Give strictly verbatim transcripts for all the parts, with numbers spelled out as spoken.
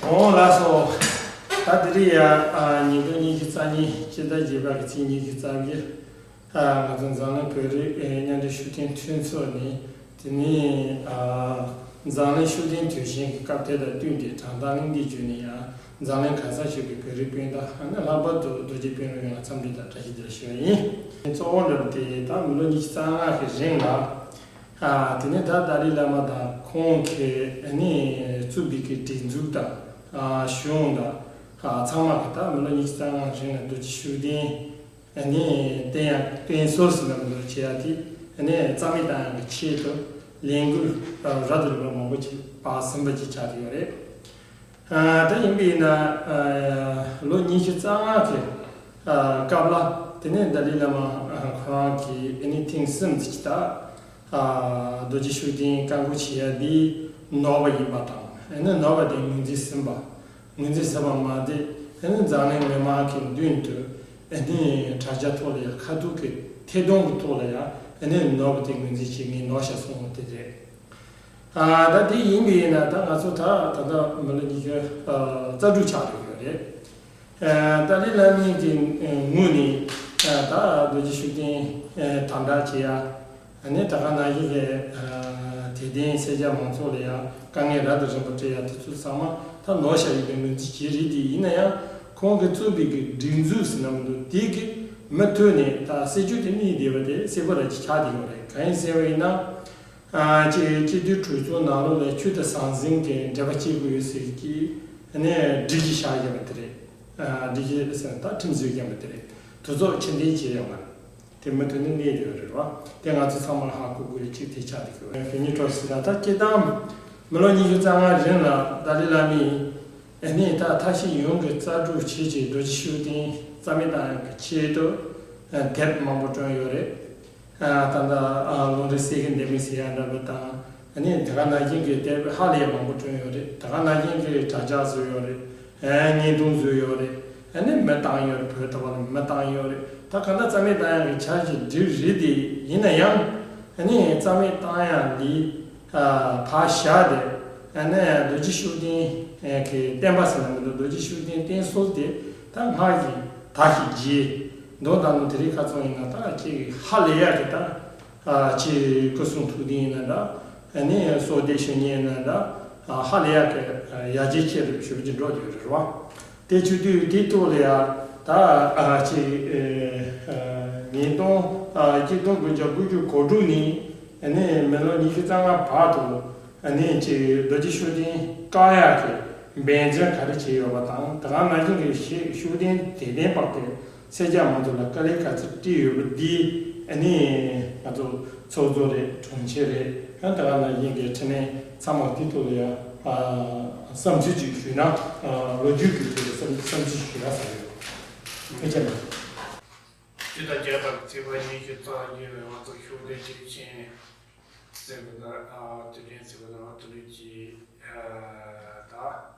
ཨོ་ལགས་སོ། ད་དེ་རིང་ཡ་ཉིས་སྟོང་ཉི་ཤུ་རྩ་གཉིས་སྤྱི་ཟླ་བརྒྱད་པ་གི་ཚེས་ཉི་ཤུ་རྩ་བརྒྱད། ང་ཚོ་འཛམ་གླིང་བོད་རིགས་མཉམ་འབྲེལ་ཤུགས་ལྡན་མཐུན་ཚོགས་ནས། དེ་ནས་འཛམ་གླིང་ཤུགས་ལྡན་དུས་ཆེན་གྱི་སྐབས་དེ་དང་བསྟུན་ཏེ། དྲང་ཐང་གླེང་སྟེགས་བརྒྱུད་ནས་ཡང་འཛམ་གླིང་གང་ས་ཅིག་གི་བོད་རིགས་སྤུན་ཟླ་ཨ་ནི་ལྷག་པར་དུ་རྡོ་རྗེ་དཔོན་སློབ་ཡོངས་ལ་འཚམས་འདྲི་དང་བཀྲ་ཤིས་བདེ་ལེགས་ཞུ་བ་ཡིན། གཙོ་བོ་འདྲ་པོ་དེ་ད་མི་ལོ་ཉི་ཤུ་རྩ་ལྔ་གི་རིང་ལ། དེ་ནས་ད་ཏཱ་ལའི་བླ་མ་དང་ཁོང་གིས་ཨ་ནི་བཙུགས་པའི་གི་སྒྲིག་འཛུགས་དང་གཞུང་དང་ཚང་མ་གིས་ད་མི་ལོ་ཉི་ཤུ་རྩ་ལྔ་རིང་ལ་རྡོ་རྗེ་ཤུགས་ལྡན། ཨ་ནི་བསྟེན་ཡག་བསྟེན་གསོལ་ཟེར་ན་མི་འདུག་བྱེད་ཡག་དེ། ཨ་ནི་རྩ་མེད་བཏང་ཡག་གི་ཆེད་དུ་ལས་འགུལ་རབ་དང་རིམ་པ་མང་པོ་ཅིག་སྤེལ་ཟིན་པ་ཅིག་ཆགས་ཀྱི་ཡོད་རེད། ཨ་ད་ཡིན་པ་ཡིན་ན་ལོ་ཉི་ཤུ་རྩ་ལྔ་གི་སྐབས་ལ། དེ་ནས་ཏཱ་ལའི་བླ་མ་ཁོ་རང་གིས་ཨ་ནི་ཐེངས་གསུམ་ཅིག་ད་རྡོ་རྗེ་ཤུགས་ལྡན་བཀའ་འགུག་བྱེད་ཡག་འདི་ནོར་བ་ཡིན་པ་དང་། ཨ་ནི་ནོར་བ་དེ་ངོས་འཛིན་ཟིན་པ། ངོས་འཛིན་ཟིན་པ་མ་ཟད། ཨ་ནི་འཛམ་གླིང་མི་མང་གི་མདུན་དུ་ཨ་ནི་དྲ་རྒྱ་ཐོག་ལ་ཡང་ཁ་ཐུག་གི་ཐད་གཏོང་གི་ཐོག་ལ་ཡང་ཨ་ནི་ནོར་བ་དེ་ངོས་འཛིན་བྱེད། ངས་ནོར་ཤག་གསུངས་པ་དེ་རེད། ཨ་ད་དེ་ཡིན་པ་ཡིན་ན་ད་ང་ཚོ་ད་ད་ལྟ་མི་ལོ་ཉི་ཤུ་རྩ་དྲུག་ཆགས་འགྲོ་གི་ཡོད་རེད། ཨ་ཏཱ་ལའི་བླ་མའི་གི་ངོས་ནས་ཨ་ད་རྡོ་རྗེ་ཤུགས་ལྡན་དམ་དྲག་བྱེད་ཡག་ཨ་ནི་ད་ག་ནང་བཞིན་གྱི་དད་ལྡན་སེར་སྐྱ་མང་ཚོགས་ལ་ཡང་དཀའ་ངལ་རབ་དང་རིམ་པ་སྤྲད་ཡག་དེ་ཚོ་ཚང་མ་ད་ནོར་ཤག་ཡིན་པའི་ངོས་འཛིན་བྱེད་རེད། དེ་ཡིན་ན་ཡང་ཁོང་གིས་བཙུགས་པའི་གི་སྒྲིག་འཛུགས་ཟེར་ན་མི་འདུག་དེ་གི་མུ་མཐུད་ནས་ད་སྲིད་ཇུས་དེ་གནས་བསྡད་པ་དེ་གསལ་པོ་རང་ཅིག་ཆགས་བསྡད་ཡོད་རེད། གང་ཡིན་ཟེར་བ་ཡིན་ན། ཨ་སྤྱི་སྤྱི་འཐུས་གྲོས་ཚོགས་ནང་ལོགས་ལ་ཆོས་དང་ཟང་ཟིང་གི་འབྲེལ་བ་བྱེད་དགོས་ཡོད་ཟེར་གྱི་ཨ་ནི་སྒྲིག་གཞི་བཞག་བཞག་པ་དེ་རེད། ཨ་སྒྲིག་གཞི་ཟེར་ན་ད་ཁྲིམས་བཟོས་བཞག་པ་དེ་རེད། དེ་ཚོ་ཕྱིར་འཐེན་བྱས་ཡོད་མ་རེད། དེ་མུ་མཐུད་ནས་གནས་ཡོད་རེད་བ། དེ་ང་ཚོ་ཚང་མ་ཧ་གོ་དགོས་ཡག་གཅིག་དེ་ཆགས་བསྡད་ཡོད་རེད། གང་ཡིན་ཟེར་ན་ད་སྤྱིར་བཏང་མི་ལོ་ཉི་ཤུ་རྩ་ལྔ་རིང་ལ་ཏཱ་ལའི་བླ་མས་ཨ་ནི་ད་མཐའ་བཞི་ཡོངས་ཀྱི་རྩ་དྲུག་བྱས་བྱས་རྡོ་རྗེ་ཤུགས་ལྡན་རྩ་མེད་བཏང་ཡག་གི་ཆེད་དུ་ཨ་དེབ་མང་པོ་བསྐྲུན་ཡོད་རེད། ཨ་ད་ལྟ་ཨ་ལུང་རིགས་གསེར་གྱི་ལྡེ་མིག་ཟེར་ཡག་འདྲ་པོ་དང་། ཨ་ནི་དེ་ག་ནང་བཞིན་གྱི་དེབ་ཧ་ལས་མང་པོ་བསྐྲུན་ཡོད་རེད། དེ་ག་ནང་བཞིན་གྱི་དྲ་རྒྱ་བཟོས་ཡོད་རེད། ཨ་བརྙན་ཐུང་བཟོས་ཡོད་རེད། ཨ་ནི་མི་བཏང་ཡོད་རེད། བོད་ཐོག་ལ་མི་བཏང་ཡོད་རེད། ད་ག་འདྲ་རྩ་མེད་བཏང་ཡག་གི་འཆར་གཞི་འགྲིག་རེད་དེ། ཡིན་ན་ཡང་ཨ་ནི་རྩ་མེད་བཏང་ཡག་འདི་ཨ་ཕར་བཞག་སྟེ། ཨ་ནི་རྡོ་རྗེ་ཤུགས་ལྡན་གྱི་བསྟན་པ་ཟེར་ན་མི་འདུག་རྡོ་རྗེ་ཤུགས་ལྡན་བསྟེན་གསོལ་དེ་ད་སྔར་གྱི་དར་ཞིང་རྒྱས། མདོ་དང་ནི་དེ་རིང་ཁ་སང་ཡིན་ན་ད་ཁྱེད་ཀྱི་ཧ་ལས་ཡག་གི་ད། ཨ་ཅེ་སྐུ་གསུང་ཐུགས་རྟེན་ཡིན་ན་འདྲ། ཨ་ནི་གསོལ་འདེབས་བཤེས་གཉེན་ཡིན་ན་འདྲ། ཨ་ཧ་ལས་ཡག་གི་ཡར་རྒྱས་ཆེ་རུ་ཞེ་པོ་ཅིག་འགྲོ་བསྡད་ཡོད་རེད་བ། དེ་བྱེད་དུས་དེའི་ཐོག་ལ་ཡ་ད་ཨ་ཅེ་ཨ་ཉིས་སྟོང་ཨ་གཅིག་སྟོང་དགུ་བརྒྱ་དགུ་བཅུ་གོ་དྲུག་ནས་ཨ་ནི་མི་ལོ་ཉི་ཤུ་རྩ་ལྔ་བར་དུ་ཨ་ནི་ཅེ་རྡོ་རྗེ་ཤུགས་ལྡན་བཀག་ཡག་གི་འབད་བརྩོན་ག་རེ་བྱས་ཡོད་པ་དང་། དེ་ག་ནང་བཞིན་གྱི་ཤེས་ཤུགས་ལྡན་དད་ལྡན་པ་དེ། སེར་སྐྱ་མང་ཚོགས་ལ་དཀའ་ལས་ག་ཚོད་སྤྲད་ཡོད་པ་འདི་ཨ་ནི་ང་ཚོ་ཚོགས་གཙོ་རེད། དྲུང་ཆེ་རེད། ཡང་དེ་ག་ནང་བཞིན་གྱི་འཕྲིན་ལས་ཚང་མ་འདི་ཐོག་ལ་ཡང་ཨ་བསམ་ཚུལ་ཅིག་ཞུས་ན། ཨ་ལོ་རྒྱུས་ཀྱི་ཐོག་ལ་བསམ་བསམ་ཚུལ་ཞུས་ན་བསམ་ཡོད། ཐུགས་རྗེ་གནང་། སྤྱི་ཟླ་བརྒྱད་པ་གི་ཚེས་པ་ཉི་ཤུ་རྩ་གཉིས་ལ་ང་ཚོ་ཤུགས་ལྡན་དུས་ཆེན་ཟེར་བ་དང་། ཨ་དུས་དྲན་ཟེར་བ་དང་། དུས་དྲན་གྱི་ཨ་ད།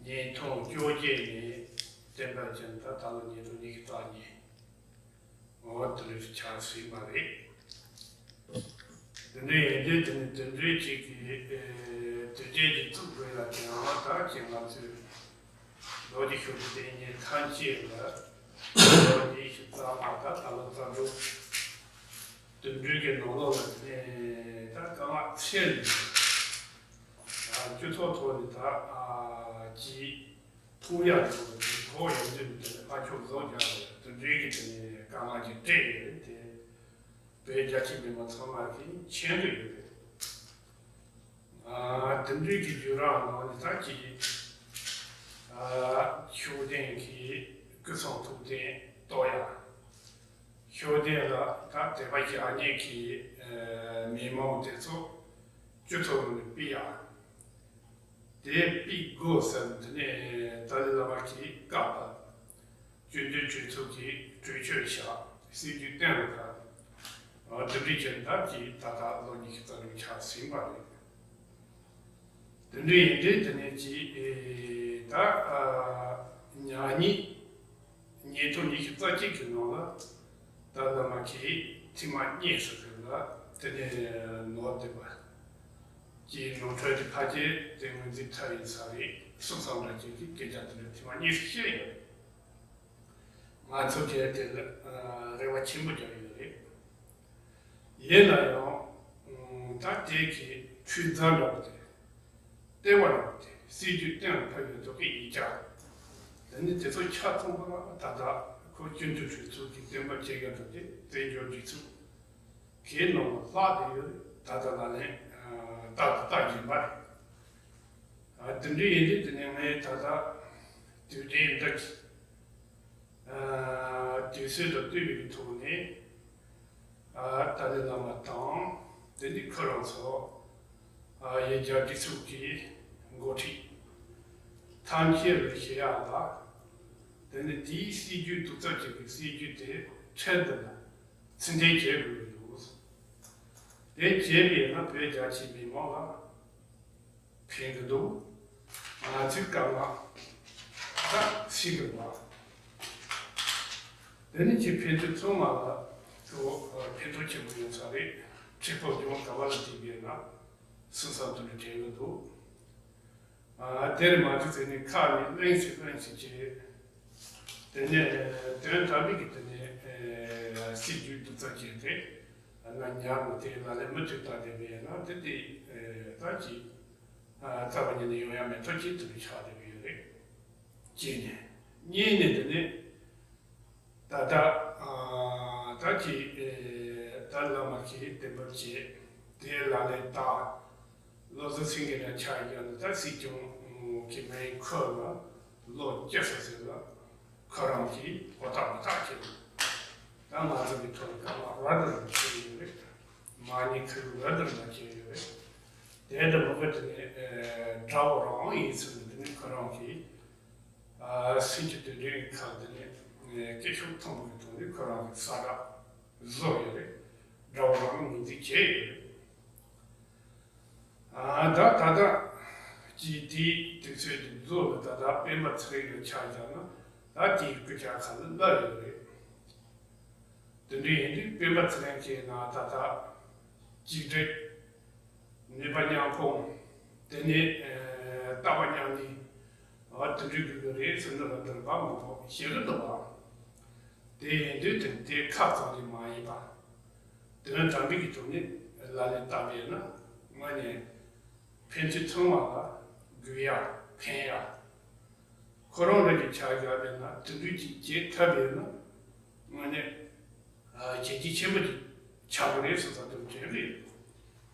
ཉིས་སྟོང་བཅོ་བརྒྱད་ནས་བསྟན་པ་ཅན་ད་ད་ལོ་ཉིས་སྟོང་ཉི་ཤུ་རྩ་གཉིས། འོ་དེ་འདྲ་ཆགས་ཟིན་པ་རེད། དེ་འདྲ་ཡིན་དུས་དེ་ནི་དེ་འདྲའི་ཅིག་གི་ཨེ་དུས་ཆེན་གྱི་བཙུགས་དགོས་ལ། དེ་ཡང་ད་ཅིག་ང་ཚོས་རྡོ་རྗེ་ཤུགས་ལྡན་བསྟེན་མཁན་ཐམས་ཅད་ལ་ལོ་ཉི་ཤུ་རྩ་ལྔ་ད་ད་ལོ་རྩ་དྲུག་དེ་འདྲའི་གི་ནང་ལོགས་ལ་དེ་ནས་ད་དཀའ་ངལ་འཕྲད་ནས། ཨ་སྤྱི་ཚོགས་ཐོག་ནས་ད་ཨ་ཅིག་ཐུག་ཡག་གི་གོ་ཡོང་དུས་དེ་ནས་ཕར་ཕྱོགས་བཟོ་རྒྱག་རེད། དེ་འདྲའི་གི་དེ་ནས་དཀའ་ངལ་ཅིག་འཕྲད་ཡོད་རེད། དེ་བོད་རྒྱ་ཆེ་མི་མང་ཚང་མ་གིས་མཁྱེན་གྱི་ཡོད་རེད། ཨ་དེ་འདྲའི་གི་བརྒྱུད་རིམ་ནང་ནས་ད་ཅིག་ཨ་ཤུགས་ལྡན་གྱི་སྐུ་གསུང་ཐུགས་རྟེན་གཏོར་ཡག་ཤུགས་ལྡན་ལ་ད་དད་པ་བཞག་མཁན་གྱི་ཨ་མི་མང་དེ་ཚོ་སྤྱི་ཚོགས་ནང་ནས་ཕུད་ཡག་དེ་ཕུད་དགོས་ཟེར་ནས་དེ་ནས་ཏཱ་ལའི་བླ་མ་གིས་བཀའ་ཕབ། སྤྱི་འཐུས་གྲོས་ཚོགས་ཀྱིས་གྲོས་ཆོད་བཞག་སྲིད་ཇུས་བཏོན་པ་དང་། དེ་འདྲའི་ཆེད་དུ་ད་ཅིག་ད་ལྟ་ལོ་ཉི་ཤུ་རྩ་དྲུག་ཆགས་ཟིན་པ་རེད། དེ་འདྲ་ཡིན་དུས་དེ་ནས་ཅིག་ཨེ་ད་ཨ་ཉག་ཉིས་ཉིས་སྟོང་ཉི་ཤུ་རྩ་གཅིག་གི་ནང་ལ་ཏཱ་ལའི་བླ་མ་གིས་ཐེངས་མ་གཉིས་སུ་ཕེབས་ལ་དེ་ནས་ནོར་བསྡད་པ། ཀྱི་ནོར་འཁྲུལ་གྱི་ཕལ་ཆེར་དེ་ངོས་འཛིན་ཐབས་ཡིན་ས་རེད་གསུངས་སོང་། འདྲ་ཅིག་གི་སྐད་ཆ་དེ་འདྲ་ཐེངས་མ་གཉིས་སུ་བཤད་ཡོད། ང་ཚོ་གིས་དེ་ལ་རེ་བ་ཆེན་པོ་བརྒྱབ་ཡོད་རེད། ཡིན་ན་ཡང་ད་དེ་གི་འཐུས་ཚང་འདྲ་པོ་དེ། ལྟེ་བ་རུ་དེ་སྲིད་ཇུས་གཏན་ལ་ཕབ་ཡོད་མདོག་གི་ཡིག་ཆ། དེ་ནི་དེ་ཚོ་ཆ་ཚང་པ་ད་ལྟ་ཁོ་སྤྱི་འཐུས་གྲོས་ཚོགས་ཀྱི་གཏན་འབེབས་བྱེད་མཁན་ཚོ་གི་བཙན་བྱོལ་སྒྲིག་འཛུགས་ཀྱི་ནང་ལ་ལྷག་བསྡད་ཡོད། ད་ལྟ་ལག་ལེན་བསྟར་དང་བསྟར་བཞིན་པ་རེད། དེ་འདྲ་ཡིན་དུས་དེ་ནི་ངས་ད་ལྟ་དུས་དྲན་འདི་གི་དུས་ཚོད་དང་བསྟུན་པའི་ཐོག་ནས། ཏཱ་ལའི་བླ་མ་དང་དེ་ནི་ཁོ་རང་ཚོ་ཡུལ་གྱར་སྒྲིག་འཛུགས་ཀྱི་འགོ་ཁྲིད་ཐམས་ཅད་ལ་ཞུ་ཡག་ལ། དེ་ནི་དེའི་སྲིད་ཇུས་གཏན་འབེབས་བྱས་པའི་སྲིད་ཇུས་དེ་ཁྲལ་འདི་ལ་ཚུལ་འགྲེལ་བྱེད་དགོས་ཀྱི་འདུག་དེ་བྱས་པས་ན་བོད་རྒྱ་ཆེའི་མི་མང་ལ་ཕན་གྱི་འདུག་ང་ཚོའི་དཀའ་ངལ་ད་སེལ་གྱི་འདུག་དེ་ནི་ཁྱེད་ཕན་ཚུན་ཚང་མ་ལ་ཁྱོད་ཕན་ཐོགས་ཆེན་པོ་ཡོང་ས་རེད། ཁྲི་ཕོག་ལྗོངས་ག་བ་ལ་བསྡད་པས་ན་སུ་ས་དུ་ནི་དྲན་གྱི་འདུག་དེར་མ་ཐུག་ཚེ་ནི་ཁ་ནས་གླེང་ཞིག་གླེང་ཞིག་བྱས། དེ་ནས་དོན་དམ་པའི་གི་དེ་ནས་སྲིད་ཇུས་གཏན་འབེབས་བྱས་ཏེ། ང་ཉར་མི་དེ་ལ་ལས་མུ་མཐུད་བཏང་བསྡད་པས་ན་དེ་དེ་ད་ཅི་རྩ་བ་ཉིད་ནས་ཡོང་ཡ་མེད་ཐབས་ཅིག་དེ་འདྲ་ཆགས་བསྡད་པ་ཡོད་རེད། གཅིག་ནས། གཉིས་ནས་དེ་ནས་ད་ལྟ་ད་ཅི་ད་བླ་མ་གིས་གཏན་འབེབས་བྱས་དེ་ལག་ལེན་བསྟར། བློ་བཟང་སེང་གེ་ལ་ཆ་བཞག་ན་ད་སྲིད་སྐྱོང་གི་མིང་འཁུར་ལ་ལོ་བཅུ་ཙམ་ཟིན་ལ། ཁོ་རང་གིས་ཧོ་ཐག་ཧོ་ཐག་བྱས་ནས་ད་ང་ཚོ་གི་ཐོག་ནས་གང་ལ་ར་དར་བྱས་ཡོད་རེད། མ་ཉེས་ཁུར་ར་དར་མ་བྱས་ཡོད་རེད། དེ་འདྲ་མི་དགོས་དེ་ནས་དགྲ་བོ་རང་ཡིན་ཟེར་ནས་དེ་ནས་ཁོ་རང་གིས་སྲིད་ཀྱི་དོན་འགྲེལ་གྱི་ཁག་དེ་ནས་སྐད་ཤུགས་མཐོན་པོ་གི་ཐོག་ནས་ཁོ་རང་གི་ས་བསྒྲགས་བཟོ་ཡོད་རེད། དགྲ་བོ་རང་ངོས་འཛིན་བྱས་ཡོད་རེད། ད་ད་ལྟ་ཀྱི་དེའི་དུས་ཚོད་དུ་མཛོ་ལ་ད་ལྟ་སྤེན་པ་ཚེ་རིང་ལ་ཆ་བཞག་ན་ད་དེའི་སྐུ་ཆ་ཁ་ལ་བསླབ་ཡོད་རེད། དེ་འདྲ་ཡིན་དུས་སྤེན་པ་ཚེ་རིང་གིས་ན་ད་ལྟ་གཅིག་སྒྲིལ། ནུས་པ་མཉམ་སྤུངས། དེ་ནས་ལྟ་བ་མཉམ་གནས། འོ་དེ་འདྲ་དགོས་ཀྱི་རེད་ཟེར་ནས་ལ་དོན་པ་མང་པོ་བཤད་ཀྱི་འདུག་བ། དེ་ཡིན་དུས་དེ་དེ་ཁ་ཙམ་གྱིས་མ་ཡིན་པ། དོན་དམ་པའི་གི་ཐོག་ནས་ལག་ལེན་བསྟར་བས་ན་དངོས་གནས་ཕན་ཚུན་ཚང་མ་ལ་དགོས་ཡ་ཕན་ཡ། ཁོ་རང་རང་གི་ཆ་བཞག་པས་ན་དེ་འདྲ་ཅིག་བྱེད་ཐབས་ཡོད་ན་དངོས་གནས་བྱས་རྗེས་ཆེན་པོ་ཅིག་ཆགས་ཀྱི་རེད་བསམ་ས་དེ་དྲན་གྱི་ཡོད།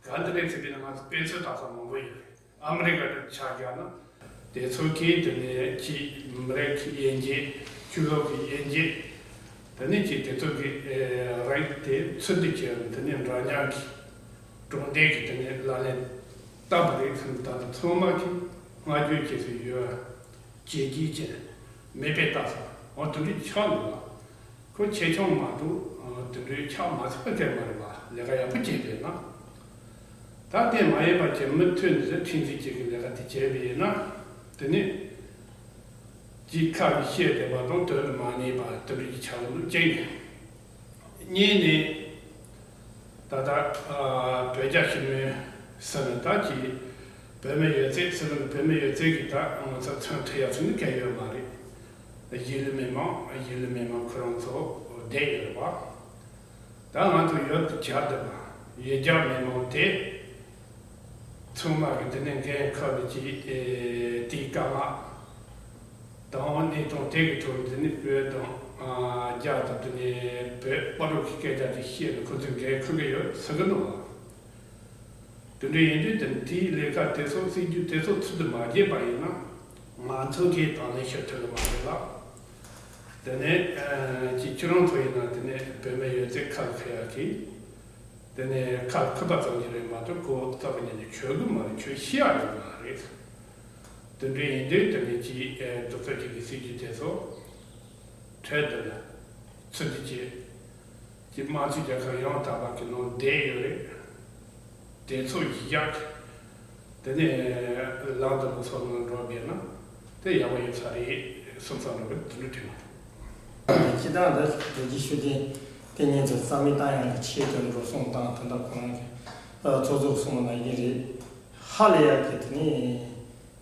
ག་འདི་རེད་ཟེར་བས་ན་ང་ཚོ་དཔེ་མཚོན་ལྟ་ས་མང་པོ་ཡོད་རེད། ཨ་མི་རི་ཀ་དང་ཆ་བཞག་ན་དེ་ཚོ་གིས་དེ་ནས་ཅིག་མི་རིགས་ཀྱི་དབྱེ་འབྱེད། ཆོས་ལུགས་ཀྱི་དབྱེ་འབྱེད། དེ་ནས་ཅིག་དེ་ཚོ་གི་རིགས་དེ་ཚུར་འདི་བྱས་ནས་དེ་ནས་འདྲ་མཉམ་གྱི་གྲོང་སྡེ་གི་དེ་ནས་ལག་ལེན་བསྟར་བ་རེད་ཟེར་ནས་ད་ལྟ་ཚང་མ་གིས་བསྔགས་བརྗོད་བྱེད་སྲོལ་ཡོད། བྱས་རྗེས་ཅན་མེད་པའི་རྟགས་ས་འོ་དེ་འདྲ་ཆགས་འདུག་ལ། ཁོ་ཆེ་ཆུང་མ་གཏོགས་དེ་འདྲའི་ཆགས་མ་ཚར་བ་དེ་མ་རེད་པ། ལས་ཀ་ཡག་པོ་བྱས་པས་ན། ད་དེ་མ་ཡིན་པ་ཅན་མུ་མཐུད་ནས་ཁྲིམས་འཛིན་བྱེད་ཀྱི་ལས་ཀ་དེ་བྱས་པས་ན། དེ་ནི་གཅིག་ཁ་གིས་བཤད་བསྡད་པ་དང་དོན་དུ་མ་གནས་པ་དེ་འདྲ་ཅིག་ཆགས་འདུག་གཅིག་ནས། གཉིས་ནས། ད་ལྟ་བོད་རྒྱ་ཞི་མོལ་ཟེར་ནས་ད་ཀྱི་བོད་མི་ཡོད་ཚད་ཟེར་ནས་བོད་མི་ཡོད་ཚད་ཀྱི་ད་ང་ཚོ་མཚོན་ཐུབ་ཡ་ཚོ་ནི་གལ་ཡོད་མ་རེད། གཞིས་ལུས་མི་མང་གཞིས་ལུས་མི་མང་ཁོ་རང་ཚོ་བསྡད་ཡོད་རེད་པ། ད་ང་ཚོ་ཡོད་དུ་བྱ་བསྡད་པ་ཡུལ་གྱར་མི་མང་དེ། ཚང་མ་གི་དེ་ནས་འགན་ཁུར་ནས་ཀྱི་དེའི་དཀའ་ངལ་དང་གནས་སྟངས་དེ་གི་ཐོག་དེ་ནས་བོད་དང་རྒྱ་དང་དེ་ནས་བོད་བར་དུ་གི་སྐད་ཆ་དེ་བཤད་ནས་ཁོ་ཚོས་འགན་འཁུར་གི་ཡོད་ཟེར་གི་འདུག་བ། དེ་འདྲ་ཡིན་དུས་དེ་དེའི་ལས་ཀ་དེ་ཚོ་སྲིད་ཇུས་དེ་ཚོ་ཚུལ་དུ་མ་བྱས་པ་ཡིན་ན་ང་ཚོ་གིས་དང་ལེན་ཞུ་ཐུབ་གི་མ་རེད་ལ། དེ་ནས་ཀྱི་ཁྱེད་རང་ཚོ་ཡིན་ན་དེ་ནས་བོད་མི་ཡོད་ཚད་ཁ་ལ་ཁ་ཡ་གི་དེ་ནས་ཁ་ཁུ་པ་ཙམ་གྱི་རེད་མ་གཏོགས་ཁོ་རྩ་བ་ཉིད་ནས་ཆོས་གི་མ་རེད། ཆོས་ཤེས་ཡ་ཡོད་མ་རེད། དེ་འདྲ་ཡིན་དུས་དེ་ནས་ཀྱི་ཨེ་སྡུག་ཚ་གཅིག་གི་སྲིད་ཇུས་དེ་ཚོ་འཕྲལ་དུ་ལ་ཚུར་འདི་བྱེད་ཀྱི་དམངས་གཙོའི་རྒྱལ་ཁབ་ཡང་དག་པ་གི་ནང་བསྡད་ཡོད་རེད། དེ་ཚོ་ཡིག་ཡག་དེ་ནས་ལམ་དུ་ལོ་སོགས་ནང་འགྲོ་བས་ན་དེ་ཡག་པོ་ཡོད་ས་རེད་གསུངས་ས་འགྲོ་བས་དེ་འདྲ་དྲན་གི་འདུག་སྤྱིར་བཏང་འདི་རྒྱལ་སྤྱིའི་ཤུགས་ལྡན་དེ་ཉིད་ཚོ་རྩ་མེད་བཏང་ཡག་གི་ཆེད་དུ་འགྲོ་སོང་དང་ད་ལྟ་ཁོ་རང་གི་ཚོགས་གཙོ་གསུངས་པ་ནང་བཞིན་རེད། ཧ་ལས་ཡག་གི་དེ་ནི་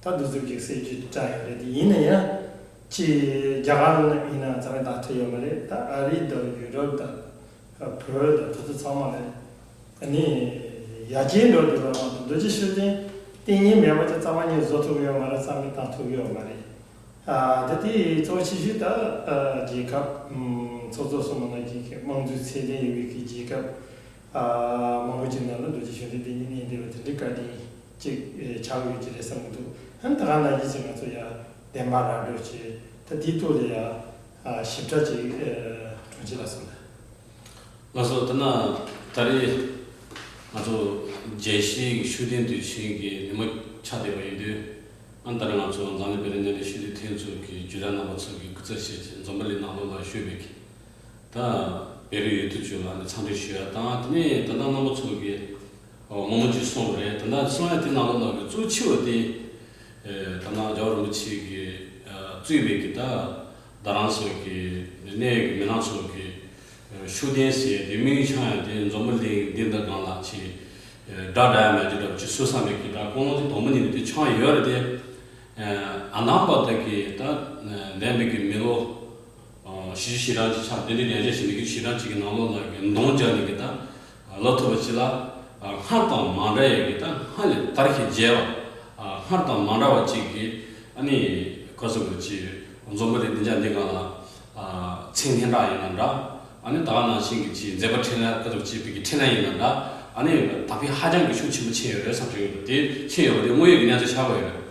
ད་འདི་ཚོ་གི་གསལ་རྒྱུ་དྲ་ཡོད་རེད། དེ་ཡིན་ན་ཡང་ཅི་རྒྱ་གར་ཡིན་ན་རྩ་བའི་དག་ཐེ་ཡོད་མ་རེད། ད་ཨ་རི་དང་ཡུ་རོབ་དང་བོད་དང་དེ་ཚོ་ཚང་མ་ལ་ནི་ཡ་གྱལ་འགྲོ་དུས་ལ་མ་གཏོགས་རྡོ་རྗེ་ཤུགས་ལྡན་བསྟེན་མཁན་མེད་པ་ཅིག་རྩ་བ་ཉིད་བཟོ་ཐུབ་ཡོད་མ་རེད། རྩ་མེད་བཏང་ཐུབ་ཡོད་མ་རེད། ཨ་ད་དེ་གཙོ་ཆེ་ཤོས་ད་ཨ་རྒྱལ་ཁབ་ཨམ་ཚོགས་གཙོ་སོགས་མ་ནང་གི་དམངས་གཙོའི་ཚད་ལྡན་ཡོད་པའི་གི་རྒྱལ་ཁབ་ཨ་མང་པོ་ཅིག་ནང་ལ་རྡོ་རྗེ་ཤུགས་ལྡན་བསྟེན་མཁན་གནས་བསྡད་པ་དེ་འདྲའི་བཀའ་དྲིན་ཅིག་ཨེ་ཆགས་ཡོད་ཀྱི་རེད་བསམ་གྱི་འདུག་ཨ་ནི་ད་ག་ནང་བཞིན་ཅིག་ང་ཚོ་ཡ་བདེན་པ་ར་སྤྲོད་བྱས། ད་དེའི་ཐོག་ལ་ཡ་ཨ་ཞིབ་ཕྲ་ཅིག་ཨེ་དྲུང་ཆེ་ལ་གསུངས་ད། ལགས་སོ། དེ་ན་ད་རེས་ང་ཚོ་རྒྱལ་སྤྱིའི་ཤུགས་ལྡན་དུས་ཆེན་གྱི་ཉིན་མོ་ཆགས་བསྡད་པ་ཡིན་དུས། ཨ་ད་རེས་ང་ཚོ་འཛམ་གླིང་བོད་རིགས་མཉམ་འབྲེལ་ཤུགས་ལྡན་ཐེངས་གཙོ་གི་བརྒྱུད་ར་རྣམ་པ་ཚོ་གི་སྐུ་ཚབ་བྱས་ཏེ་འཛོམས་པ་ལས་ནང་ལོགས་ལ་ཞུས་པའི་གི་ད་བོད་རིགས་ཡུལ་དུས་ཚོད་ལ་ནི་འཚམས་འདྲི་ཞུ་ཡ་དང་། དེ་ནས་ད་ལྟ་རྣམ་པ་ཚོ་གི་ཨོ་མང་པོ་ཅིག་གསུངས་པ་རེད། ད་ལྟ་གསུང་ཡ་དེ་ནང་ལོགས་ལ་གི་གཙོ་ཆེ་བ་དེ། ཨེ་ད་ནང་རྒྱལ་བ་རིན་པོ་ཆེ་གིས་ཨ་གཙོས་པའི་གི་ད་རྡ་རམ་ས་ལ་གི་གནས་ཡོད་གི་མི་སྣ་ཚོ་གི་ཨ་ཤུགས་ལྡན་ཟེར་ཡ་དེ་དམིགས་ཡུལ་འཆང་ཡ་དེ་འཛོམས་པ་གླིང་འདི་འདི་སྒང་ལ་ཅིག་ཨེ་སྒྲ་སྒྲ་ཡ་མེད་ཀྱི་འདྲ་བོ་ཅིག་བཟོས་བསམ་པའི་གི་ད་ཀུན་སློང་དེ་དང་པོ་ཉིད་ནས་དེ་འཆང་ཡོད་རེད་དེ། ཨ་ཨ་ནང་པ་དག་གི་ད་ལྡན་པའི་གི་མི་ལོ་ཨ་བཞི་བཅུ་ཞེ་གྲངས་ཅིག་ཆགས། དེ་འདྲའི་ཉེར་བཞི་ཞེ་གྲངས་ཅིག་གི་ནང་ལོགས་ལ་གི་གདོང་བརྒྱབ་ནས་གི་ད་ལབ་ཐུབ་པ་ཅིག་ལ། ཨ་སྔར་དང་མ་འདྲ་ཡས་གི་ད་སྔར་ལས་དར་ཞིང་རྒྱས་པ། ཨ་སྔར་དང་མ་འདྲ་བ་ཅིག་གི་ཨ་ནི་ག་ཟེར་དགོས་ཅིག་འཛོམས་པ་རེད། འདི་འཇགས་འདི་ག་ལ་ཨ་མཚན་སྙན་གྲགས་ཡིན་ན་འདྲ། ཨ་ནི་ད་ག་ནང་བཞིན་གི་ཅིག་མཛད་པ་འཕྲིན་ལས་ག་ཟེར་དགོས་ཅིག་པའི་གི་འཕྲིན་ལས་ཡིན་ན་འདྲ། ཨ་ནི་ད་ཕན་ཧ་ཅང་གི་ཤུགས་ཆེན་པོ་ཕྱིན་ཡོད་རེད་བསམ་གྱི་ཡོད། དེ་ཕྱིན་ཡོད་པ་དེ་དངོས་ཡོད་ཀྱི་གནས་ཚུལ་ཆགས་པ་ཡོད་རེད།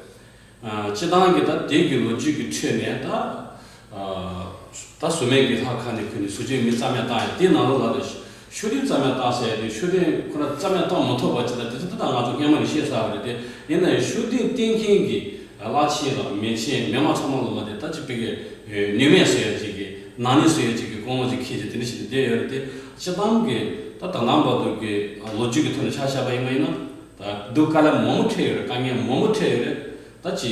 ཨ་སྤྱིར་བཏང་གི་ད་དེ་གི་ལོ་རྒྱུས་ཀྱི་ཁྲོད་ནས་ད་ཨ་ད་ཟུར་མོས་ཀྱི་ལྷ་ཁ་ནས་ཁུར་ནས་ཟུར་ཅན་མི་རྩ་མེད་བཏང་ཡ་དེའི་ནང་ལོགས་ལ་ད་ཤུགས་ལྡན་རྩ་མེད་བཏང་ཟེར་ཡ་དེ། ཤུགས་ལྡན་ཁོ་རང་རྩ་མེད་བཏང་མ་ཐུབ་པ་ཅིག་ད་དེ་ཚོ་ད་ང་ཚོ་སྔོན་མ་ནས་ཤེས་ཚར་བ་རེད་དེ། ཡིན་ན་ཡང་ཤུགས་ལྡན་བསྟེན་མཁན་གྱི་བླ་ཆེན་དང་མི་ཆེན་མི་མང་ཚང་མ་ལོ་མ་དེ་ད་ཅིག་པའི་གི་ནུས་མེད་ཟེར་ཡ་ཅིག་གི་ནག་ཉེས་ཟེར་ཡ་ཅིག་གི་ཀུན་སློང་ཅིག་འཁྱེར་ཅིག་དེ་འདྲ་ཞིག་བསྡད་ཡོད་རེད་དེ། སྤྱིར་བཏང་གི་ད་ད་ལྟ་བར་དུ་གི་ལོ་རྒྱུས་ཀྱི་ཐོག་ནས་ཆ་བཞག་པ་ཡིན་པ་ཡིན་ན། ད་སྡུག་དཀའ་ལས་མང་པོ་འཕྲད་ཡོད་རེད། དཀའ་ངལ་མང་པོ་འཕྲད་ཡོད་རེད། ད་ཅི་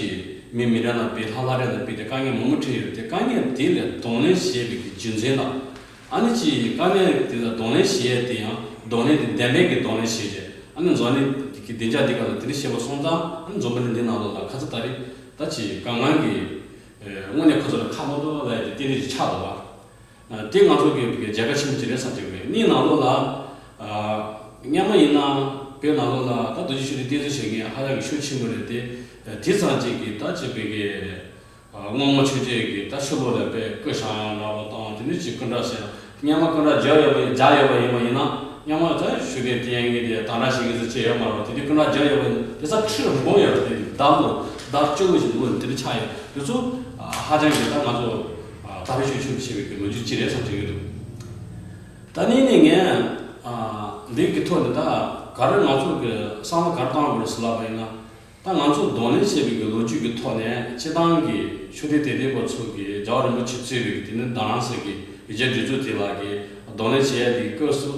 མི་མི་འདྲ་ན་བི་ལྷ་ལྷ་རེ་ན་བི་དེ་དཀའ་ངལ་མང་པོ་འཕྲད་ཡོད་རེད་དེ། དཀའ་ངལ་དེ་ལས་གདོང་ལེན་བྱེད་པའི་གི་རྒྱུ་མཚན་དང་། ཨ་ནི་ཅི་དཀའ་ངལ་དེ་ལ་གདོང་ལེན་བྱེད་ཡས་དེ་ཡང་གདོང་ལེན་དེ་བདེན་པའི་གི་གདོང་ལེན་བྱེད་བྱས། ཨ་ནི་འཛམ་གླིང་གི་བདེ་འཇགས་དེ་ག་ལ་དེ་འདྲ་བྱེད་པ་སོང་ཙང་། ཨ་ནི་འཛོམས་པ་གླིང་འདི་ནང་ལོགས་ལ་ཁ་ཚ་ད་རེས་ད་ཅི་དཀའ་ངལ་གི་དངོས་གནས་ཁོ་ཚོ་ལ་ཁག་མ་གཏོགས་ལ་ཡ་དེ་ལྟེ་གནས་ཅིག་ཆགས་འདུག་བ། དེ་ང་ཚོ་གི་རྒྱལ་ཁ་ཆེན་པོ་ཅིག་རེད་བསམ་གྱི་རེད། གཉིས་ནང་ལོགས་ལ། སྔོན་མ་ཡིན་ན་བོད་ནང་ལོགས་ལ་ད་རྡོ་རྗེ་ཤུགས་ལྡན་བསྟེན་གསོལ་བྱེད་མཁན་ཧ་ཅང་གི་ཤུགས་ཆེན་པོ་རེད་དེ། དེ་ཙམ་ཅིག་གིས་ད་ཅིག་བོད་ཀྱི་སྔོན་མ་ཆོས་རྒྱལ་གྱི་ད་ཕྱི་ལོགས་ལ་བོད་སྐུ་བཞེངས་ཡག་འདྲ་པོ་དང་། དེ་ནས་ཅིག་སྐུ་འདྲ་བྱས་ན། སྔོན་མ་སྐུ་འདྲ་རྒྱག་ཡོད་པ་ཡིན། རྒྱག་ཡོད་པ་ཡིན་པ་ཡིན་ན། སྔོན་མ་ད་ཤུགས་ལྡན་བསྟེན་མཁན་དེ་དམ་དྲག་བྱེད་མཁན་ཚོ་ཅིག་ཡོད་མ་རེད་པ། དེ་དུས་སྐུ་འདྲ་རྒྱག་ཡོད་པ་ཡིན་ན་དེ་ས་ཁྲི་ལ་འབུམ་ཡོད་རེད། དེ་ཟླ་ལོ་ཟླ་བཅུ་བཞི་ལོ་དེ་འདྲ་ཆགས་ཡོད། དེ་ཚོ་ཧ་ཅང་གི་ད་ང་ཚོ་དར་ཤུགས་ཆེན་པོ་ཆེ་བའི་གི་ལོ་རྒྱུས་ཅིག་རེད་བསམ་གྱི་ཡོད་འདུག་ད་ནི་ནི་ངས་ཨ་འདི་གི་ཐོག་ནས་ད་ག་རེ་ང་ཚོ་གི་བསམ་བློ་ག་རེ་བཏང་དགོས་རེད་ཟེར་ལབ་པ་ཡིན་ན། ད་ང་ཚོ་གདོང་ལེན་བྱེད་པའི་གི་ལོ་རྒྱུས་ཀྱི་ཐོག་ནས་སྤྱིར་བཏང་གི་ཤུགས་ལྡན་དད་ལྡན་པ་ཚོ་གིས་རྒྱལ་བ་རིན་པོ་ཆེ་གཙོས་པའི་གི་དེ་ནི་རྡ་རམ་ས་ལ་གི་ཡུལ་གྱར་སྒྲིག་འཛུགས་དེ་ལ་གི་གདོང་ལེན་བྱེད་ཡ་དེའི་སྐབས་སུ།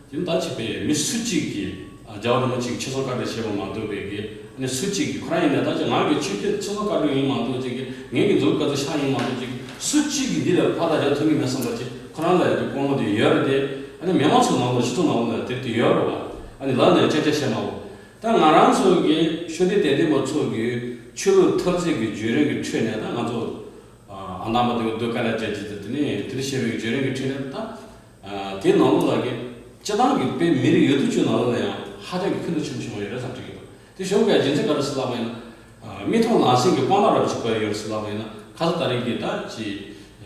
དེ་ནི་ད་ཅིག་པའི་མི་སུ་གཅིག་གིས་ཨ་རྒྱལ་བ་རིན་པོ་ཆེ་གི་ཆེད་སེམས་བཀའ་དྲིན་བཞེས་པ་མ་གཏོགས་པའི་གི། ཨ་ནི་སུ་གཅིག་གིས་ཁོ་རང་ཡིན་ན་ད་ཅིག་ང་གི་ཆེད་ཀྱི་ཆེད་སེམས་བཀའ་དྲིན་ཡིན་མ་གཏོགས་ཅིག་གི། ངེད་ཀྱི་མཛུབ་གུ་ཚོ་ཤ་ཡིན་མ་གཏོགས་ཅིག་གི། སུ་གཅིག་གིས་འདི་ལ་ཕར་ལྟ་རྒྱག་ཐུབ་ཀྱི་མེད་བསམ་པ་ཅིག་ཁོ་རང་ལ་ཡང་དེ་ཀུན་སློང་དེ་ཡོད་རེད་དེ། ཨ་ནི་མི་མང་ཚོའི་ནང་ལ་སྤྱི་ཚོགས་ནང་ལ་དེ་དེ་ཡོད་རེད་བ། ཨ་ནི་ལབ་ནས་ཅག་ཅག་བཤད་མ་འོ། ད་ང་རང་ཚོ་གི་ཤུགས་ལྡན་དད་ལྡན་པ་ཚོ་གི་ཆོས་ལུགས་འཐབ་རྩོད་ཀྱི་བརྒྱུད་རིམ་གྱི་ཁྲོད་ནས་ད་ང་ཚོ་ཨ་ཨ་དམ་པ་དེ་གི་སྡུག་དཀའ་ལས་བརྒྱབ་ཀྱི་དེ་ནས་དེ་འདྲ་བྱས་པའི་བརྒྱུད་རིམ་གྱི་ཁྲོད་ནས་ད། ཨ་དེའི་ནང་ལོགས་ལ་གི་སྤྱིར་བཏང་གི་དཔེ་མི་རིགས་ཡོད་དོ་ཅོག་ནང་ལོགས་ལ་ཡང་ཧ་ཅང་གི་ཕན་ཐོགས་ཆེན་པོ་བྱུང་བ་ཡོད་རེད་བསམ་དྲན་གྱི་འདུག་དེ་ཞོགས་ཀས་རྒྱུ་མཚན་ག་རེ་ཟེར་ལབ་པ་ཡིན་ན། ཨ་མིག་མཐོང་ལག་ཟིན་གྱི་དཔང་རྟགས་རབ་ཅིག་དགོས་ཡོད་རེད་ཟེར་ལབ་པ་ཡིན་ན། ཁ་ས་ད་རིང་གི་ད་ཅི་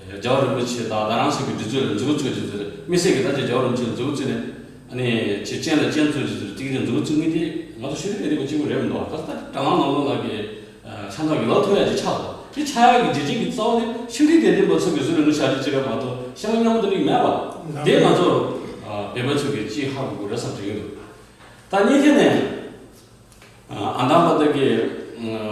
རྒྱལ་བ་རིན་པོ་ཆེ་དང་རྡ་རམ་ས་ལ་གི་སྒྲིག་འཛུགས་ལ་མཛུབ་གུ་བཙུགས་ཀྱི་ཟེར། དམིགས་བསལ་གྱི་ད་ཅི་རྒྱལ་བ་རིན་པོ་ཆེ་ལ་མཛུབ་གུ་བཙུགས་ནས། ཨ་ནི་ཅི་སྤྱན་ལ་སྤྱན་གཙུགས་ཀྱི་ཟེར། ཏིག་ཏིག་མཛུབ་གུ་བཙུགས་མཁན་དེ་ང་ཚོ་ཤུགས་ལྡན་དད་ལྡན་པ་གཅིག་པུ་རེད་མི་འདུག་ཁ་ས་ད་དྲ་ལམ་ནང་ལོགས་ལ་གི་ཆགས་སོང་། དེ་ཆགས་ཡག་གི་རྒྱུ་རྐྱེན་གྱི་རྩ་བ་དེ། དེ་ཆགས་ཡག་གི་རྒྱུ་རྐྱེན་གྱི་རྩ་བ་དེ་ཤུགས་ལྡན་དད་ལྡན་པ་ཚོ་གི་གཟུགས་ལ་ངོ་ཤར་གྱི་ཅིག་རེད་མ་གཏོགས་གཞན་པ་སྙན་མོ་དེ་འདྲ་མེད་པ། དེ་ང་ཚོ་ཨ་བོད་པ་ཚོ་གི་ཅིག་ཧ་གོ་དགོས་རེད་བསམ་དྲན་གྱི་འདུག་ད་གཉིས་ཐད་ནས་ཨ་ཨ་དམ་པ་དེ་གི་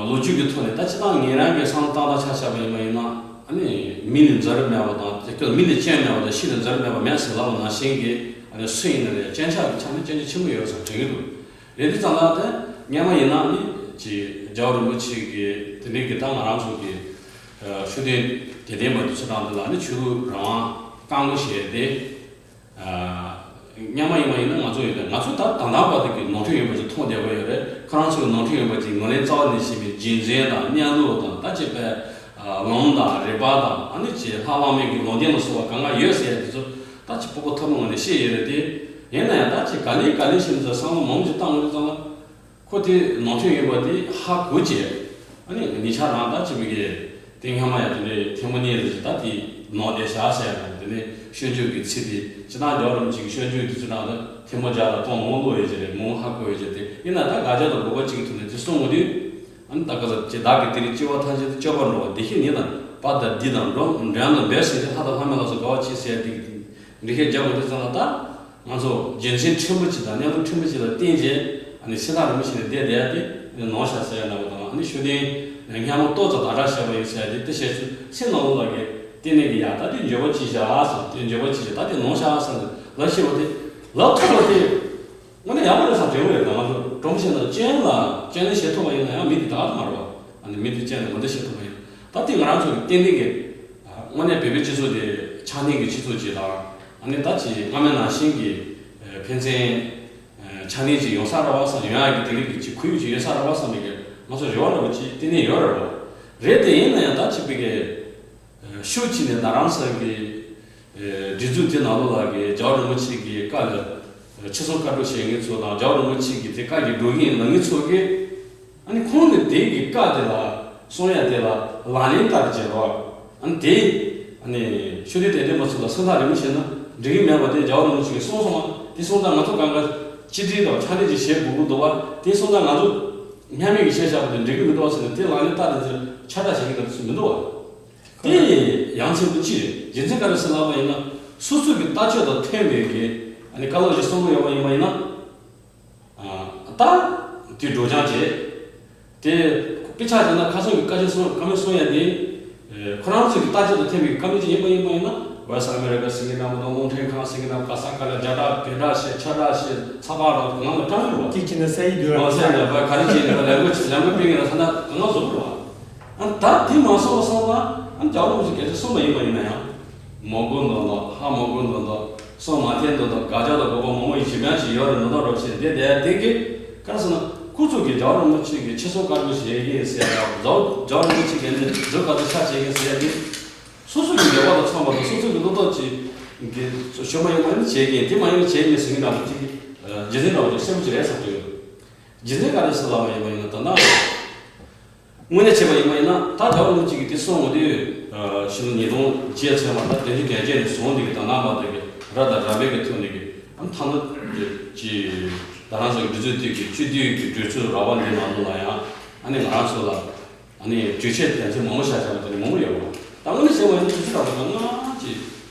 ལོ་རྒྱུས་ཀྱི་ཐོག་ནས་ད་སྤྱིར་བཏང་ངེད་རང་གི་བསམ་བློ་བཏང་སྟངས་ཆ་བཞག་པ་ཡིན་པ་ཡིན་ན། ཨ་ནི་མི་ལ་འཛའ་རབས་མེད་པ་དང་། དེ་སྐབས་མི་ལ་སྐྱོན་མེད་པ་དང་ཤི་ལ་འཛའ་རབས་མེད་པ་མེད་ཟེར་ལབ་པ་ནང་བཞིན་གྱི། ཨ་ནི་སུ་ཡིན་ན་རེད། སྐྱོན་ཆ་གི་ཆ་ནས་སྐྱོན་ཆ་ཆེན་པོ་ཡོད་བསམ་དྲན་གྱི་འདུག་རེད། དེ་ཙམ་ལ་དེ་སྔོན་མ་ཡིན་ན་ནི་ཅིག་རྒྱལ་བ་རིན་པོ་ཆེ་གི་དེ་འདྲའི་གི་ད་ང་རང་ཚོ་གི་ཨ་ཤུགས་ལྡན་དད་ལྡན་པ་དེ་ཚོ་རང་དེ་ལ་ནི་ཆོས་ལུགས་རང་དབང་བཀག་འགོག་བྱས་ཏེ། ཨ་སྔོན་མ་ཡིན་མ་ཡིན་ན་ང་ཚོ་ཡོད་དེ། ང་ཚོ་ད་ད་ལྟ་བར་དུ་གི་ནོར་འཁྲུལ་ཡོད་པ་ཅིག་མཐོང་བསྡད་པ་ཡོད་རེད། ཁོ་རང་ཚོའི་ནོར་འཁྲུལ་ཡིན་པ་ཅིག་ངོས་ལེན་རྩ་བ་ནས་བྱས་པའི་རྒྱུ་མཚན་དང་གནས་ལུགས་དང་ད་ཅིག་པའི་ལམ་དང་རིགས་པ་དང་ཨ་ནི་ཅིག་ལྷ་བླ་མའི་གི་ལུང་བསྟན་ལ་སོགས་པ་གང་ག་ཡོད་ཟེར་ཡ་དེ་ཚོ་ད་ཅིག་སྤུ་གུ་ཐུན་མོང་ངོས་ནས་ཤེས་ཡོད་རེད་དེ། ཡིན་ན་ཡང་ད་ཅིག་ག་ལེ་ག་ལེ་བྱས་ནས་བསམ་བློ་མང་པོ་ཅིག་བཏང་ཡོང་དུས་ཙང་ལ། ཁོ་དེ་ནོར་འཁྲུལ་ཡིན་པ་དེ་ཧ་གོ་བྱས། ཨ་ནི་ཉེ་ཆར་རང་ད་ཅིག་མི་གི་དེ་སྔ་མ་ཡང་དེ་འདྲའི་ཐལ་མོ་སྙེག་ཟེར་གྱི་ད་དེ་ནོར་བསྡད་བཞག་ཟེར་ཡ་དང་དེ་ནས་སྤྱོད་འཇུག་གི་ཚིག་དེ་སྤྱིར་བཏང་རྒྱལ་བ་རིན་པོ་ཆེ་གི་སྤྱོད་འཇུག་དེ་ཚོ་ནང་ལ་ཐལ་མོ་སྦྱར་ལ་གཏོང་མང་བོ་བླུགས་ཡོད་ཀྱི་རེད། མང་བོ་ཧ་གོ་ཡོད་ཀྱི་རེད། དེ་ཡིན་ན་ད་དགག་བྱ་དང་དགོས་པ་གཅིག་གི་ཐོག་ནས་དེ་གསུང་འོང་དུས། ཨ་ནི་ད་ག་ཟེར་ཅེས་བདག་གིས་དེ་རིང་སྐྱེ་བ་ཐམས་ཅད་དུ་སྤྱོད་པར་འགྲོ་བ་བདེ་གཤེགས་ཉིད་དང་བ་དང་འདི་དང་འགྲོ་འགྲན་དང་འབད་ཟེར་ཏེ་ལྷ་དང་ལྷ་མིན་ལ་སོགས་དགའ་བ་ཆེ་ཟེར་ཏེ་འགྲེལ་བཤད་རྒྱབ་འོང་དུས་ཙམ་ལ་ད་ང་ཚོ་རྒྱུ་མཚན་ཕྲན་བུ་གཅིག་དང་གནས་ལུགས་ཕྲན་བུ་གཅིག་ལ་བརྟེན་བྱས་ཨ་ནི་སེམས་ཐག་རིང་པོ་ཞིག་ནས་བསྡད་བསྡད་ཡ་དེ་ནོར་ཤག་ཟེར་ཡ་འདྲ་པོ་དང་ཨ་ནི་ཤུགས་ལྡན་སྙན་མོ་ཏོག་ཙམ་དག་དྲག་བཤད་པ་ཡིན་ཟེར་ཡ་དེ་དེ་བཤད་ཚུལ་སེམས་ནང་ལོགས་ལ་གི་བརྟེན་ནས་གི་ཡ་ད་དེ་འགྱོད་པ་ཅིག་བྱ་ཟེར་དེ་འགྱོད་པ་ཅིག་བྱ་ད་དེ་ནོར་ཤག་ཟེར་ལབ་ཤེས་པ་དེ་ལབ་ཐུབ་པ་དེ། དངོས་གནས་ཡག་པོ་རེད་བསམ་དྲན་གྱི་ཡོད། ང་ཚོ་གྲོང་ཁྱེར་ན་སྐྱོན་ལ་སྐྱོན་ལ་བྱེད་ཐུབ་པ་ཡིན་ན་ཡང་མི་དེ་དག་ཏུ་མ་རེད་བ། ཨ་ནི་མི་དེ་སྐྱོན་ལ་མི་འདི་བྱེད་ཐུབ་པ་ཡིན། ད་ལྟའི་ང་རང་ཚོ་གི་ཏན་ཏན་གྱི་དངོས་གནས་བོད་པའི་སྤྱི་ཚོགས་དེ་ཆགས་སྡང་གི་སྤྱི་ཚོགས་ཅིག་དང་། ཨ་ནི་ད་ཅིག་སྔ་མའི་ནང་བཞིན་གྱི་ཕན་ཚུན་ཆགས་སྡང་ཅིག་ཡོང་ས་རེད་བ་བསམ། ཡོང་ཡག་གི་དེ་རིགས་ཀྱི་ཅིག་ཁོར་ཡུག་ཅིག་ཡོད་ས་རེད་བ་བསམ་པའི་གི་ང་ཚོ་རེ་བ་འདྲ་པོ་ཅིག་ཏན་ཏན་ཡོད་རེད་བ། རེད་དེ་ཡིན་ན་ཡང་ད་ཅིག་པའི་གི་ཤུགས་ཆེ་ནས་ད་རང་ས་གི་སྒྲིག་འཛུགས་དེ་ནང་ལོགས་ལ་གི་རྒྱལ་བ་རིན་པོ་ཆེ་གི་བཀའ་ལ་ཆེད་སོང་བཀའ་སྒྲུབ་བྱེད་མཁན་ཚོ་དང་རྒྱལ་བ་རིན་པོ་ཆེ་གི་དེ་བཀའ་གི་སྒྲོག་གིན་ལ་ངེད་ཚོ་གི་ཨ་ནི་ཁོང་གི་དེ་གི་བཀའ་དེ་ལ་གསུང་ཡ་དེ་ལ་ལག་ལེན་བསྟར་བྱེད་རོགས། ཨ་ནི་དེ་ཨ་ནི་ཤུགས་ལྡན་དད་ལྡན་པ་ཚོ་ལ་སེམས་ཐག་རིང་མོ་བྱས་ན་འགྲིག་གི་མེད་པ་དེ་རྒྱལ་བ་རིན་པོ་ཆེ་གི་གསུང་སོང་བ་དེ་སོང་ཙང་ང་ཚོ་གང་ག་ཅི་འདྲའི་དང་ཕྲ་འདྲའི་ཅིག་བྱེད་དགོས་ཀྱི་འདུག་བ། དེ་སོང་ཙང་ང་ཚོ་སྔ་མེད་ཀྱི་བཤད་བཞག་པ་དེ་འགྲིག་གི་མི་འདུག་བ་ཟེར་ནས་དེ་ལག་ལེན་བསྟར་ནས་ཁྱབ་བསྒྲགས་བྱེད་མཁན་དེ་ཚོ་མི་འདུག་བ། དེ་ཡ་མཚན་པོ་ཅི་རེད། རྒྱུ་མཚན་ག་རེ་ཟེར་ལབ་པ་ཡིན་ན་སོ་སོ་གི་ལྟ་སྤྱོད་དང་མཐུན་པའི་གི་ཨ་ནི་བཀའ་སློབ་ཅིག་གསུང་གི་ཡོད་པ་ཡིན་པ་ཡིན་ན། ད་དེ་སྒྲོག་སྦྱང་བྱེད། དེ་དཔེ་ཆ་བྱས་ན་ཁ་སང་གི་བཀའ་ཆོས་གསུང་བཀའ་མོལ་གསུང་ཡ་དེ་ཁོ་རང་ཚོ་གི་ལྟ་སྤྱོད་དང་མཐུན་པའི་བཀའ་མོལ་ཅིག་ཡིན་པ་ཡིན་པ་ཡིན་ན་ཝེ་སི་ཨ་མེ་རི་ཀ་ཟེར་མཁན་འདྲ་མོ་དང་རླུང་འཕྲིན་ཁང་ཟེར་མཁན་འདྲ་ག་ས་ག་ལ་རྒྱ་གྲགས་བོད་གྲགས་བཤད་ཆ་གྲགས་བཤད་ཚ་བ་རང་ང་ལ་སྐྲག་གི་རེད་བ། དེ་ཁྱེད་ནས་ས་ཡི་དུས་རང་ཨོ་ཟེར་ནས་བ་ག་རེ་བྱས་ནས་བ་ལས་འགུལ་ལས་འགུལ་སྤེལ་མཁན་ལ་ཐ་ན་གང་ག་བཟོ་གི་རེད་བ། ཨ་ད་དེ་མ་སོང་བ་སོང་ན་ཨ་ནི་རྒྱལ་བ་རིན་པོ་ཆེ་སྐད་ཆ་གསུངས་པ་ཡིན་པ་ཡིན་ན་ཡང་མོ་རྒོད་མདོག་མདོག་ཧ་མོ་རྒོད་མདོག་མདོག་སོང་མ་ཐེན་མདོག་མདོག་དགག་བྱ་དང་དགོས་པ་མང་པོ་ཡིན་ཞིབ་ཡང་ཞིག་ཡོད་རེད་མདོག་མདོག་རོབ་བྱས་བསྡད་བསྡད་དེ་གི་ག་རེ་ཟེར་ན་ཁོ་ཚོ་གི་རྒྱལ་བ་རིན་པོ་ཆེ་གི་ཆེད་སོང་བཀའ་སྒྲུབ་བྱེད་ཀྱི་ཡིན་ཟེར་ཡ་རྒྱལ་བ་རིན་པོ་ཆེ་གི་ནི་མཛོད་ག་ཚོད་ཆ་བྱེད་ཀྱི་ཡིན་ཟེར་ཡ་དེ། སོ་སོ་གི་འདོད་པ་དང་མཚུངས་པ་དང་སོ་སོ་གི་བློ་སྟོབས་ཀྱི་གི་ཤོད་མ་ཡོང་བ་ནི་བྱེད་ཀྱི་དེ་མ་ཡིན་ན་བྱེད་མི་སྲིད་ཀྱི་འདྲ་པོ་ཅིག་རྒྱུ་མཚན་འདྲ་པོ་ཅིག་གསལ་པོ་ཅིག་རེད་བསམ་གྱི་ཡོད། རྒྱུ་མཚན་ག་རེ་ཟེར་ལབ་པ་ཡིན་པ་ཡིན་ན་ད་ལྟ་དངོས་གནས་བྱས་པ་ཡིན་པ་ཡིན་ན་ད་རྒྱལ་བ་རིན་པོ་ཆེ་གིས་དེ་གསུངས་འོང་དུས་ཕྱི་ལོ་ཉིས་སྟོང་བརྒྱད་ཚད་མ་ད་བདུན་ཅུ་དོན་བརྒྱད་ནས་བཟུང་འདི་གི་ད་ནང་མ་དེ་གི་ར་དང་ར་བས་གི་ཐོན་འདི་གི་ཨ་ཐ་ན་ཅི་ད་རང་ཚོ་གི་འདི་ཚོའི་དུས་ཀྱི་སྤྱི་འཐུས་ཀྱི་གྲོས་ཚོགས་ར་བ་འདི་ནང་ལོགས་ལ་ཡང་ཨ་ནི་ང་རང་ཚོ་ལ། ཨ་ནི་གྲོས་ཆོད་དོན་ཚན་མང་པོ་བཞག་བཞག་པ་དེ་ནི་མང་པོ་ཡོད་རེད་བ། ད་དངོས་གནས་བྱས་པ་ཡིན་ན་དུས་ཚོད་རག་པ་དང་སྔ་ཅིག་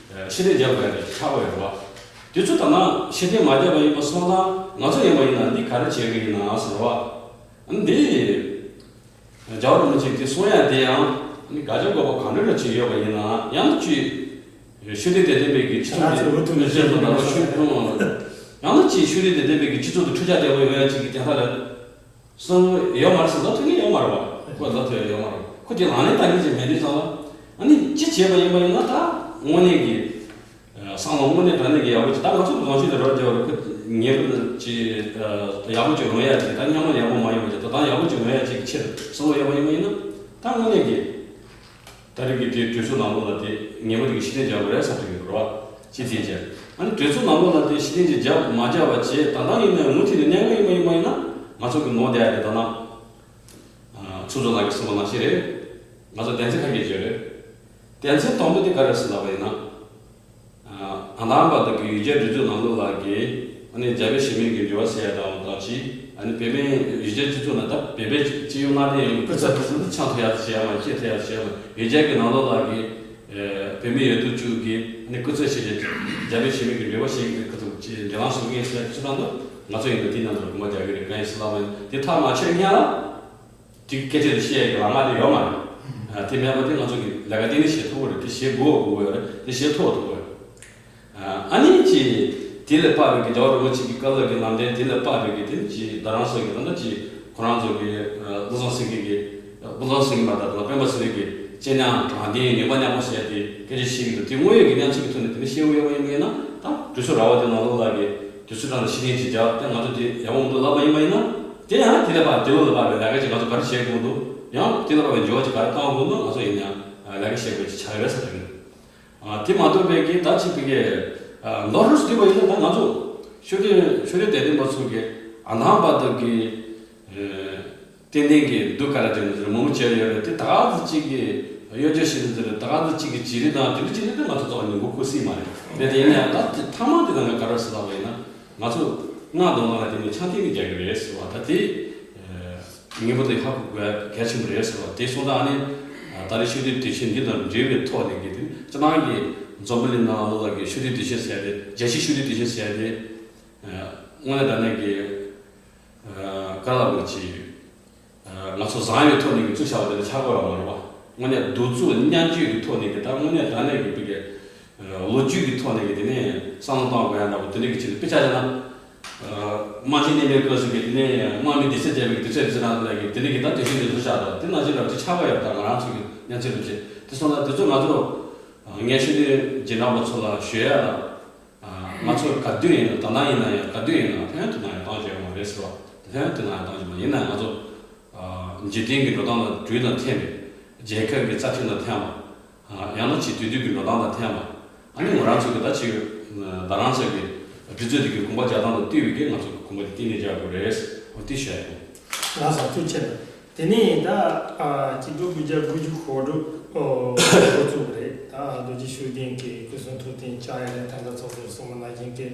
ཕྱིར་འཐེན་རྒྱབ་དགོས་ཡ་དེ་ཆགས་པ་ཡོད་རེད་བ། དུས་ཚོད་ད་ནང་ཕྱིར་འཐེན་མ་བརྒྱབ་པ་ཡིན་པ་སོང་ཙང་ང་ཚོ་ཡིན་པ་ཡིན་ན་འདི་ག་རེ་བྱེད་ཀྱི་ཡིན་ན་ཟེར་བ། ཨ་ནི་འདི་རྒྱལ་བ་རིན་པོ་ཆེ་དེ་གསུང་ཡ་དེ་ཡང་ཨ་ནི་དགག་བྱ་དགོས་པ་གང་འདྲ་རེ་བྱས་ཡོད་པ་ཡིན་ན་ཡང་ན་ཅིག་ཤུགས་ལྡན་དད་ལྡན་པའི་གི་སྤྱི་ཚོགས་དེ་ང་ཚོ་འུ་ཐུག་ནས་ཤེས་སོང་ད་ལོ་ཤུགས་ཡང་ན་ཅིག་ཤུགས་ལྡན་དད་ལྡན་པའི་གི་སྤྱི་ཚོགས་དེ་འཕྲུལ་ཆ་བདེ་པོ་ཡོང་ཡ་ཅིག་གི་དེ་ལྟ་རེད། གསུང་ཡོད་མ་རེད་ཟེར་ལབ་ཐུབ་ཀྱི་ཡོད་མ་རེད་བ། ཁོས་ལབ་ཐུབ་ཡ་ཡོད་མ་རེད། ཁོ་དེ་ལག་ལེན་བསྟར་མཁན་ཅིག་མེད་དུས་ཙང་ལ། ཨ་ནི་ཅི་བྱས་པ་ཡིན་པ་ཡིན་ན་ད་དངོས་གནས་ཀྱི་བསམ་བློ་དངོས་གནས་དྲང་གནས་ཀྱི་ཡག་པོ་ཅིག་ད་ང་ཚོ་གི་རང་བཞིན་དུ་རོགས་བྱས་པ་རེད། ཁོ་ཉེ་རུ་ཅིག་ཡག་པོ་ཅིག་འོང་ཡ་ཅིག་ད་སྔོན་མ་ཡག་པོ་མ་ཡོང་བ་ཅིག་ད་ལྟ་ཡག་པོ་ཅིག་འོང་ཡ་ཅིག་གི་ཕྱིར་བསམ་བློ་ཡོད་པ་ཡིན་པ་ཡིན་ན་ད་དངོས་གནས་ཀྱི། ད་རེས་ཀྱི་དེ་གྲོས་ཚོགས་ནང་ལོགས་ལ་དེ་ངེས་པར་དུ་ཕྱིར་འཐེན་རྒྱག་དགོས་རེད་བསམ་གྱི་ཡོད་རེད་བ། ཅི་ཐེན་ཅེ། ཨ་ནི་གྲོས་ཚོགས་ནང་ལོགས་ལ་དེ་ཕྱིར་འཐེན་ཅིག་རྒྱབ་མ་རྒྱབ་པ་བྱས་ད་ལྟ་ཡིན་ན་མུ་མཐུད་ནས་གནས་སྐབས་ཡིན་པ་ཡིན་པ་ཡིན་ན་ང་ཚོ་གི་ནོར་བསྡད་ཡ་དེ་ད་ནང་ཚོགས་གཙོ་ལགས་ཀྱིས་གསུངས་པ་ནང་བཞིན་རེད། ང་ཚོ་དོན་ཚན་ཁ་ཤས་ཅིག་རེད། དོན་ཚན་དང་པོ་དེ་ག་རེ་ཟེར་ལབ་པ་ཡིན་ན། ཨ་ཨ་དང་པ་དག་གི་ཡུལ་གྱར་སྒྲིག་འཛུགས་ནང་ལོགས་ལ་གི་ཨ་ནི་རྒྱ་བོད་གཞིས་མེད་ཀྱི་འབྲེལ་བ་ཟེར་ཡ་དང་དང་ཅི། ཨ་ནི་བོད་མི་ཡུལ་གྱར་སྤྱི་ཚོགས་ནང་ད་བོད་པའི་སྤྱི་ཡོངས་ནང་བསྟན་ཡོད་ཀྱི་སྐུ་ཚབ་དེ་ཚོ་ནི་ཆང་ཐོག་ཡག་ཏུ་བྱེད་ཡ་མ་སྐད་ཐོག་ཡག་ཏུ་བྱེད་ཡ་མ་ཡུལ་གྱར་གྱི་ནང་ལོགས་ལ་གི་བོད་མི་ཡོད་དུ་བཅུག་གི་ཨ་ནི་སྐུ་ཚབ་བྱེད་ཀྱི་རྒྱ་བོད་གཞིས་མེད་ཀྱི་འབྲེལ་བ་བྱེད་ཀྱི་ཁ་ཐུག་ཅི་འབྲེལ་ལམ་བཟོ་མཁན་ཟེར་ཡ་དེ་ཚོ་ནང་དུ་ང་ཚོ་ཡིན་ན་དེ་ནང་དུ་གོམ་པ་རྒྱག་གི་རེད། གང་ཡིན་ཟེར་ལབ་པ་ཡིན་དེ་ཐག་མ་ཆོད་སྔོན་ལ། དེ་སྐད་ཆ་དེ་བཤད་ཡག་གི་ལམ་ཁ་དེ་ཡོད་མ་རེད། ཨ་དེ་མེད་པ་དེ་ང་ཚོ་གི་ལས་ཀ་དེ་ནི་བྱེད་ཐུབ་ཀྱི་རེད། དེ་བྱེད་དགོས་དགོས་ཀྱི་ཡོད་རེད། དེ་བྱེད་ཐུབ་ཐུབ་ཀྱི་ཡོད། ཨ་ནི་ཅི་དེ་ལས་དཔག་པའི་གི་རྒྱལ་བ་རིན་པོ་ཆེ་གི་བཀའ་སློབ་ཀྱི་ལམ་སྟོན་དེ་ལས་དཔག་པའི་གི་དེ་ནི་ཅི་ད་རང་ཚོ་གི་ད་ལྟ་ཅི་ཁོ་རང་ཚོ་གི་བློ་བཟང་སེང་གེ་གི་བློ་བཟང་སེང་གེ་མ་ད་ད་སྤེན་པ་ཚེ་རིང་གི་སྤྱན་སྔ་དྲང་བདེན་ནུས་པ་མཉམ་སྤུངས་ཟེར་ཡ་དེ་སྐད་ཆ་བཤད་ཀྱི་འདུག་དེ་དངོས་ཡོད་ཀྱི་གནས་ཚུལ་གྱི་ཐོག་ནས་དེ་ནི་བཤད་དགོས་ཡོད་པ་ཡིན་པ་ཡིན་ན་ད་གྲོས་ཚོགས་ར་བ་དེ་ནང་ལོགས་ལ་གི་དུས་ཚོད་ནང་ལ་ཕྱིར་འཐེན་ཅིག་བརྒྱབ་སྟེ་ང་ཚོ་དེ་ཡག་པོ་མི་འདུག་ལབ་པ་ཡིན་པ་ཡིན་ན། དེ་ཡང་དེ་ལ་ཕར་དེ་ལོ་ལ་ཕར་བའི་ལས་ཀ་ཅིག་ང་ཚོ་ག་རེ་བྱེད་དགོས་འདུག་ཡང་དེ་ལ་ཕར་བའི་འགྱུར་བ་ཅིག་ག་རེ་བཏང་དགོས་འདུག་ང་ཚོ་ཡིན་ཡང་ལས་ཀ་བྱེད་དགོས་ཅིག་ཆགས་ཡོད་ས་རེད། དེ་མ་གཏོགས་པའི་གི་ད་ཅིག་པའི་གི་ལོ་རུ་སུ་དུས་པ་ཡིན་ན་ད་ང་ཚོ་ཤུགས་ལྡན་ཤུགས་ལྡན་དད་ལྡན་པ་ཚོ་གི་ཨ་ནང་པ་དག་གི་ཏན་ཏན་གྱི་སྡུག་ག་ར་དེ་ནི་མང་པོ་བྱས་ཡོད་རེད། དེ་ད་ག་ཚོད་ཅིག་གི་གཡོ་སྒྱུ་ཞིག་ཟེར་ད་ག་ཚོད་ཅིག་གི་བརྗེ་རེས་དང་དེ་འདྲ་ཅིག་རེད། ང་ཚོ་ཚོགས་ནས་མགོ་ཁུར་སྲིད་མ་རེད། དེ་དེ་ཡིན་ན་ཡང་ད་དེ་ཐ་མ་དེ་ད་ང་ག་རེ་ཟེར་ལབ་པ་ཡིན་ན་ང་ཚོ་སྔགས་འདོན་ལ་དེ་ནི་ཆང་ཐིག་ནི་རྒྱག་གི་རེད་ཟེར་བ་ད་དེ་ངེས་པར་དུ་ཧ་གོ་དགོས་གལ་ཆེན་པོ་རེད་ཟེར་བ་དེ་སོང་ཙང་ཨ་ནི་ད་རེས་ཤུགས་ལྡན་དུས་ཆེན་འདི་དང་འབྲེལ་བའི་ཐོག་ནས་གི་དེ་ནི་སྤྱི་བཏང་གི་འཛམ་བུ་གླིང་ནང་ལོགས་ལ་གི་ཤུགས་ལྡན་དུས་ཆེན་ཟེར་ཡ་དེ་རྒྱལ་སྤྱིའི་ཤུགས་ལྡན་དུས་ཆེན་ཟེར་ཡ་དེ་དངོས་གནས་དྲང་གནས་ཀྱི་ག་ལ་བ་ཅི། ང་ཚོ་བཟང་ཡོད་ཐོག་ནས་ཀྱི་བཙུགས་བྱ་བ་དེ་ལ་ཆགས་དགོས་ཡོད་མ་རེད་པ། དངོས་གནས་གདུག་རྩུབ་མཉམ་སྤྱོད་ཀྱི་ཐོག་ནས་ཀྱི་ད་དངོས་གནས་དྲང་གནས་ཀྱི་བོད་ཀྱི་ལོ་རྒྱུས་ཀྱི་ཐོག་ནས་ཀྱི་དེ་ནས་བསམ་བློ་གཏོང་དགོས་ཡ་འདྲ་པོ་དེ་འདྲ་གི་ཆེད་དུ་དཔེ་ཆ་བཞག་ན། དམག་ཆེན་གླིང་པའི་སྐབས་སུ་གི་དེ་ནས་དམག་མི་སྡེ་ཚན་བརྒྱད་པའི་གི་དུས་ཚོད་ཟིན་ན་དེ་ལ་གི་དེ་འདྲ་གི་ད་དེ་བཞིན་དུ་བཟོ་བཞག་དང་དེ་ནང་བཞིན་རབ་ཅིག་ཆགས་པ་ཡོད་ད་ང་རང་ཚོ་གི་མཉམ་ཚན་རབ་ཅིག་དེ་སོང་ན་དེ་ཚོ་ང་ཚོ་ངས་ཤུགས་ལྡན་རྗེས་འབྲང་པ་ཚོ་ལ་ཞུ་ཡ་ལ། ང་ཚོ་ག་དུས་ཡིན་ན་ད་ལྟ་ཡིན་ན་ཡང་ག་དུས་ཡིན་ན་ལྷན་དུ་ན་ཡང་བཏང་བྱས་ཡོང་བ་རེད་ཟེར་བ་ལྷན་དུ་ན་ཡང་བཏང་བྱས་མ་ཡིན་ན་ང་ཚོ་འཇིག་རྟེན་གྱི་འགྲོ་སྟངས་ལ་དུས་དང་མཐུན་པའི་རྒྱལ་ཁབ་ཀྱི་རྩ་ཁྲིམས་དང་མཐུན་པ། ཡང་ན་ཆེས་དུས་དུས་ཀྱི་འགྲོ་སྟངས་དང་མཐུན་པ། ཨ་ནི་ང་རང་ཚོ་གི་ད་ཅིག་ད་རང་ཚོ་གི་སྒྲིག་འཛུགས་དེ་གི་དགོངས་པ་རྒྱག་སྟངས་དང་བསྟུན་པའི་གི་ང་ཚོ་གི་དགོངས་པ་དེ་གཏན་ནས་རྒྱག་དགོས་རེད། འོ་དེ་བཤད་ཡོད། ལགས་སོ་ཐུགས་རྗེ་ཆེ། དེ་ནས་ད་སྐྱིད་སྡུག་དགུ་བརྒྱ་དགུ་བཅུ་གོ་དྲུག་འགོ་བཙུགས་པ་རེད། ད་རྡོ་རྗེ་ཤུགས་ལྡན་གྱི་སྐུ་གསུང་ཐུགས་རྟེན་བཅག་ཡ་རེད། ད་ལྟ་ཚོགས་གཙོས་གསུངས་པ་ནང་བཞིན་གྱི་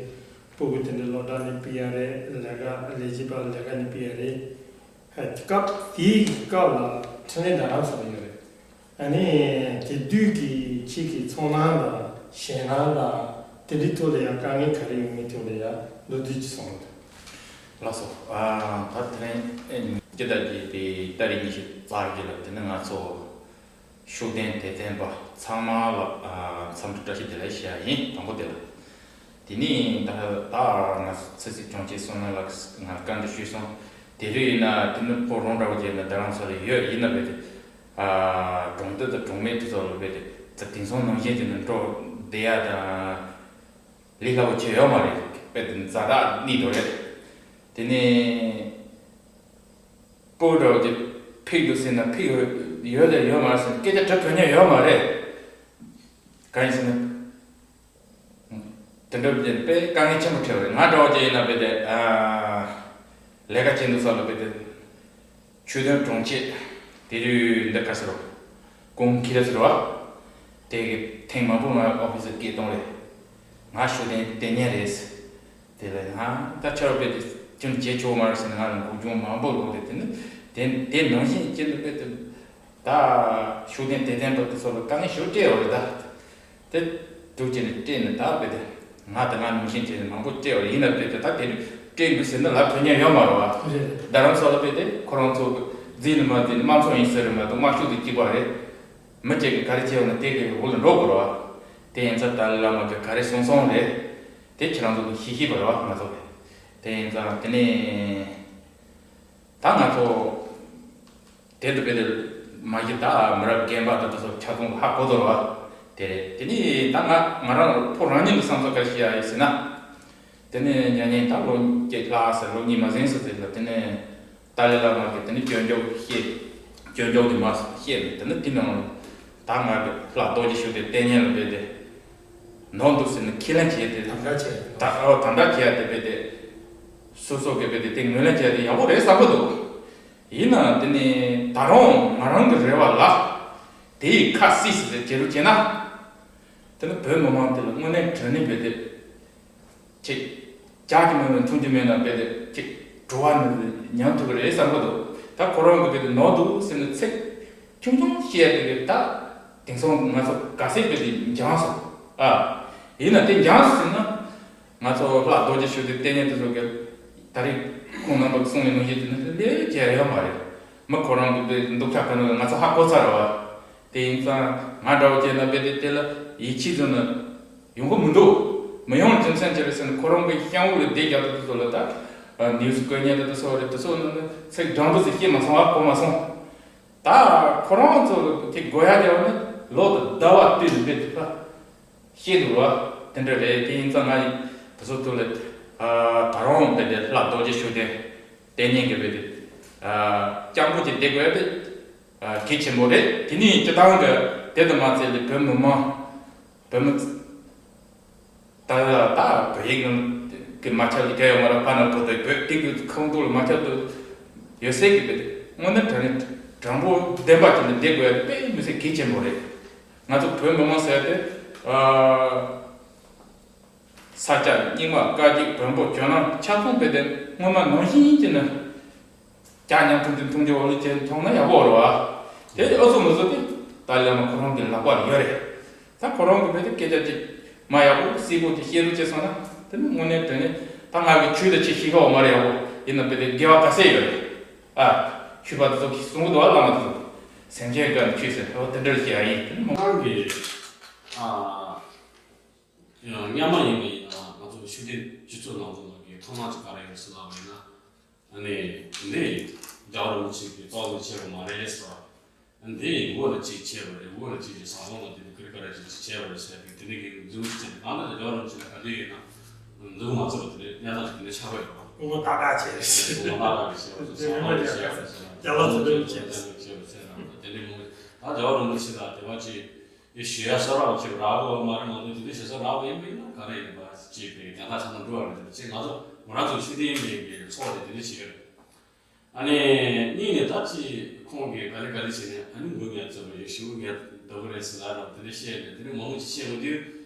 སྤུ་གུ་དེ་འདྲ་སློབ་གྲྭ་ནས་ཕུད་ཡ་རེད། ལས་ཀ་ལས་བྱེད་པ་ལས་ཀ་ནས་ཕུད་ཡ་རེད། སྐབས་དེའི་སྐབས་ལ་འཕྲིན་ལས་རྡ་རམ་ས་ལ་ཡོད་རེད། ཨ་ནི་དེ་དུས་ཀྱི་ཁྱེད་ཀྱི་ཚོར་སྣང་དང་ཞེད་སྣང་དང་དེ་འདྲའི་ཐོག་ལ་ཡང་དཀའ་ངལ་ག་རེ་ཡོད་མེད་ཐོག་ལ་ཡང་མདོར་བསྡུས་ཅིག་གསུངས་རོགས། ལགས་སོ། ད་དེ་རིང་སྤྱི་ཟླ་བརྒྱད་པའི་ཏ་རིག་ཉི་ཤུ་རྩ་བརྒྱད་ལ་དེ་ནི་ང་ཚོ་ཤུགས་ལྡན་དད་ལྡན་པ་ཚང་མ་ལ་འཚམས་འདྲི་བཀྲ་ཤིས་བདེ་ལེགས་ཞུ་ཡ་ཡིན། དང་པོ་དེ་ལ། དེ་ནས་ད་ད་ང་ཚོ་ཚེ་སྲིད་སྐྱོང་ཆེད་གསུང་ན་ལགས་ང་བཀའ་འདྲི་ཞུས་སོང་། དེ་རིང་ཡིན་ན་དེ་ནི་ཁོ་རང་འདྲ་བོ་བྱས་ན་རྡ་རམ་ས་ལ་ཡོད་ཡིན་ན་བས་ཏེ། གྲོང་སྡེ་དང་གྲོང་མི་དེ་ཚོ་ལ་བས་ཏེ་དེང་སང་ནང་བཞིན་དེ་ནི་འགྲོ་བསྡད་ཡ་དང་ལས་སླ་པོ་བྱས་ཡོད་མ་རེད། བས་ཏེ་ཛ་དྲག་གནས་འདུག་རེད། དེ་ནས། སྤོ་འདྲ་བོ་དེ་ཕིག་འདུག་ཟེར་ན་ཕིག་ཡོད་ཡོད་ལས་ཡོད་མ་རེད་ཟེར་སྐད་ཆ་དྲི་ཐུབ་མཁན་ཡོད་མ་རེད། གང་ཡིན་ཟེར་ན། དེ་འདྲ་བོ་དེ་དཔེ་དཀའ་ངལ་ཆེན་པོ་འཕྲད་པ་རེད། ང་འདྲ་བོ་ཅིག་ཡིན་ན་བས་ཏེ་ལས་ཀ་བྱེད་འདུག་ས་ལ་བས་ཏེ་ཆོས་དོན་དྲུང་ཆེ་དེ་དུས་འདི་ག་ཟེར་རོ་ཀུང་ཁི་ལ་ཟེར་བ་དེ་གི་ཐེངས་མང་པོ་ང་ཨོ་ཕི་སི་སྐད་གཏོང་རེད། ང་ཤུགས་ལྡན་དེ་ཉན་རེད། དེ་ལ་ང་ད་ཆར་པས་དེ་ཅུང་བྱེད་ཆོག་མ་རེད་ཟེར་ནས་ང་ལ་འགུག་སྦྱོང་མང་པོ་ལོག་རེད། དེ་ནི་དེ་དེ་ནང་བཞིན་ཅི་འདུག་པས་དེ་ད་ཤུགས་ལྡན་དད་ལྡན་པ་དེ་ཚོ་ལ་དཀའ་ངལ་ཞིག་སྤྲད་ཡོད་རེད་ད། དེ་འདུག་ཅེས་ནས་སྤྲད་ནས་ད་པས་དེ་ང་དང་ང་ནང་བཞིན་བྱས་ནས་མང་པོ་སྤྲད་ཡོད་རེད། ཡིན་ན་པས་དེ་ད་དེ་སྤྲད་འདུག་ཟེར་ན་ལབ་ཐུབ་མཁན་ཡོད་མ་རེད་བ། རེད། རྡ་རམ་ས་ལ་པས་དེ་ཁོ་རང་ཚོ་གི་རྫིག་ནི་མ་རྫིག་ནི་དམངས་གཙོ་ཡིན་ཟེར་རེད་མ་གཏོགས་དམག་ཤུགས་དེ་གཅིག་པ་རེད། མི་གཅིག་གིས་ག་རེ་བྱས་ཡོད་ན་དེ་གི་འོག་ལ་འགྲོ་དགོས་རེད་བ། དེ་ཡིན་ཙང་ཏཱ་ལའི་བླ་མ་གིས་ག་རེ་གསུངས་སོང་རེད། དེ་ཁྱེད་རང་ཚོ་གིས་ཤེས་ཤེས་པ་རེད་བ་ང་ཚོ་གིས། དེ་ཡིན་ཙང་དེ་ནས་ད་ང་ཚོ་དེ་འདྲ་བས་དེ་མ་གཞི་ད་མི་རབས་རྒན་པ་ད་དེ་ཚོ་ཆ་ཚང་ཧ་གོ་དོ་རེད་བ། དེ་རེད། དེ་ནས་ད་ང་ང་རང་ཕོ་རང་ཉིད་ཀྱི་བསམ་ཚུལ་ག་རེ་བཤད་ཡ་ཡོད་ཟེར་ན། དེ་ནས་ཉན་ཉན་ད་ལོ་བརྒྱད་ལྷག་ཟེར་ལོ་གཉིས་མ་ཟིན་ཟེར་ཟེར་ལ་དེ་ནས་ཏཱ་ལའི་བླ་མ་གིས་དེ་ནས་སྐྱོན་བརྗོད་བཤད། སྐྱོན་བརྗོད་དེ་མ་བཤད་ནས་དེ་ནས་དེ་ནང་ད་ང་གི་ལྷ་རྡོ་རྗེ་ཤུགས་ལྡན་དེ་ཉན་ལ་བས་ཏེ་ནོར་འདུག་ཟེར་ནས་ཁས་ལེན་བྱས་ཏེ་དམ་བསྒྲགས་བྱས། ད་ཨོ་དམ་བསྒྲགས་བྱས་ཏེ་བས་ཏེ་སོ་སོ་གིས་བས་ཏེ་དེ་ངོས་ལེན་བྱས་ཏེ་ཡག་པོ་རེད་བསམ་གི་འདུག་ཡིན་ནའང་དེ་ནས་ད་རུང་ང་རང་གི་རེ་བ་ལ་དེ་ཡི་ཁ་སིག་སིག་དེ་བྱེད་རུ་བྱས་ན་དེ་ནི་བོད་མི་མང་དེ་ལ་དངོས་གནས་དྲང་གནས་བས་ཏེ། ཅིག་ཇག་གི་མེད་ན་འཐུང་རྒྱུ་མེད་ན་བས་ཏེ་ཅིག་བྲོ་བ་ནི་ཉམས་ཐུབ་ཀྱི་རེད་བསམ་གི་འདུག་ད་ཁོ་རང་གི་བས་ཏེ་ནོར་འདུག་ཟེར་ནས་ཚིག་ཆུང་ཆུང་བཤད་དེ་གི་ད་དེང་སང་ང་ཚོ་ག་ཚད་བས་ཏེ་འགྱངས་སོང་ཨ། ཡིན་ན་དེ་འགྱངས་ཟེར་ན་ང་ཚོ་ལྷ་རྡོ་རྗེ་ཤུགས་ལྡན་དེ་ཉན་དེ་ཚོ་གི་ད་རེས་ཁོང་རྣམ་པ་གསུང་བའི་ནང་བཞིན་དེ་ནི་ལས་བྱས་ཡོད་མ་རེད། མི་ཁོ་རང་གི་བས་ཏེ་སྡུག་ཅག་ག་ནི་ང་ཚོ་ཧ་གོ་ཚར་བ། དེ་ཡིན་ཙང་ང་འདྲ་བོ་བྱས་ན་བས་ཏེ་དེ་ལ་ཡིད་ཆེས་བཟོ་ན་ཡོང་གི་མི་འདུག་མི་ཡོང་རྒྱུ་མཚན་ཅི་རེད་ཟེར་ན་ཁོ་རང་གི་ཤང་བུ་ལ་བསྡད་རྒྱག་དུས་ཚོད་ལ་ད་ནིའུ་སི་བཀོད་མཁན་དེ་ཚོ་རེད། དེ་ཚོ་ནང་ནས་ཚིག་འགྲང་འགྲོ་ཟིག་ཤེས་མ་སོང་བ་གོ་མ་སོང་། ད་ཁོ་རང་ཚོ་ལ་དེ་དགོས་ཡ་དེ་བ་ནི་ལོ་དང་ཟླ་བ་དུས་ལ་འབད་དུས་ལ་ཤེས་འདུག་བ། དེ་འདྲ་རེད། དེ་ཡིན་ཙང་ང་ཡི་དེ་ཚོ་ཐུག་ལ་ད་རུང་བས་ཏེ་ལྷ་རྡོ་རྗེ་ཤུགས་ལྡན་དེ་ཉན་གི་བས་ཏེ་ ཨ་སྤྱང་པོ་ཅིག་བསྡད་དགོས་དེ་ཨ་གལ་ཆེན་པོ་རེད། དེ་ནས་སྤྱིར་བཏང་གི་དེ་དུ་མ་ཚད་ལ་བོད་མི་མང་བོད་མི་ད་ད་བོད་ཡིག་ནང་གི་མ་ཁྱབ་ཀྱི་རྒྱ་ཡོད་མ་རེད། ཕ་ན་བོད་དོན་བོད་དེ་གི་ཁོངས་གཏོགས་ལ་མ་ཁྱབ་ཏུ་ཡོད་སའི་གི་བོད་དེ་དངོས་གནས་དྲང་ནས་དྲང་པོ་བདེན་པ་ཅིག་ལ་བསྡད་དགོས་དེ་དཔེ་མི་སྲིད་གལ་ཆེན་པོ་རེད། ང་ཚོ་བོད་མི་མང་ཟེར་དེ་ཨ། ས་སྐྱ་རྙིང་མ་བཀའ་བརྒྱུད་བོན་པོ་ཇོ་ནང་ཆ་ཚང་དཔེ་དེབ་སྔོན་མ་ནང་བཞིན་གྱི་ནི་རྒྱ་ཉམ་ཐུང་དེ་འཐུང་རྒྱུ་འོ་ལུ་ཅན་མཐོང་ན་ཡག་པོ་རེད་བ། དེ་ཨ་ཚོ་མི་ཚོ་དེ་ཏཱ་ལའི་བླ་མ་ཁོ་རང་གི་ལག་པར་ཡོད་རེད། ད་ཁོ་རང་གི་དཔེ་དེ་སྐད་ཆ་ཅིག་མ་ཡག་པོ་སྲིད་པོ་ཅིག་བཤད་རུ་བྱས་སོང་ན་དེ་ནི་དངོས་གནས་དྲང་གནས་ད་ང་གི་ཆོས་དང་ཆོས་ཤིག་ཤོག་མ་རེད་ཡག་པོ་ཡིན་ན་དཔེ་དེ་དགེ་བ་ག་ཚད་ཡོད་རེད། ཨ་ཆོས་པ་དེ་ཚོ་གིས་གསུང་གི་འདུག་བ། བླ་མ་དེ་ཚོ་སེམས་ཅན་དགའ་ནི་ཆོས་ཟེར་ཨོ་དེ་འདྲ་བཤད་ཡ་ཡིན་དེ་ནི་མ། ཁང་གི་ཨ། ཡང་སྔ་མ་ཡིན་པ་ཡིན་ན་ང་ཚོ་ཤུགས་ལྡན་སྤྱི་ཚོགས་ནང་ལོགས་ལ་གི་མཐོང་སྣང་ཅིག་ག་རེ་ཡོད་ཟེར་ལབ་པ་ཡིན་ན། ཨ་ནི་འདི་རྒྱལ་བ་རིན་པོ་ཆེ་གིས་གཙོ་བོ་བྱས་པ་མ་རེད་ཟེར་བ། འདི་མགོ་ལ་གཅིག་བྱས་པ་རེད། མགོ་ལ་གཅིག་གིས་བཟང་པོ་ལ་འདི་ནི་ཀིར་ཀ་ར་གཅིག་བྱས་པ་རེད་ཟེར་ཏེ་དེ་འདྲ་གི་འཛུགས་བྱས་ནས་གང་ལྟར་རྒྱལ་བ་རིན་པོ་ཆེ་ལ་ག་འདྲ་ཡོད་ན་འདུག་མ་ཚོར་བ་དེ་འདྲ་གནས་སྟངས་ཀྱི་དེ་འདྲ་ཆགས་པ་ཡོད་པ། མགོ་ཏག་ཏག་བྱས་རེད། མགོ་ཏག་ཏག་གི་བྱས་པ་རེད། བཟང་པོ་ལ་བྱས་པ་རེད་ཟེར་ན་རྒྱལ་བ་རིན་པོ་ཆེ་ལ་དེ་འདྲ་མང་པོ་ད་རྒྱལ་བ་རིན་པོ་ཆེ་ལ་དད་པ་ཅིག་ཡེ་ཞུ་ཡ་ས་རག་ཅིག་རག་གོ་མ་རེད། མ་གཏོགས་དེ་འདྲ་ཞུ་ས་རག་པ་ཡིན་པ་ཡིན་ན་ག་རེ་ཡིན་པ་ཅིག་པའི་རྒྱ་ཐག་ཆ་ན་འགྲོ་བ་རེད། ཅིག་ང་ཚོ་མོ་རང་ཚོ་ཤུགས་ལྡན་ཡིན་པའི་གི་ཚོགས་དེ་དེ་འདྲ་ཞིག་རེད། ཨ་ནི་གཉིས་ནས་ད་ཅིག་ཁོང་གིས་ག་རེ་ག་རེ་བྱས་ནས་ཨ་ནི་མགོ་ཉར་ཚར་བ་ཡིན་ཞུ་ཉར་འདོད་གི་རེད་ཟེར་ལ་རབ་དེ་འདྲ་བཤད་ནས་དེ་འདྲ་མང་པོ་ཅིག་བཤད་འོང་དུས་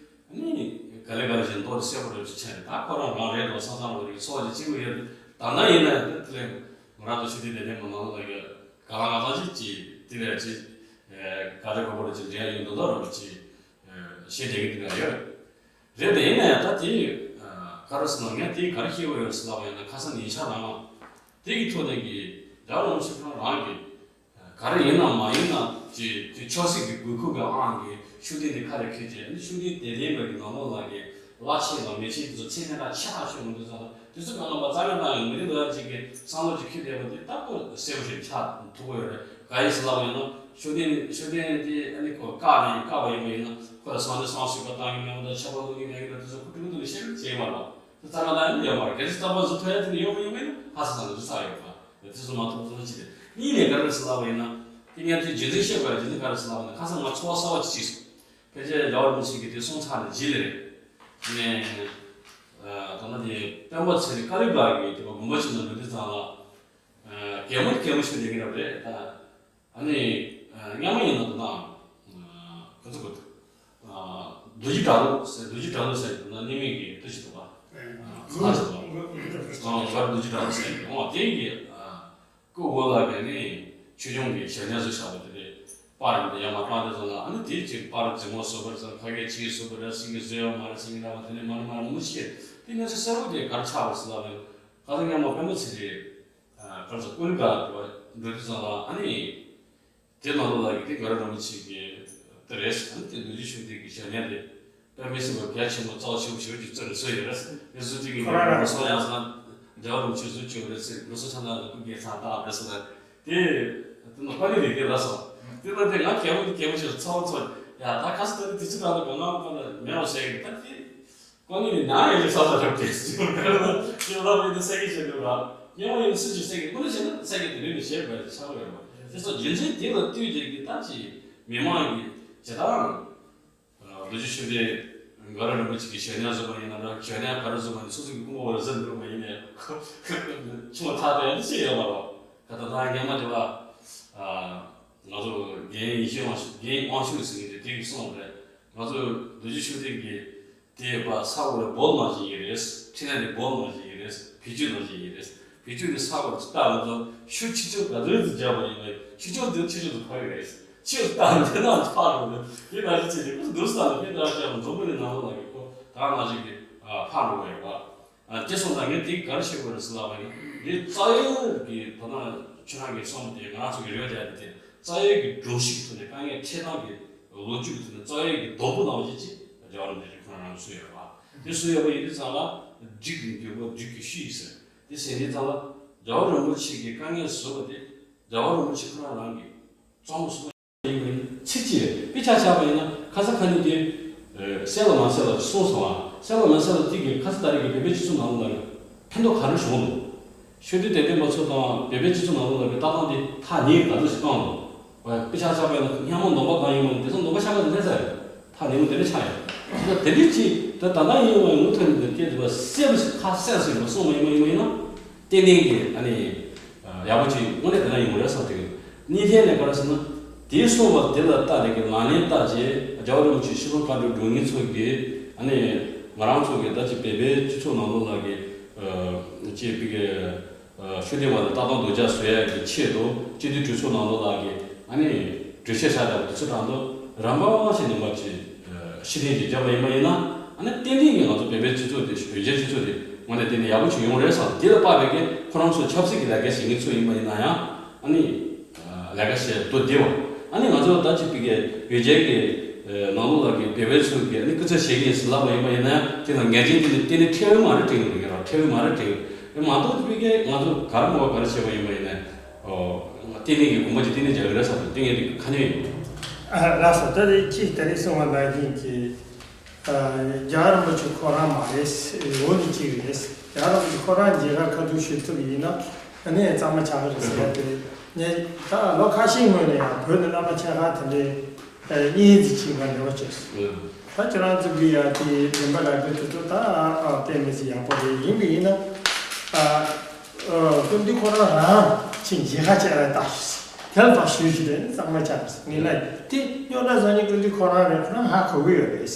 ཨ་ནི་ག་ལེ་ག་ལེ་བྱས་མདོག་གསལ་པོ་རེད་ཅིག་བྱས་ནས་ད་ཁོ་རང་རང་རེད་འདུག་བསམ་བསམ་རེད་པ་རེད། ཚོགས་ཅིག་གཅིག་པུ་ཡོད་རེད། ད་ལྟ་ཡིན་ན་ཡང་དེ་ལས་མོ་རང་ཚོ་ཤུགས་ལྡན་ལས་དོན་པ་ནང་ལ་ཡོད། ག་ལ་ང་ཚང་ཞིག་ཅིག་དེ་ལས་ཅིག་ག་རེ་གོ་བོ་རེ་ཅིག་འདྲེན་ཡོད་མདོག་མདོག་རེད་པ་ཅིག་བཤད་བསྡད་ཀྱི་འདུག་ཡ་ཡོད་རེད། དེ་ཡིན་ན་ཡང་ད་དེ་ག་རེ་ཟེར་ན་ངས་དེ་ག་རེ་ཤེས་པ་ཡོད་ཟེར་ལབ་པ་ཡིན་ན་ཁ་སང་ཉེ་ཆར་རང་དེ་གི་ཐོག་ནས་ཀྱི་རྒྱལ་བ་རིན་པོ་ཆེ་ཁོང་རང་གི་ག་རེ་ཡིན་ནམ་མ་ཡིན་ནམ་ཅེས་དེ་ཆབ་སྲིད་ཀྱི་དགོས་མཁོ་གི་དབང་གིས་ཤུགས་ལྡན་དེ་ཁ་ལ་འཁྱེར་བྱས་ནི་ཤུགས་ལྡན་དད་ལྡན་པ་གི་ནང་ལོགས་ལ་གི་བླ་ཆེན་དང་མི་ཆེན་དེ་ཚོ་མཚན་ནས་ད་ཆེ་ཁག་ཤོད་མི་འདུག་ཟེར་ན་དེ་ཚོ་གང་ལ་མ་རྩ་བའི་ནང་ཡང་མི་རིགས་འདྲ་ཅིག་གི་བསམ་བློ་ཅིག་འཁྱེར་བསྡད་པ་དེ་ལྟ་བུ་གསལ་པོ་ཞིག་ཆགས་ཐུབ་ཀྱི་ཡོད་རེད། ག་ཡིན་ཟེར་ལབ་ཡོང་ན་ཤུགས་ལྡན་ཤུགས་ལྡན་དེ་ཨ་ནི་ཁོ་བཀག་ནས་བཀག་པ་ཡིན་པ་ཡིན་ན་ཁོ་ལ་བསམ་བློ་བསམ་ཤེས་པ་བཏང་གི་མེད་པ་དང་ཆབ་པ་བླུག་གི་མེད་གི་ན་དེ་ཚོ་ཁོ་ཀྲུང་ཏུ་ནས་ཤེས་རབ་བྱེད་མ་རེད། དེ་ལྟ་བུ་ལ་ཡང་ཡོད་མ་རེད། གལ་སྲིད་ལྟ་བུ་བཟོ་ཐུབ་ཡ་དེ་ནི་ཡོང་མི་ཡོང་མིན་ཧ་སང་སང་ནས་བཟོ་ཚར་ཡོད་པ། དེ་ཚོ་མ་ཐུབ་ཚོ་ཅི་རེད། གཉིས་ནས་ག་རེ་ཟེར་ལབ་པ་ཡིན་ན། དེ་ངས་དེ་རྒྱུ་མཚན་བཤད་དགོས་ཡ་རྒྱུ་མཚན་ག་རེ་ཟེར་ལབ་པ་ཡིན་ན་ཁ་སང་ང་ཚོར་བ་གསར་བ་ཅིག་སྐྱེས་སོང་། ཕལ་ཆེར་རྒྱལ་བ་རིན་པོ་ཆེ་གི་དེ་གསུང་ཚར་ནས་རྗེས་ལ་རེད། ནས། ད་ལྟ་དེ་སྤེན་པ་ཚེ་རིང་ཀ་ལི་པ་གི་དེ་པ་དགོན་པ་ཆེན་ནང་འགྲོ་དུས་ཙང་ལ། གད་མོ་གད་མོ་ཤོར་བསྡད་ཀྱི་རབ་རེད་ད། ཨ་ནི། སྔ་མ་ཡིན་ན་ད་ལྟ། ཁོ་ཚོ་གོ། རྡོ་རྗེ་བྲག་ལུག་ཟེར་རྡོ་རྗེ་བྲག་ལུག་ཟེར་ན་གནས་མིང་གི་བཀྲ་ཤིས་དོ་པ། ང་ཚོ་གོ། ང་རྡོ་རྗེ་བྲག་ལུག་ཟེར་གི་འོ་དེ་གི། ཀོ་བོ་ལ་ག་ནི་ཆོས་སྐྱོང་གི་ཞལ་ཉར་བཟོས་བཞག་པ་དེ་རེད། པར་ཡིན་པ་ཡར་མར་བཏང་དུས་ཙམ་ལ་ཨ་ནི་དེའི་ཅིག་པར་རྫིག་མོ་བཟོས་པ་རེད་ཙང་ཁ་སྐད་ཅིག་བཟོས་པ་རེད། སེང་གེ་བཟོས་ཡོད་མ་རེད། སེང་གེ་འདྲ་བ་དེ་ནས་མ་རེད་མ་རེད་མུ་ཤེས་དེ་ང་ཚོ་གསལ་པོ་དེ་གར་ཆགས་པ་རེད་ཟེར་ལབ་ནས་ཁ་སང་སྔ་མ་པད་མ་ཚེ་རིང་གར་ཚོ་ཀུན་དགའ་འགྲོ་དུས་ཙམ་ལ་ཨ་ནི་དེ་ནང་ལོགས་ལ་ཡི་གེ་ག་རེ་རིན་པོ་ཆེ་གི་དེ་རེད། ཨ་ནི་དེ་རྡོ་རྗེ་ཤུགས་ལྡན་གི་ཞལ་ཉར་རེད། དཔེ་མི་སྲིད་པ་གལ་ཆེན་པོ་རྩ་བ་ཆེན་པོ་ཞེ་པོ་ཅིག་བརྩི་རེད་བཟོས་ཡོད་རེད། དེ་བཟོས་དུས་ཀྱི་ཁོ་རང་རང་སོང་ཡང་སོང་རྒྱལ་བ་རིན་པོ་ཆེ་བཟོས་བཅུག་རེད་ཟེར་ལུགས་སྲོལ་ཆ་ནང་ལ་སྐུ་སྒེར་ཚང་བཏགས་རེད་ཟེར་ལ། དེ་དེ་ནི་དཔའ་ནི་རིག་གེ་ལ་སོང་། དེ་ལ་དེ་ང་གད་མོ་དེ་གད་མོ་ཞིག་ཚ་བོ་ཚོ་ཡ་ད་ཁ་སི་ད་ནི་དེ་ཚོ་གང་ལ་གང་ལ་གང་ལ་མེད་པ་བྱས་ཡོད་ད་དེ། ཁོ་ནི་ནང་ཡོད་ཀྱི་ས་ས་རབ་ཏེ་སུ་ཡོད་ན་ལ་ཡོད་ན་ས་ཀྱི་ཞེ་དྲག་ར། སྙན་པོ་ཡོད་ན་སུ་ཅིག་ས་ཀྱི་ཁོ་ནི་བྱས་ན་ས་ཀྱི་དེ་རིང་ནས་བྱས་དགོས་ཆགས་ཡོད་རེད། དེ་ཚོ་རྒྱུ་མཚན་དེ་ལ་ལྟོས་བྱས་ཀྱི་ད་ཅི་མི་མང་གི་ཇི་ལྟར་རྡོ་རྗེ་ཤུགས་ལྡན་ག་རེ་རིན་པོ་ཆེ་གི་ཞལ་ཉར་བཟོས་པ་ཡིན་ན་འདྲ། ཞལ་ཉར་ག་རེ་བཟོས་པ་ཡིན་ན་སོ་སོ་གི་སྐུ་ངོ་བོ་ལ་གཟིགས་འགྲོ་བ་ཡིན་ནའི་ཆུང་བ་ཐག་ཏུ་ཡང་ཅི་ཡོད་མ་རེད། ད་ད་ལྟ་སྔོན་མ་དེ་བ་ང་ཚོ་རྒན་ཡེ་ཤེས་དབང་ཕྱུག་རྒན་དབང་ཕྱུག་ཟེར་མཁན་དེ་དེ་གི་གསུངས་པ་རེད། ང་ཚོ་རྡོ་རྗེ་ཤུགས་ལྡན་གི་དེ་བ་ས་འོག་ལ་བོལ་མ་བཞིན་ཡིན་རེད། ཕྲིན་ལས་དེ་བོལ་མ་བཞིན་ཡིན་རེད། བེད་སྤྱོད་མ་བཞིན་ཡིན་རེད། བེད་སྤྱོད་དེ་ས་འོག་ལ་ལྟ་ང་ཚོ་ཤུགས་ཆེ་ཆུང་ག་ཚོད་ཅིག་རྒྱག་པ་ཡིན་པ་ཆེ་ཆུང་དེ་ཆེ་ཆུང་དུ་འཕར་ཡོད་རེད། ཆེ་ལྟ་འདི་ན་འཕར་འགྲོ་རེད། དེ་ན་ཅི་བྱེད་རེད། ཁོ་འདུག་ས་ནས་དེ་ན་ཅི་ཡང་འཛོམས་པ་ནི་ནང་ལ་གི་ཁོ་ད་ན་ཅིག་གི་འཕར་འགྲོ་བ་ཡོད་པ། ཨ་དེ་སོང་ཙང་ངས་དེ་ག་རེ་བྱེད་དགོས་རེད་ཟེར་ལབ་པ་ཡིན་ན། འདི་རྩ་བའི་གི་ད་ལྟ་ཁྱོད་རང་གིས་གསུངས་པ་དེ་ང་རང་ཚོ་གི་རེ་བ་རྒྱག་དེ་དེ་རྩ་བའི་གི་སྒྲོམ་གཞི་གི་ཐོག་ནས་དཀའ་ངལ་འཕྲད་སྟངས་གི་ལོ་རྒྱུས་ཀྱི་ཐོག་ནས་རྩ་བའི་གི་སྡོང་པོ་ནང་བཞིན་ཅིག་རྒྱལ་བ་རིན་པོ་ཆེ་ཁོང་རང་གིས་བཟོས་ཡོད་པ། དེ་བཟོས་ཡོད་པ་ཡིན་དུས་ཙང་ལ་སྒྲིག་གི་འགྱོད་པ་སྒྲིག་གི་ཤུལ་ཡིན་ཟེར། དེ་ཟེར་དུས་ཙང་ལ་རྒྱལ་བ་རིན་པོ་ཆེ་གི་དཀའ་ངལ་བཟོས་པ་དེ་རྒྱལ་བ་རིན་པོ་ཆེ་ཁོ་རང་རང་གི་གཙང་མ་བཟོས་པ་ཡིན་པ་ཡིན་ཚིག་གཅིག་རེད། དཔེ་ཆ་བཞག་པ་ཡིན་ན་ཁ་ས་ཁ་ཉིན་དེ་གསལ་ལ་མ་གསལ་ལ་གསུངས་སོང་ཨ། གསལ་ལ་མ་གསལ་ལ་དེ་གི་ཁ་ས་ད་རེས་ཀྱི་བོད་པའི་སྤྱི་ཚོགས་ནང་ལ་ཕན་ཐོགས་ག་རེ་བྱུང་འདུག་ཤུགས་ལྡན་དད་ལྡན་པ་ཚོ་དང་བོད་པའི་སྤྱི་ཚོགས་ནང་ལོགས་ལ་གི་ལྟ་སྟངས་དེ་ཐག་ཉེ་ག་ཚོད་ཞིག་བཏང་འདུག་དཔེ་ཆ་བཞག་པ་ཡིན་ན་སྔ་མོ་ནང་པ་གང་ཡིན་མོ་དེ་ཚོ་ནང་པ་ཆགས་པ་དེ་འདྲ་ཚར་ཡོད། ཐག་ཉེ་མོ་དེ་འདྲ་ཆགས་ཡོད། དེ་འདྲ་ཅིག་ད་ད་ལྟ་ཡིན་བ་ཡིན་ངོ་ཐོན་ནས་དེ་སྐད་དུ་བ་གསལ་པོ་ཞིག་ཁ་གསལ་སོ་ཡིན་པ་སོང་མ་ཡིན་མ་ཡིན་མ་ཡིན་ན། ཏན་ཏན་གྱི་ཨ་ནི་ཡག་པོ་ཅིག་དངོས་གནས་དེ་འདྲ་ཡོང་རེད་བསམ་གྱི་ཡོད། གཉིས་ཐད་ནས་ག་རེ་ཟེར་ན། དེའི་གསུངས་པ་དེ་ལ་བལྟ་རེ་གི་ལག་ལེན་བསྟར་རྗེས་རྒྱལ་བ་རིན་པོ་ཆེ་ཤི་ལོ་བཀའ་འགྲོ་དགོན་གཉེར་ཚོ་གིས་ཨ་ནི་ང་རང་ཚོ་གི་ད་ཅིག་བོད་པའི་སྤྱི་ཚོགས་ནང་ལོགས་ལ་གི་ཅེས་པའི་གི་ཤུགས་ལྡན་པ་དང་ལྟ་སྟངས་སྡུག་ཅག་བཟོ་ཡ་གི་ཆེད་དུ་སྤྱི་འཐུས་གྲོས་ཚོགས་ནང་ལོགས་ལ་གི་ཨ་ནི་གྲོས་ཆོད་བཞག་པ་དེ་ཚོ་དྲང་དུ་རང་དབང་ཞིག་ནས་མ་ཅིག་ཕྱིར་འཐེན་ཅིག་བརྒྱབ་པ་ཡིན་པ་ཡིན་ན་ཨ་ནི་ཏན་ཏན་གྱི་ང་ཚོ་བོད་པའི་སྤྱི་ཚོགས་དེ་བོད་རྒྱའི་སྤྱི་ཚོགས་དེ་དངོས་གནས་བལྟས་ན་ཡག་པོ་ཅིག་ཡོང་རེད་བསམ། དེ་ལ་དཔག་པའི་གི་ཁོ་རང་ཚོ་ཆབ་སྲིད་ཀྱི་ལས་ཀ་བྱེད་མཁན་ཚོ་ཡིན་པ་ཡིན་ན་ཡང་ཨ་ནི། ལས་ཀ་བྱེད་དུ་བདེ་བ། ཨ་ནི་ང་ཚོ་ད་ཅིག་པི་ཀའི་བོད་རྒྱའི་གི་ནང་ལོགས་ལ་གི་བོད་པའི་ཚོ་གི་ཨ་ནི་སྐུ་ཚབ་བྱེད་ཀྱི་ཡིན་ཟེར་ལབ་པ་ཡིན་པ་ཡིན་ན་དེ་ལ་ངལ་རྐྱེན་དེ་ནི་གཏན་ནས་འཕྲད་ཡོད་མ་རེད་དྲན་གི་འདུག་ཡ་ར་འཕྲད་ཡོད་མ་རེད་དྲན་གི་མ་གཏོགས་པི་ཀའི་ང་ཚོ་ག་རེ་མོ་ག་རེ་བྱས་པ་ཡིན་པ་ཡིན་ན་ལྟས་ངན་གི་དགོངས་པ་ཅིག་གཏན་ནས་རྒྱག་གི་རེད་བསམ་དུས་ངན་དེ་ཁ་ཉོན་ཡིན། ལགས་སོ། ད་རེས་ཅིག་ད་རེས་གསུངས་པ་ནང་བཞིན་གྱི། རྒྱལ་བ་རིན་པོ་ཆེ་ཁོ་རང་མ་རེད། འོ་ནི་གཅིག་རེད། རྒྱལ་བ་རིན་པོ་ཆེ་ཁོ་རང་མཇལ་ཁ་ཁ་ཐུག་ཞུ་ཐུབ་ཡིན་ན་ཨ་ནི་གཙང་མ་ཆགས་ཀྱི་རེད་ཟེར་ཡ་དེ་རེད། ངས་ད་ལོ་ཁ་ཤས་སྔོན་ནས་ཡང་བོད་ནས་བླ་མ་ཆེ་ཁག་དེ་འདྲའི་གཉིས་ཙམ་ཅིག་ང་འབྲེལ་བ་བྱས་སོང་། ད་ཁྱེད་རང་ཚོ་གི་ཡ་དེ་རིམ་པ་ལག་པའི་དུས་ཚོད་ད་གཏན་མི་ཟིན་ཡག་པོ་རེད། ཡིན་པ་ཡིན་ན་སྐུ་མདུན་ཁོ་རང་རང་ཅིག་མཇལ་ཁ་བཅར་བ་ད་ཞུ་དེ་ལ་ད་ཞུ་ཞུ་དེ་ནི་གཙང་མ་ཆགས་ངེས་ལ་དེ་རྙོག་དྲ་བཟོ་ནི་སྐུ་མདུན་ཁོ་རང་རེད། ཁོ་རང་ཧ་གོ་གི་ཡོད་རེད།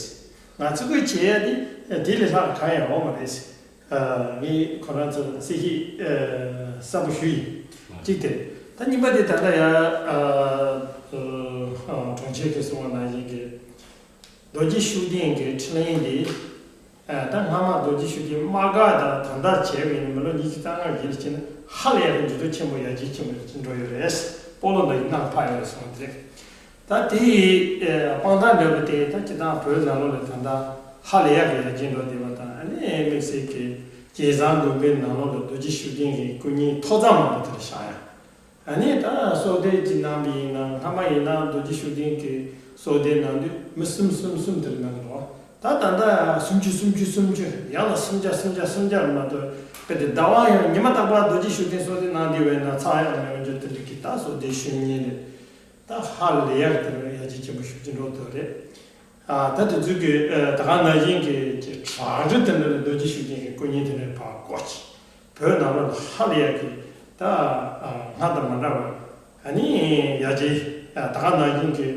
ང་ཚོ་གིས་བྱེད་ཡ་དེ་དེ་ལས་ལྷག་གང་ཡང་ཡོད་མ་རེད། ངས་ཁོ་རང་ཚོ་གསལ་བཤད་གསལ་པོ་ཞུ་ཡིན། གཅིག་དེ་རེད། ད་གཉིས་པ་དེ་ད་ལྟ་ཡ་གྲོང་ཁྱེར་གྱིས་གསུངས་པ་ནང་བཞིན་གྱི་རྡོ་རྗེ་ཤུགས་ལྡན་གྱི་ཁྲི་ལན་འདི། ད་སྔ་མ་རྡོ་རྗེ་ཤུགས་ལྡན་དམག་སྒར་དང་ད་ལྟ་བྱས་པ་ཡིན་ན་མི་ལོ་ཉི་ཤུ་རྩ་ལྔ་བརྒྱད་ལ་ཕྱིན་ན་ཧ་ལས་ཡག་གི་འགྱུར་ལྡོག་ཆེན་པོ་ཡར་རྒྱས་ཆེན་པོ་ཞིག་འགྲོ་ཡོད་རེད། སྤོ་ལོ་འདི་ཡིན་ན་ཕ་ཡོད་རེད་གསུངས་ཏེ། ད་དེ་ཡི་དཔང་རྟགས་འདྲ་པོ་དེ་ད་སྤྱི་བཏང་བོད་ནང་ལོགས་ལ་ད་ལྟ་ཧ་ལས་ཡག་གི་ཡར་རྒྱས་འགྲོ་བསྡད་པ་དང་ཨ་ནི་དམིགས་བསལ་གྱི་རྒྱལ་བཟང་དགོན་པའི་ནང་ལོགས་ལ་རྡོ་རྗེ་ཤུགས་ལྡན་གྱི་སྐུ་བརྙན་ཐོག་མཚམས་མང་པོ་དེ་ལ་བཞག་ཡ། ཨ་ནི་ད་གསོལ་འདེབས་ཀྱི་གནང་བ་ཡིན་ན་སྔ་མ་ཡིན་ན་རྡོ་རྗེ་ཤུགས་ལྡན་གྱི་གསོལ་འདེབས་གནང་དུས་མི་གསུམ་གསུམ་གསུམ་དེ་འདྲ་གནང་གི་འདུག་ད་ད་ལྟ་སུམ་ཅུ་སུམ་ཅུ་སུམ་ཅུ་ཡང་ལ་སུམ་བརྒྱ་སུམ་བརྒྱ་སུམ་བརྒྱ་མ་གཏོགས་དཔེ་དེ་ཟླ་བ་ཡང་ཉི་མ་རྟག་པར་རྡོ་རྗེ་ཤུགས་ལྡན་གསོལ་འདེབས་གནང་བསྡད་པ་ཡིན་ན་ཚར་ཡག་མེད་པ་འགྱུར་དེ་འདྲ་གི་ད་གསོལ་འདེབས་ཞུ་མཁན་རེད། ད་ཧ་ལས་ཡག་དེ་འདྲ་ཡར་རྒྱས་ཆེན་པོ་ཞུ་གི་འགྲོ་འདུག་རེད། ད་དེ་ཚོ་གི་ད་ག་ནང་བཞིན་གྱི་གྲ་སྒྲིག་དེ་འདྲ་རྡོ་རྗེ་ཤུགས་ལྡན་གྱི་སྐུ་བརྙན་དེ་འདྲ་ཕར་བཀོད་ཅིག་བོད་ནང་ལོགས་ལ་ཧ་ལས་ཡག་གི་ད་སྔར་དང་མ་འདྲ་བ་ཨ་ནི་ཡར་རྒྱས་ད་ག་ནང་བཞིན་གྱི་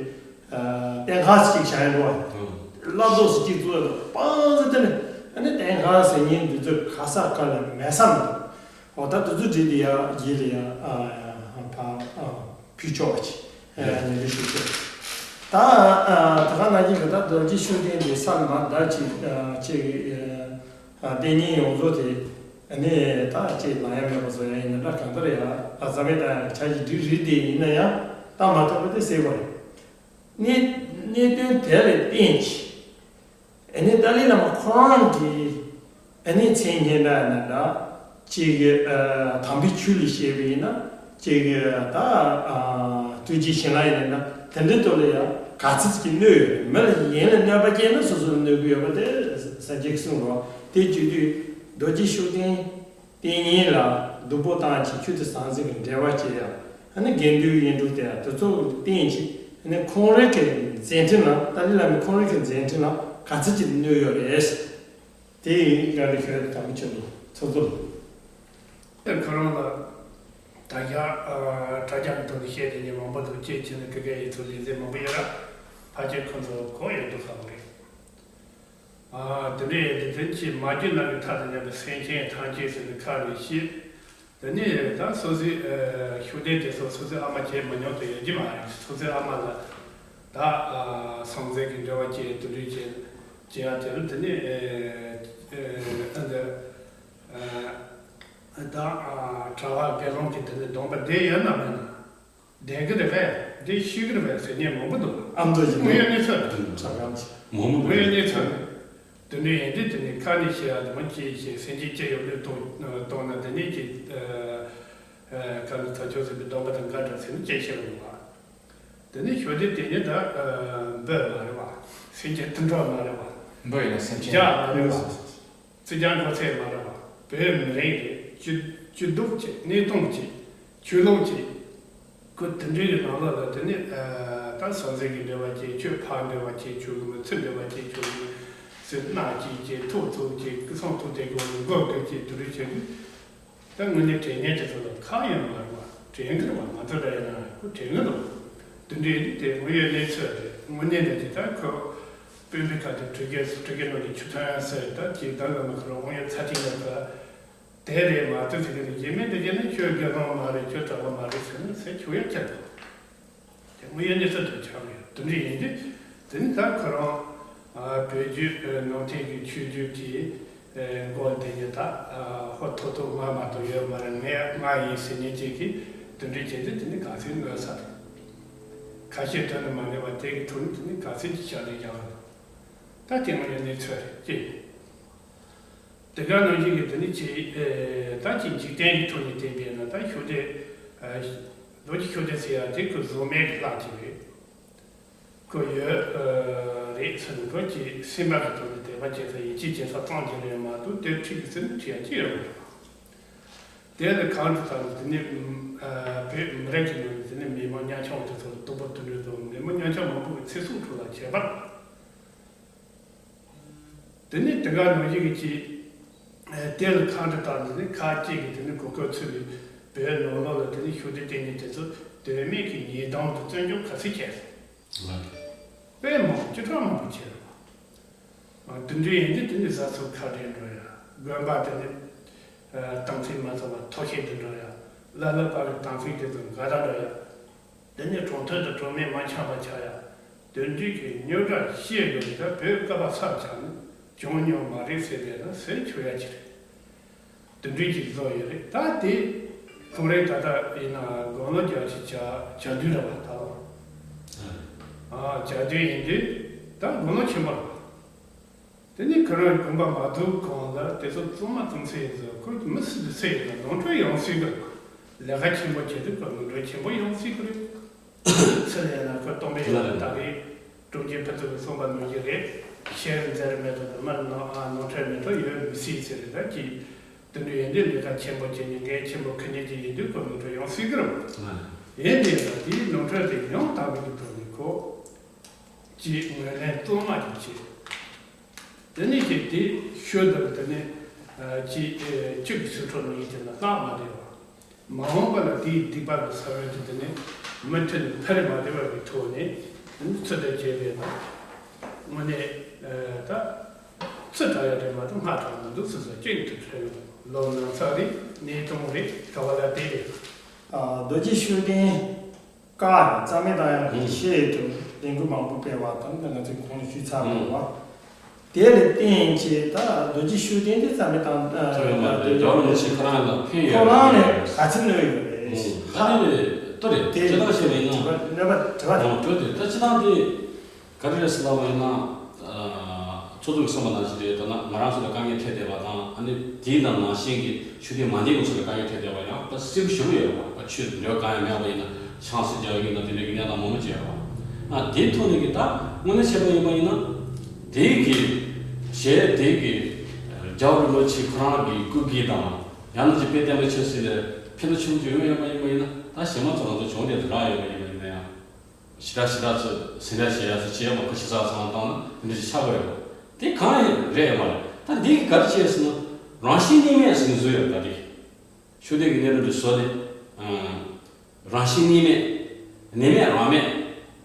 རྟེན་ཁང་ཞིག་བཞེངས་འགྲོ་བ་བླ་རྡོ་ཞིག་ཅིག་བཙུགས་ཡོད་པ་ཟེར་དེ་ནི་ཨ་ནི་རྟེན་ཁང་ཟེར་མཁན་འདི་ཚོ་ག་ས་ག་ལ་མེད་ས་མི་འདུག་འོ་ད་དེ་ཚོ་བྲིས་ཏེ་ཡར་རྒྱས་ལ་ཡར་ཕར། ཕུལ་ཆོག་པ་ཅིག་ཉན་རེ་ཞུ་ཆོག་ད་ད་ག་ནང་བཞིན་གྱི་ད་རྡོ་རྗེ་ཤུགས་ལྡན་གྱི་ས་ལ་མར་ཟླ་གཅིག་གཅིག་ལྟས་ངན་ཡོངས་རྫོགས་དེ་ནས་ད་གཅིག་ལང་ཡ་མེད་པ་བཟོ་ཡ་ཡིན་ན་འདྲ་གང་ལྟར་ཡ་ཨ་ས་མེད་ད་ཆ་ཞིག་སྒྲིག་རེད་དེ་ཡིན་ན་ཡང་ད་མ་ཐུབ་པ་དེ་སེལ་བ་རེད། གནད་གནད་དོན་དེ་ལ་བརྟེན་ཅིག་ཨ་ནི་ཏཱ་ལའི་བླ་མ་ཁོ་རང་གི་ཨ་ནི་མཚན་སྙན་གྲགས་ཡིན་ན་འདྲ། ཅིག་གི་དམ་པའི་ཆོས་ལ་བཤད་པ་ཡིན་ན་ཅིག་གི་ད་ཐུགས་རྗེ་ཆེན་ལ་ཡིན་ན་འདྲ་དེ་འདྲའི་ཐོག་ལ་ཡང་ག་ཚོད་ཅིག་གནོད་ཡོད་རེད། མི་ལ་གཞན་ལ་གནོད་པ་སྐྱེལ་ན་སོ་སོ་ལ་གནོད་ཀྱི་ཡོད་པ་དེ་སངས་རྒྱས་ཀྱིས་གསུངས་རོགས་དེ་བརྗོད་དུས་རྡོ་རྗེ་ཤུགས་ལྡན། ལྟས་ངན་ལ་སྡུག་པོ་བཏང་བྱས་ཆོས་དང་ཟང་ཟིང་གི་འབྲེལ་བ་བཅད་ཡ། ཨ་ནི་དགེ་འདུན་དབྱེན་དཀྲུག་སྟེར་ཡ་དེ་ཚོ་བསྟན་བྱས་ཨ་ནི་ཁོང་རང་གི་མཛད་འཕྲིན་ལ་ཏཱ་ལའི་བླ་མའི་ཁོང་རང་གི་མཛད་འཕྲིན་ལ་ག་ཚོད་ཅིག་གནོད་ཡོད་རེད། དེ་ཡིན་ག་རེ་ཞུ་ཡ་དམ་པའི་ཆོས་ལ་ཚོགས་གཙོ། ཁོ་རང་ལ་ད་ཡ་དྲ་རྒྱ་གི་ཐོག་ནས་བཤད་དེ་ཉིན་མང་པོ་འདུག་ཅེས་བྱས་ནས་དེ་གའི་ཡིག་ཚོགས་ལས་འཛིན་མང་པོ་ཡོད་ར་ཕལ་ཆེར་ཁོ་ཚོ་གོ་ཡོད་འདུག་ཧ་གོ་གི། དེ་འདྲའི་ལས་དོན་གྱི་མ་རྒྱུད་ནང་གི་མཐའ་དང་མཉམ་པའི་སེམས་ཅན་ཐམས་ཅད་ཟེར་ནས་ཁ་ནས་བཤད། དེ་ནས་ད་སོ་སོའི་ཤུགས་ལྡན་དེ་ཚོ་སོ་སོའི་ཨ་མ་བྱས་མི་མྱོང་དུ་ཡོད་ཀྱི་མ་རེད། སོ་སོའི་ཨ་མ་ལ་ད་སངས་རྒྱས་ཀྱི་འབྲེལ་བ་བཅས་དུ་འདྲུས་བྱས་བྱས་ཡ་དེ་ལ་དེ་ནས་ཨ་འདི་ད་གྲྭ་པ་དགེ་སློང་གི་དེ་ནས་སྡོམ་པ་བསྡད་ཡོད་ན་མེད་ན། བསྡད་ཀྱི་རེད་པས། འདི་ཤེས་ཀྱི་རེད་པས་ཟེར་མཁན་མང་པོ་འདུག་ཨ་མདོ་ཡིན་དངོས་ཡོད་གནས་ཚུལ་རེད། དྲ་གམ་ཆེ། མང་པོ་དངོས་ཡོད་གནས་ཚུལ་རེད། དེ་འདྲའི་ཡིན་དུས་དེ་ནི་ཁ་ནས་བཤད་ཡ་དེ་མ་ཅིག་བཤད་སེམས་ཅན་སྐྱེ་ཡོང་དུས་གཏོང་གཏོང་ན་དེ་ནས་ཀྱི་ཁ་ནས་ཐག་ཆོད་ཟིན་པའི་སྡོམ་པ་དང་འགལ་འགྲོ་ཟེར་ནས་ཅིག་བཤད་རུང་བ། དེ་ནི་ཞོ་དེ་དེ་ནི་ད་འབོད་མ་རེད་བ། སེམས་ཅན་དུད་འགྲོ་མ་རེད་བ། འབོད་ཡིན་ན་སེམས་ཅན་རྒྱ་མ་རེད་བ། ཙི་ཅང་གོ་ཚད་མ་རེད་བ། བོད་མི་རིགས་རེད། སྤྱི་ ཆོས་ལུགས་ཀྱི་གནས་སྟངས་ཀྱི་ཆོས་ལུགས་ཀྱི་ཁོ་དེ་འདྲའི་གི་ནང་ལོགས་ལ་དེ་ནི་ད་ཟང་ཟིང་གི་འབྲེལ་བ་བཅད་ཆོས་ཕར་འབྲེལ་བ་བཅད་ཆོས་ལུགས་ཚུར་འབྲེལ་བ་བཅད་ཆོས་ལུགས་ཟེར་སྣ་གཅིག་བཅད་ཐོག་ཚུགས་བཅད་སྐུ་སྲུང་ཐུགས་དེ་གི་མགོ་བཏུད་བཅད་དེ་འདྲ་བྱས་དུས། ད་དངོས་གནས་དྲན་མཁན་དེ་ཚོ་ལ་ཁག་ཡང་མ་རེད་བ། དྲན་གི་རེད་བ། ང་ཚོ་འདྲ་ཡིན་ན་ཁོ་དྲན་གི་འདུག་དེ་འདྲའི་དེ་དངོས་ཡོད་གནས་ཚུལ་རེད། དངོས་གནས་ནས་ཅི་ད་ཁོ་དཔོན་པོའི་ཁ་དེ་སྤྲུལ་སྐད་སྤྲུལ་སྐད་ནང་ནས་ཆུ་ཐོན་ཟེར་ད་ཅིག་ད་ལ་མ་ཁོ་རང་དབང་ཡོད་ཚ་ཐིག་ལ་ཁ་དེ་རེད་མ་གཏོགས་ཅིག་གི་ནི་རྗེས་མའི་དེ་རྗེས་ནི་ཁྱོད་དགེ་སློང་མ་རེད། ཁྱོད་གྲྭ་པ་མ་རེད་ཟེར་ན་ཟེར་ཆོག་ཡ་ཁྱེད་དང་། དེ་དངོས་ཡོད་གནས་ཚུལ་དང་ཆགས་ཡོད། དེ་འདྲ་ཡིན་དུས་དེ་ནི་ད་ཁོ་རང་བོད་བརྒྱུད་ནང་བསྟན་གྱི་ཆོས་བརྒྱུད་ཀྱི་མགོ་དེ་ཉིད་ད་ཧོ་ཐོ་ཐོ་ང་མ་གཏོགས་ཡོད་མ་རེད། ངས་ང་ཡིན་ཟེར་མཁན་ཅིག་གིས་དེ་འདྲ་བྱས་དུས་དེ་ནི་ག་ཚོད་ངོ་ཚ་དང་ཁ་ཤས་དོན་དུ་མ་ངེས་པ་དེ་གི་ཐོག་ནས་དེ་ནི་ག་ཚོད་ཀྱི་ཕྱག་ལས་རྒྱག་རེད། ད་དེ་དངོས་ཡོད་གནས་ཚུལ་རེད་ཅེས། དེ་ག་ནང་བཞིན་གྱི་དེ་ནི་ཅིག་ད་ཅིག་འཇིག་རྟེན་གྱི་ཐོག་ནས་བསྟན་པས་ན་ད་ཤུགས་ལྡན་རྡོ་རྗེ་ཤུགས་ལྡན་ཟེར་ཡ་དེ་ཁོ་བཟོ་མེད་ཀྱི་ལྷ་ཅིག་རེད། ཁོ་ཡོད་རེད་ཟེར་ནས་ཁོ་ཅིག་སེམས་པ་གི་ཐོག་ནས་དད་པ་བྱེད་ས་ཡིད་ཆེས་བྱེད་ས་ཙམ་ཅིག་རེད་མ་གཏོགས་དེ་ཁྲིད་ཀྱི་ཟེར་ནས་ཁྲིད་ཡ་ཅི་ཡོད་མ་རེད། དེ་ལས་གང་དུ་ཐང་དེ་ནི་བོད་མི་རིགས་ཀྱི་ནང་ནས་དེ་ནི་མི་མང་ཉམ་ཆུང་དེ་ཚོ་ལ་སྡུག་པོ་དེ་འདྲ་དང་མི་མང་ཉམ་ཆུང་མང་པོ་གི་ཚེ་སྲོག་འཕྲོག་ལ་ཁྱད་པར། དེ་ནས་དེ་ག་ནང་བཞིན་གྱི་ཅིག་དེ་ལ་ཁ་འདྲ་དང་དེ་ནི་ཁ་ཅིག་གིས་དེ་ནི་གོ་སྐབས་ཚུལ་ནས་བོད་ནང་ལོགས་ལ་དེ་ནི་ཤུགས་ལྡན་བསྟེན་མཁན་དེ་ཚོ་དོན་མེད་ཀྱི་ཉེས་རྡུང་དང་བཙོན་འཇུག་ག་ཚོད་བྱས་སོང་། དཔེ་མང་པོ་བཅུ་ཕྲག་མང་པོ་བྱས་རེད་བ། དེ་འདྲ་ཡིན་དུས་དེ་ནི་བཟའ་ཚོ་ཁ་བྲལ་འགྲོ་ཡ། དགོན་པ་དེ་ནི་དམ་ཚིག་མ་ཚང་བ་ཐོར་བཤིག་ཏུ་འགྲོ་ཡ། ལ་ལ་པ་གི་དམ་ཚིག་དེ་ཚོ་འགལ་ཟླ་འགྲོ་ཡ། དེ་ནས་གྲོང་ཐོན་དུ་གྲོང་མི་མ་འཆམ་པ་ཆགས་ཡ། དེ་འདྲའི་གི་རྙོག་དྲ་བཤད་དགོས་ན་ད་བོད་ཀ་པ་ས་ཆགས་ན་བྱུང་མྱོང་མ་རེད་ཟེར་བས་ན་ཟེར་ཆོག་ཡ་ཅིག་རེད། དེ་འདྲའི་ཅིག་བཟོ་ཡོད་རེད། ད་དེ་ཁོང་རང་ད་ལྟ་ཡིན་ན་དགུང་ལོ་བརྒྱད་ཅུ་གྱ་གྱ་བདུན་རེད་བ་ད་ལོ། ཨ་གྱ་བདུན་ཡིན་དུས་ད་དགུང་ལོ་ཆེན་པོ་རེད་བ། དེ་ནས་ཁོ་རང་དགོན་པ་མ་འདུག་གོང་ལ་དེ་ཚོ་གཙང་མ་གཙང་སེལ་ཡིན་ཟེར། ཁོ་མི་སུ་དེ་སུ་ཡིན་ན་ནོར་འཁྲུལ་ཡོང་སྲིད་གི། ལས་ཀ་ཆེན་པོ་བྱེད་དུས་ཁོ་ནོར་འཁྲུལ་ཆེན་པོ་ཡོང་སྲིད་གི་རེད། སུ་ལས་ན་ཁོ་སྟོང་པའི་ཡོད་ལ་ད་རེས་ཀྲུང་ཆེན་ཕུན་ཚོགས་ཀྱིས་གསུངས་པ་ནང་བཞིན་རེད། ཤེས་རིག་མཛད་རིག་མེད་དོ་དུ་མར་ནོར་ཨ་ནོར་འཁྲུལ་མེད་དོ་ཡོད་མི་སྲིད་ཟེར་རེད། ད་ཀྱི་དེ་འདྲ་ཡིན་དུས་ལས་ཀ་ཆེན་པོ་བྱེད་ནས་འགན་ཆེན་པོ་འཁུར་མཁན་ཅིག་ཡིན་དུས་ཁོ་ནོར་འཁྲུལ་ཡོང་སྲིད་གི་རེད། ཡིན་དེ་ཡིན་ན་དེའི་ནོར་འཁྲུལ་དེ་ཡང་དག་པའི་ཐོག་ནས་ཁོ། ཅེས་ངོས་ལེན་གཙང་མ་ཅིག་བྱས། དེ་ནས་ཀྱི་དེ་ཤོད་དུ་དེ་ནས་ཅིག་གཅིག་གི་ཚུལ་ཁྲོ་ནང་བཞིན་དེ་ལ་ལྷག་མ་བསྡད་པ། མ་འོངས་པ་ལ་དེའི་སྡིག་པ་གི་ས་བོན་དེ་དེ་ནས་མུ་མཐུད་ནས་འཕེལ་མ་བསྡད་པ་གི་ཐོག་ནས་དེ་ནས་ཚུལ་དུ་བྱས་པས་ན་དངོས་གནས་ད་ཚུལ་དྲག་ཡ་རེད་མ་གཏོགས་སྔ་དྲག་མི་འདུག་ཟེར་ས་གཅིག་ཏུ་འཕེལ་ཡོང་། ལོ་ན་ཚ་རེད། གནས་སྟངས་རེད། ག་བ་ལ་བསྡད་རེད། རྡོ་རྗེ་ཤུགས་ལྡན། བཀའ་རྩ་མེད་བཏང་ཡག་གི་ཆེད་དུ་ལས་འགུལ་མང་པོ་སྤེལ་བ་དང་ང་ཚོས་གོང་ནས་ཞུས་ཚར་བ་རེད་བ། དེ་ལ་བརྟེན་བྱས་ད་རྡོ་རྗེ་ཤུགས་ལྡན་དེ་རྩ་མེད་བཏང་ཐུབ་ཡོད་མ་རེད། རྒྱལ་བ་རིན་པོ་ཆེ་ཁོ་རང་ལ་ཕན་ཡོད་ཁོ་རང་ནས་ག་ཚོད་གནོད་ཡོད་རེད། ཨ་ནི་ལྟོས་རེད། དེ་ཅི་ལྟར་བཤད་པ་ཡིན་ན། དྲི་བ་གནོད་པ་དྲི་བ་དང་། དྲི་བ་དེ་ད་སྤྱིར་བཏང་དེ། ག་རེ་རེད་ཟེར་ལབ་པ་ཡིན་ན། ཚོགས་གཙོ་གིས་གསུངས་པ་ནང་བཞིན་རེད། ད་ན་ང་རང་ཚོ་ལ་དཀའ་ངལ་འཕྲད་བསྡད་པ་དང་། ཨ་ནི་དེའི་ནང་ནང་བཞིན་གྱི་ཤུགས་ལྡན་མ་ལྡན་པ་ཚོ་ལ་དཀའ་ངལ་འཕྲད་བསྡད་པ་ཡང་ད་སེམས་ཞུམ་ཡོད་པ། ཆོས་འབྲེལ་གང་ཡང་མེད་པ་ཡིན་ན་ཆང་སྲིད་རྒྱག་ཡིན་ན་དེ་འདྲའི་གི་གནས་སྟངས་མང་པོ་ཅིག་ཡོད་པ། ཨ་དེའི་ཐོག་ནས་ཀྱི་ད་དངོས་གནས་བཤད་པ་ཡིན་པ་ཡིན་ན། དེའི་གི་གཞས་དེ་གི་རྒྱལ་བ་རིན་པོ་ཆེ་ཁོ་རང་གི་སྐུ་སྒེར་དང་། ཡང་ན་ཅིག་དཔལ་ལྡན་པ་ཆེ་སྲིད་ལ་ཕན་ཐོགས་ཆེན་པོ་ཅིག་ཡོང་ཡོད་པ་ཡིན་པ་ཡིན་ན། ད་གཞས་མ་ཚོ་ང་ཚོ་སྦྱོང་བརྡར་དུ་རག་ཡོད་པ་ཡིན་པ་ཡིན་ན་ཡང་། ཞེ་དྲག་ཞེ་དྲག་ཚོ་ཟིན་བྲིས་བྱེད་ཡག་ཚོ་བྱེད་མ་ཁ་ཕྱི་ཚགས་ཚང་བཏང་ན་དེ་འདྲ་ཞིག་ཆགས་ཀྱི་ཡོད་པ། དེ་གང་ཡིན་རེད་ཡོད་མ་རེད། ད་འདི་གི་ག་རེ་བྱས་ཟེར་ན། རང་བཞིན་གནས་མེད་ཟེར་ནས་བཟོས་ཡོད་པ་དེ། ཤུགས་ལྡན་གྱི་གནས་ལུགས་འདི་བཟོ་ནས། རང་བཞིན་གནས་མེད། གནས་མེད་རང་མེད།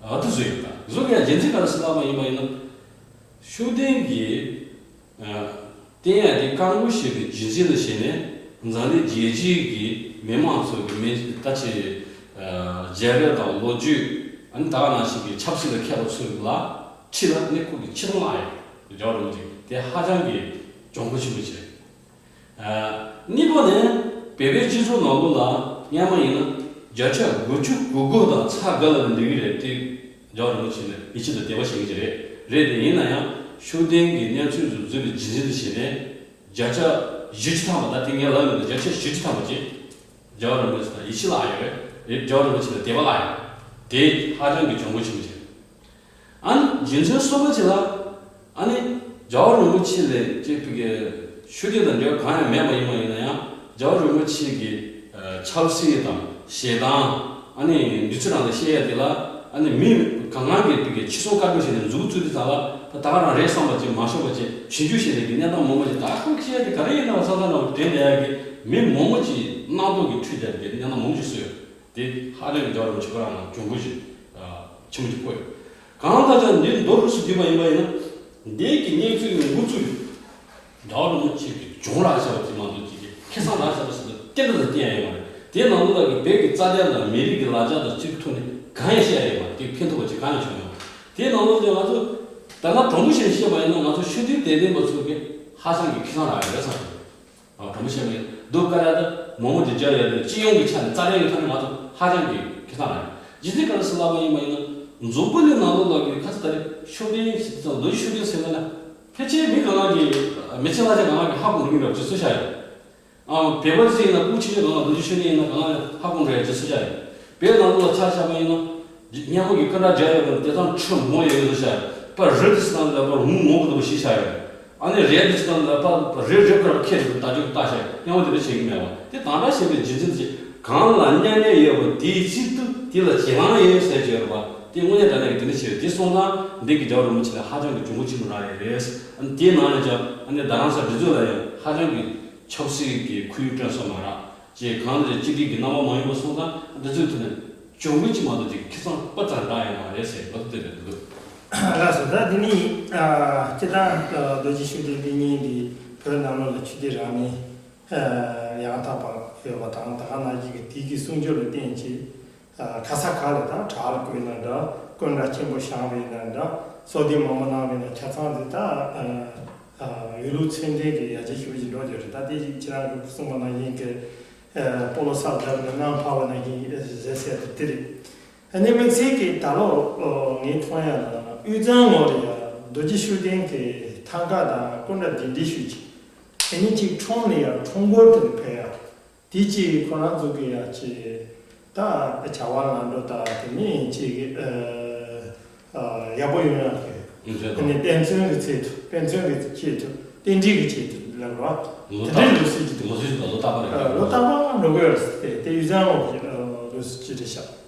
འོ་དེ་བཟོས་ཡོད་པ། བཟོ་དགོས་ཡ་རྒྱུ་མཚན་ག་རེ་ཟེར་ལབ་པ་ཡིན་པ་ཡིན་ན། ཤུགས་ལྡན་གྱི་བསྟན་ཡ་དེ་བཀག་འགོག་བྱེད་པའི་རྒྱུ་མཚན་ལ་བྱས་ནས། འཛམ་གླིང་རྒྱལ་སྤྱིའི་གི་མི་མང་ཚོ་གི་མི་ད་ཆ་རྒྱལ་རབས་དང་ལོ་རྒྱུས། ཨ་ནི་ད་ག་ནང་བཞིན་གྱི་ཆབ་སྲིད་ལ་མཁས་པ་ཚོ་ལ་ཁྲིད་ལ་ནི་ཁོ་གི་ཁྲིད་སྟངས་ལ་ཡང་རྒྱལ་བ་རིན་པོ་ཆེ་དེ་ཧ་ཅང་གི་གྱོང་གུན་ཆེན་པོ་ཅིག་རེད། གཉིས་པ་ནི་བོད་པའི་སྤྱི་ཚོགས་ནང་ལོགས་ལ་སྔོན་མ་ཡིན་ན་བརྒྱ་ཆ་དགུ་བཅུ་གོ་དགུ་དང་ཚ་ག་ལ་འགྲིག་གི་རེད་དེ། རྒྱལ་བ་རིན་པོ་ཆེ་ལ་ཡིད་ཆེས་དང་དད་པ་བྱེད་ཀྱི་རེད། རེད་དེ་ཡིན་ན་ཡང་ཤུགས་ལྡན་གྱི་གནས་ཚུལ་ཚོ་བཟོས་པའི་རྒྱུ་མཚན་དུ་བྱས་ནས་བརྒྱ་ཆ་བཞི་བཅུ་ཐམ་པ། ད་དེ་ངས་ལབ་ཡོད་ན་བརྒྱ་ཆ་བཞི་བཅུ་ཐམ་པ་ཅིག་རྒྱལ་བ་རིན་པོ་ཆེ་ལ་ཡིད་ཆེས་བརླག་ཡོད་རེད། རྒྱལ་བ་རིན་པོ་ཆེ་ལ་དད་པ་བརླག་ཡོད་རེད། དེ་ཧ་ཅང་གི་གྱོང་གུན་ཆེན་པོ་ཅིག་རེད། ཨ་ནི་རྒྱུ་མཚན་གསུམ་པ་ཅིག་ལ། ཨ་ནི་རྒྱལ་བ་རིན་པོ་ཆེ་ལས་ཅིག་ཕ་གི་ཤུགས་ལྡན་དང་འབྲེལ་བ་གང་ཡང་མེད་པ་ཡིན་པ་ཡིན་ན་ཡང་ རྒྱལ་བ་རིན་པོ་ཆེ་གི་ཆབ་སྲིད་དང་ཞེ་སྡང་། ཨ་ནི་འདི་ཚོའི་རང་ལ་བཤད་ཡ་དེ་ལ། ཨ་ནི་མི་གང་གང་གིས་དེ་གའི་ཕྱི་སོང་བཀའ་བཀྱོན་བྱས་ནས་མཛུབ་བཙུགས་དུས་ཙམ་ལ། ད་ད་ག་རང་རེད་བསམ་པ་ཅིག་མ་ཤོར་བ་ཅིག་ཞིབ་འཇུག་བྱས་ནས་ཀྱི་གནས་སྟངས་མང་པོ་ཅིག། ད་ཁོང་བཤད་ཡ་དེ་ག་རེ་ཡིན་ནའང་ས་ས་ནང་དྲན་བསྡད་ཡ་གི་མི་མང་པོ་ཅིག་རྣམ་རྟོག་གིས་འཁྲུད་བསྡད་པའི་གནས་སྟངས་མང་པོ་ཅིག་བཟོས་ཡོད། དེ་ཧ་ཅང་གི་རྒྱལ་བ་རིན་པོ་ཆེ་ཁོ་རང་ལ་གྱོང་གུན་ཞིག་ཆེན་པོ་ཞིག་ཕོག་ཡོད། གང་ལྟར་ཀྱང་འདི་མདོར་རིས་སུ་བསྡུས་པ་ཡིན་པ་ཡིན་ན། འདི་གི་གནས་ཚུལ་གྱི་འགོ་བཙུགས་རྒྱལ་བ་རིན་པོ་ཆེ་གི་གྱོང་རག་བྱ་བ་ཅིག་མ་གཏོགས་ཅིག་གི་ཁེ་བཟང་རག་བྱ་བ་ཟེར་དུས་གཏན་དུ་བསྟན་ཡ་ཡོད་མ་རེད། དེ་ནང་ལོགས་ལ་གི་བོད་ཀྱི་རྩ་དོན་དང་མི་རིགས་ཀྱི་ལ་རྒྱ་དང་སྤྱི་ཚོགས་ཐོག་ནས་གང་ཡང་བཤད་ཡ་ཡོད་མ་རེད། དེ་ཕན་ཐོགས་པ་ཅིག་གང་ཡང་བྱུང་མྱོང་། དེ་ནང་ལོགས་ལ་ང་ཚོ་ད་ལྟ་དྲང་པོ་བྱས་ནས་བཤད་པ་ཡིན་ན། ང་ཚོ་ཤུགས་ལྡན་དད་ལྡན་པ་ཚོ་གི་ཧ་ཅང་གི་ཁེ་བཟང་རག་ཡ་རེད་བསམ་གི། ཨ། དྲང་པོ་བཤད་ན་སྡུག་དཀའ་ལས་ད་མང་པོ་ཅིག་རྒྱག་ཡོད་དེ། སྤྱི་ཡོངས་ཀྱི་ཆ་ནས་རྩ་དོན་གྱི་ཐོག་ནས་ང་ཚོ་ཧ་ཅང་གི་ཁེ་བཟང་རག་ཡོད། རྒྱུ་མཚན་ག་རེ་ཟེར་ལབ་པ་ཡིན་པ་ཡིན་ན། འཛམ་བུ་གླིང་ནང་ལོགས་ལ་གི་ཁ་ས་ད་རེས་ཤུགས་ལྡན་ཞིག་དང་། རྡོ་རྗེ་ཤུགས་ལྡན་ཟེར་བ་ན་ཕལ་ཆེར་མི་གང་ག་གི་མི་ཚེ་ལ་ཆ་གང་ག་གི་ཧ་གོ་མི་འདྲ་བ་ཅིག་བཟོས་བཞག་ཡོད། ཨང་། བོད་པ་ཅིག་ཡིན་ན་སྤུ་གུ་ཆུང་ཆུང་གང་ག་རྡོ་རྗེ་ཤུགས་ལྡན་ཡིན་ན་གང་ག་ཧ་གོ་འགྲོ་ཡ་ཅིག་བཟོས་བཞག་ཡོད། བོད་ནང་ལོགས་ལ་ཆ་བཞག་པ་ཡིན་ན། སྔོན་མ་གི་སྐུ་འདྲ་རྒྱག་ཡོད་པ་དེ་དང་ཁྲི་མང་ཡོད་བཟོས་བཞག་ཡོད། པ་རི་དེ་ཚོ་ནང་ལ་པ་ངུ་ངོ་གི་འདུག་ཤི་བཞག་ཡོད། ཨ་ནི་རས་དེ་ཚོ་ནང་ལ་པ་རི་རི་ཁར་ཁྱེར་ཏེ་ད་ཅིག་ལྟ་བཞག་ཡོད། སྔོན་མ་དེ་འདྲ་བྱེད་ཀྱི་མེད་པ། དེ་གང་འདྲ་བྱེད་པའི་རྒྱུ་མཚན་ཅིག་གང་ལ་གཉེན་ཉེ་ཡོད་པ་དེའི་ཕྱིར་དུ་དེ་ལ་གྱེན་ལངས་ཡོད་ཟེར་གྱི་ཡོད་རེད་པ། དེ་དངོས་གནས་དྲང་གནས་ཀྱི་དེ་འདྲ་བྱས་ཡོད། དེ་སོང་ཙང་འདི་གི་རྒྱལ་བ་རིན་པོ་ཆེ་ལ་ཧ་ཅང་གི་གྱོང་གུན་ཆེན་པོ་རག་ཡོད་རེད། ཨ་ནི་དེའི་ནང་ནས་ཀྱང་ཨ་ནི་རྡ་རམ་ས་སྒྲིག་འཛུགས་ལ་ཡང་ཧ་ཅང་གི་ཆབ་སྲིད་ཀྱི་ཁོར་ཡུག་བསྐྲུན་ས་མ་རག་ཅེས། གང་ལྟར་གཅིག་སྒྲིལ་གྱི་རྣམ་པ་མ་ཡོང་བ་སོང་ཙང་འདི་ཚོའི་ཐོག་ནས་གྱོང་གུན་ཅིག་མ་གཏོགས་ཅིག་ཁེ་བཟང་དཔེ་ཙམ་རག་ཡོད་མ་རེད་ཟེར་ལབ་དེ་རེད་འདུག། ལགས་སོ། ད་དེ་ནི་ཨ་སྤྱིར་བཏང་རྡོ་རྗེ་ཤུགས་ལྡན་དེ་ཉིད་འདི་བོད་ནང་ལོགས་ལ་ཆོས་དད་རང་མོས་ཡང་དག་པ་ཡོད་པ་དང་། ད་ག་ནང་བཞིན་གྱི་དེ་གི་གསུང་ཆོས་ལ་བརྟེན་བྱས། ཨ་ག་ས་ག་ལ་ད་དྲག་ལ་བཀོད་ན་འདྲ། སྐུ་འདྲ་ཆེན་པོ་བཞེངས་པ་ཡིན་ན་འདྲ། གསོལ་སྟོན་མང་པོ་གནང་བ་ཡིན་ན། ཆ་ཚང་དེ་ད་ཨ་ཨ་ཡོད་ལུགས་མཚན་ལྡན་གྱི་ཡར་རྒྱས་ཞེ་པོ་ཅིག་འགྲོ་རྒྱུ་རེད། ད་དེ་ཅིག་ཁྱེད་རང་གིས་གསུངས་པ་ནང་བཞིན་གྱི་ཨ་སྤོ་ལོ་གསར་བསྒྲགས་ནས་གནམ་འཕར་བ་ནང་བཞིན་ཟེར་ཟེར་དེ་དེ་རེད། ཨ་ནི་དམིགས་བསལ་གྱི་ད་ལོ་ངས་མཐོང་ཡ་ལ་དབུས་གཙང་ངོས་ལ་ཡ་རྡོ་རྗེ་ཤུགས་ལྡན་གྱི་ཐང་ག་དང་སྐུ་འདྲ་གདན་འདྲེན་ཞུས་ཀྱི། དེ་ནས་ཅིག་ཁྲོམ་ནས་ཡར་ཁྲོམ་སྐོར་དེར་ཕེབས་ཡ། དེ་ཅིག་ཁོ་རང་ཚོ་གི་ཡ་ཅིག་ད་བྱ་བ་ལམ་འགྲོ་ད་དེ་ནས་ཅིག་ཨ་ཨ་ཡག་པོ་ཡོང་ཡ་གི། ཡོང་ཚད་དེ་ནས་དཔེ་མཚོན་གྱི་ཚད་དུ། དཔེ་མཚོན་གྱི་ཆེད་དུ། རྟེན་འབྲེལ་གྱི་ཆེད་དུ་ལབ་རོགས། ལོ་དེ་འདྲའི་རྟག་ལོ་སྲིད་ཀྱི་འདུག། ལོ་སྲིད་ཀྱི་ལོ་རྟག་པ་རེད། ཨ་ལོ་རྟག་པ་འགྲོ་གི་ཡོད་རེད་ཟེར་ཏེ། དེ་དབུས་གཙང་ངོས་ཀྱི་ལོ་སྲིད་ཅིག་རེད་ཤག།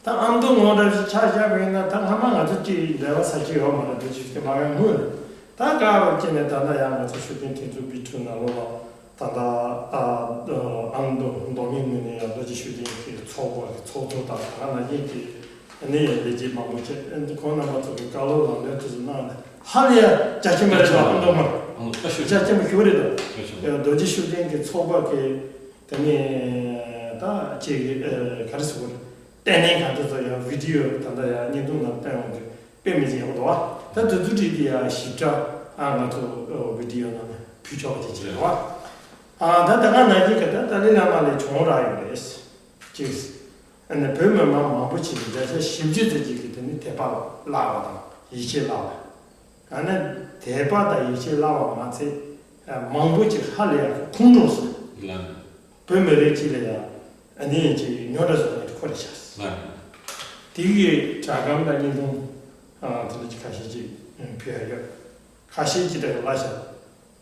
ད་ཨ་མདོ་ངོས་འདྲ་ཞིག་ཆ་བཞག་པ་ཡིན་ན། ད་སྔ་མ་ང་ཚོ་གཅིག་འབྲེལ་བ་ཟེར་གྱི་ཡོད་མ་རེད། འདི་ཅིག་དེ་མ་ཡོང་སྔོན་ནས། ད་ག་བར་བྱས་ནས་ད་ལྟ་ཡང་ང་ཚོ་ཤུགས་ལྡན་མཐུན་ཚོགས་པའི་ཁྲོད་ནང་ལོགས་ལ་ད་ལྟ་ཨ་ཨ་མདོ་མདོ་སྨད་ངོས་ནས་ཡང་རྡོ་རྗེ་ཤུགས་ལྡན་གྱི་ཚོགས་པ་གི་ཚོགས་གཙོ་དང་། ད་ག་ནང་བཞིན་གྱི་ཨ་ནི་ཡང་ལས་བྱེད་མང་པོ་བྱས། ཨ་ནི་ཁོང་རྣམ་པ་ཚོ་གི་བཀའ་སློབ་ལམ་སྟོན་དེ་ཚོ་གནང་ནས་ཧ་ལས་ཡ་རྒྱ་ཆེན་པོ་རེད་པ། ཨ་མདོ་མ་རེད། ཨ་མདོ་ཆེན་པོ་ཞེ་པོ་རེད་དོ། རྡོ་རྗེ་ཤུགས་ལྡན་གྱི་ཚོགས་པ་གི་དེ་ནས་ད་ཅིག་ཨ་ག་རེ་ཟེར་དགོས་རེད། ལྟས་ངན་ག་ཚོད་ཚོ་ཡང་བི་ཌི་ཡོ་ད་ལྟ་ཡང་བརྙན་ཐུང་ནང་བཏོན་ཡོང་དུས་དཔེ་མི་སྲིད་ཡག་པོ་འདུག་བ། ད་དེ་ཚོ་བྲིས་ཏེ་ཡང་ཞིབ་ཕྲ་ཨ་ང་ཚོ་བི་ཌི་ཡོ་ནང་ནས་ཕུལ་ཆོག་པ་ཅིག་བྱེད་རོགས། ཨ་ད་ད་ག་ནང་བཞིན་གྱི་ད་ཏཱ་ལའི་བླ་མ་ལ་གྱོང་རག་ཡོད་རེད། གཅིག། ཨ་ནི་བོད་མི་མང་མང་པོ་ཅིག་གིས་བརྒྱ་ཆ་བཞི་བཅུ་ཙམ་ཅིག་གིས་དེ་ནི་དད་པ་བརླག་པ་དང་ཡིད་ཆེས་བརླག་པ། ཨ་ནི་དད་པ་དང་ཡིད་ཆེས་བརླག་པ་མ་ཚད་མང་པོ་ཅིག་ཧ་ལས་ཡག་ཁོང་ཁྲོ་ཟ། བོད་མི་རིགས་གཅིག་ལ་ཡང་ཨ་ནི་ཅིག་རྙོག་དྲ་བཟོ་མཁན་དེ་ཁོ་རེད་ཤག། དེ་གི་སྒྲ་སྒམ་དང་བརྙན་ཐུང་ཨ་དེ་འདྲ་ཅིག་ཁ་ཤས་ཅིག་ཕུལ་ཡ་ཡོད། ཁ་ཤས་ཅིག་དེ་ག་ལ་ཤག།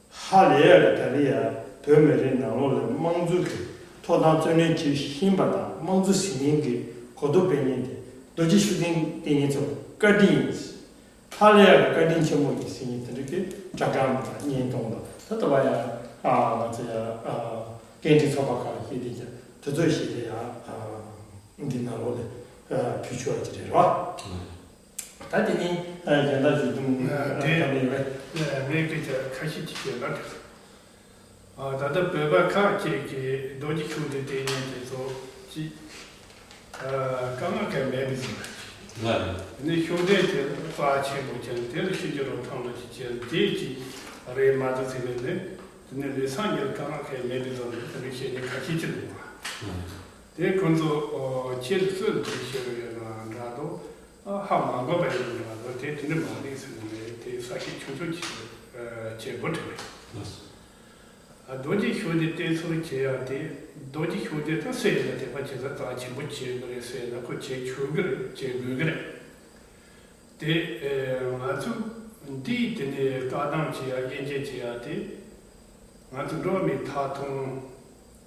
ཧ་ལས་ཡག་གི། ད་རེས་ཡ་བོད་མི་རིགས་ནང་ལོགས་ལ་དམངས་གཙོ་གི་ཐོབ་ཐང་རྩོད་ལེན་བྱེད་བཞིན་པ་དང་། དམངས་གཙོ་ཟེར་མཁན་གྱི་གོ་རྟོགས་སྤེལ་མཁན་དེ་རྡོ་རྗེ་ཤུགས་ལྡན་དེ་ཉིད་ཚོ་བཀའ་དྲིན་ཡིན། ཧ་ལས་ཡག་གི། བཀའ་དྲིན་ཆེན་པོ་ཡིན་ཟེར་མཁན་དེ་འདྲ་གི་སྒྲ་སྒམ་དང་བརྙན་ཐུང་དང་། ད་ལྟ་བ་ཡ་ཨ་ང་ཚོ་ཡ་ཨ་སྐད་འཕྲིན་ཚོགས་པ་ཁག་ལ་བཤད་དེ་ཀྱང་དེ་ཚོ་ཞིག་ལ་ཡ་ཨ་འདི་ནང་ལོགས་ལ་ཨ་ཕུལ་ཆོག་ཡ་ཅིག་རེད་རོ། ད་དེ་ནི་ཨ་གཞན་དག་ཞུ་དུམ་ཨ་དེ་ཐམ་པ་ཡོད་པས། ངས་སྐད་ཆ་ཁ་ཤས་ཅིག་བཤད་ན་དེ། ཨ་ད་ལྟ་བོད་པ་ཁག་ཅིག་གིས་རྡོ་རྗེ་ཤུགས་ལྡན་ལྟས་ངན་དེ་ཚོ་ཅིག་ཨ་དཀའ་ངལ་གང་མེད་པའི་བཟོ་འདྲ་ཅིག། ང་རེད། དེ་ནས་ཤུགས་ལྡན་དེ་རྩ་ཆེན་པོ་ཅན་དེ་ལ་ཤུགས་ཀྱི་རོ་ཐང་ལ་ཅིག་བྱས་དེ་ཅིག་རེད་མ་གཏོགས་ཟེར་ནས་ནི། དེ་ནས་ལས་སང་ཉིན་དཀའ་ངལ་གང་མེད་པའི་བཟོ་འདྲ་དེ་འདྲ་བཤད་མཁན་ཁ་ཤས་ཅིག་འདུག་པ། དེ་ཁོང་ཚོ་ཨོ་ཁྱེད་ཚོས་འདི་བཤད་ཡོད་ན་འདྲ་འདུག། ཨ་ཧ་མ་གོ་བ་ཡིན་འདྲ་འདུག། དེ་དེ་འདྲ་མ་རེད་ཟེར་ནས་དེ་ས་ཞིག་ཆུང་ཆུང་ཅིག་ཨ་བྱེད་དགོས་དྲན། ཨ་རྡོ་རྗེ་ཤུགས་ལྡན་བསྟེན་གསོལ་བྱེད་ཡ་དེ། རྡོ་རྗེ་ཤུགས་ལྡན་ད་ཟེར་ན་དད་པ་བྱེད་ས་རྩ་ཆེན་པོ་བྱེད་དགོས་རེད་ཟེར་ན་ཁོ་བྱེད་ཆོག་གི་རེད། བྱེད་དགོས་གི་རེད། དེ་ཨེ་ང་ཚོ་འདིའི་དེ་ནས་བཀའ་གདམས་བྱེད་ཡ་དབྱེ་འབྱེད་བྱེད་ཡ་དེ། ང་ཚོ་འགྲོ་བ་མིའི་མཐའ་ཐང་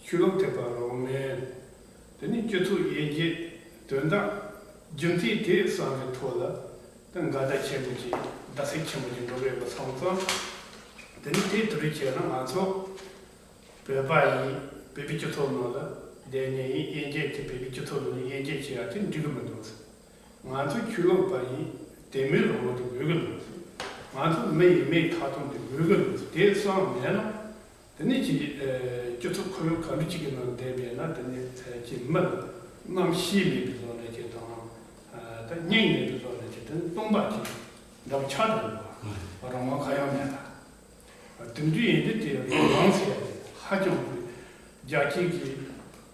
ཆོས་ལུགས་ཐེག་པ་རང་མོས། དེ་ནས་སྤྱི་ཚོགས་དབྱེ་འབྱེད་དོན་དག་རྒྱུ་མཚན་དེ་གསུམ་གྱི་ཐོག་ལ་ད་འགལ་ཟླ་ཆེན་པོ་ཅིག་བརྡབ་གསིག་ཆེན་པོ་ཅིག་འགྲོ་གི་ཡོད་པ་སོང་ཙང་། དེ་ནས་དེ་དུས་རེ་བྱས་ན་ང་ཚོ་བོད་པ་ཡིན། བོད་པའི་སྤྱི་ཚོགས་ནང་ལ་བསྡད་མཁན་ཡིན། དབྱེ་འབྱེད་དེ་བོད་པའི་སྤྱི་ཚོགས་ནང་ལ་དབྱེ་འབྱེད་བྱེད་ཡག་དེ་འགྲིག་གི་མི་འདུག་ང་ཚོ་ཆོས་ལུགས་པ་ཡིན། དད་མོས་རང་དབང་དེ་དགོས་ཀྱི་འདུག་ང་ཚོ་མི་ཡིན་མིན་ཁ་ཐོར་དེ་དགོས་ཀྱི་འདུག་དེ་གསུམ་མེད་ན། དེ་ནས་ཀྱི་སྤྱི་ཚོགས་ཁོར་ཡུག་ག་འདྲ་ཅིག་གི་ནང་བསྡད་པས་ན། དེ་ནས་ཀྱི་མི་ལ་རྣམ་ཤེས་མེད་པའི་བཟོ་འདྲ་ཅིག་དང་། ད་སྙིང་མེད་པའི་བཟོ་འདྲ་ཅིག་དེ་སྟོང་པ་ཅིག་འདྲ་པོ་ཆགས་འགྲོ་གི་འདུག་རང་དབང་གང་ཡང་མེད་པ། དེ་འདྲ་ཡིན་དུས་དེ་རང་དབང་ཟེར་ཡ་དེ་ཧ་ཅང་གི་རྒྱལ་སྤྱིའི་གི་